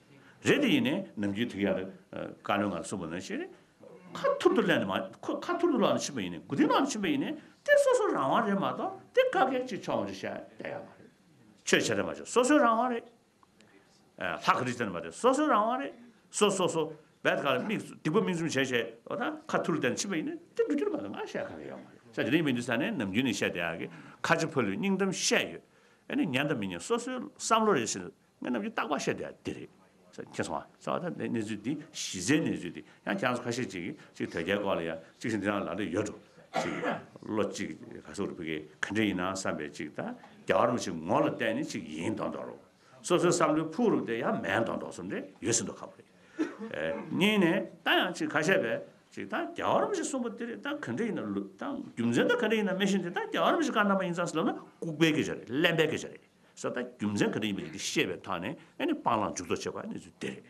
རེད་དེ་ཡིན་ནའི་ནམ་རྒྱུན་དེ་ག་ཡང་བཀའ་བློན་ང་ལ་གསུངས་པ་ནང་བཞིན་རེད། ཁ་ཐུར་དུ་སླེབས་ནས་མ་ཁོ་ཁ་ཐུར་དུ་ལོག་ནས་ཕྱིན་པ་ཡིན་ནའི་མགོ་རྟིང་ལོག་ནས་ཕྱིན་པ་ཡིན་ནའི་དེ་སོ་སོ་རང་དབང་རེད་མ་གཏོགས་དེ་བཀའ་བཀལ་ཅིག་ཆོག་མ་ཆོག་བཤད་བསྡད་ཡོད་མ་རེད། ཆོས་བྱེད་རེད་མ་བྱེད་སོ་སོའི་རང་དབང་རེད། ལྷ་ག་རེ་བྱེད་ན་མ་རེད། སོ་སོའི་རང་དབང་རེད། སོ་སོ་སོ་བད་ག་ལ་མིག་སྡིག་པ་མིག་བཙུམ་བྱས་བྱས་འོ་ད་ཁ་ཐུར་ལྡན་ཕྱིན་པ་ཡིན་ན་དེ་འགྲོ་རྒྱུ་རེད་མ་གཏོགས་ང་བཤད་ག་ག་ཡོད་མ་རེད། ས་དེ་རིང་མི་འདུག་ས་ནས་ནམ་རྒྱུན་ནས་བཤད་བསྡད་ཡག་གི་ཁ་ཆེ་ཕ་ལུས་སྙིང་གཏམ་བཤད་ཡོད། ཨ་ནི་ཉན་དང་མི་ཉན་སོ་སོའི་བསམ་བློ་རེད་ཟེར་ངས་ནམ་རྒྱུན་རྟག་པར་བཤད་བསྡད་ཡག་འདི་རེད། ས་མཁྱེན་སོང་ཨ། ས་བ་ད་གནས་ཚུལ་འདི་གཞི་རྩའི་གནས་ཚུལ་འདི་ཡང་ཁྱེད་རང་ཚོ་ཁ་ཤས་ཅིག་གིས་ཅིག་དོལ་རྒྱལ་སྐོར་ལ་ཡ་ཅིག་བཞིན་འདི་རང་ལ་འདི་ཡོད་འགྲོ། ཅིག་བློ་ཅིག་ག་ཟེར་རུ་ཕ་གི་ག་འདྲ་ཡིན་ན་བསམ་པའི་ཅིག་ད་རྒྱལ་བ་རིན་པོ་ཆེ་ངོ་ལ་བལྟས་ནས་ཅིག་ཡིན་མདོག་མདོག་རུ། སོ་སོའི་བསམ་བློའི་ཕུག་རུ་དེ་ཡང་མེད་མདོག་མདོག་བཟོ་འདྲ་ཡོད་སྲིད་མདོག་ཁ་པོ་རེད། ཨེ། གཉིས་ནས་ད་ཡང་ཅིག་ཁ་ཤས་པས་ཅིག་ད་རྒྱལ་བ་རིན་པོ་ཆེ་གསུངས་པ་འདི་རེད། ད་ག་འདྲ་ཡིན་ན་ལུགས་ད་རྒྱུ་མཚན་ད་ག་འདྲ་ཡིན་ན་མི་ཤེས་འདི་ད་རྒྱལ་བ་རིན་པོ་ཆེ་བཀའ་གནང་བ་ཡིན་ཙང་ཟེར་ལབ་ན་ལྐུགས་པའི་སྐད་ཆ་རེད། གླེན་པའི་སྐད་ཆ་རེད། ས་ད་རྒྱུ་མཚན་ག་འདྲ་ཡིན་པ་ཡིན་འདི་ཤེས་པའི་ཐོག་ནས་ཨེ་ནི་སྤང་བླང་འཇུག་ལྡོག་བྱེད་དགོས་ཡ་གནས་ཚུལ་འདི་རེད།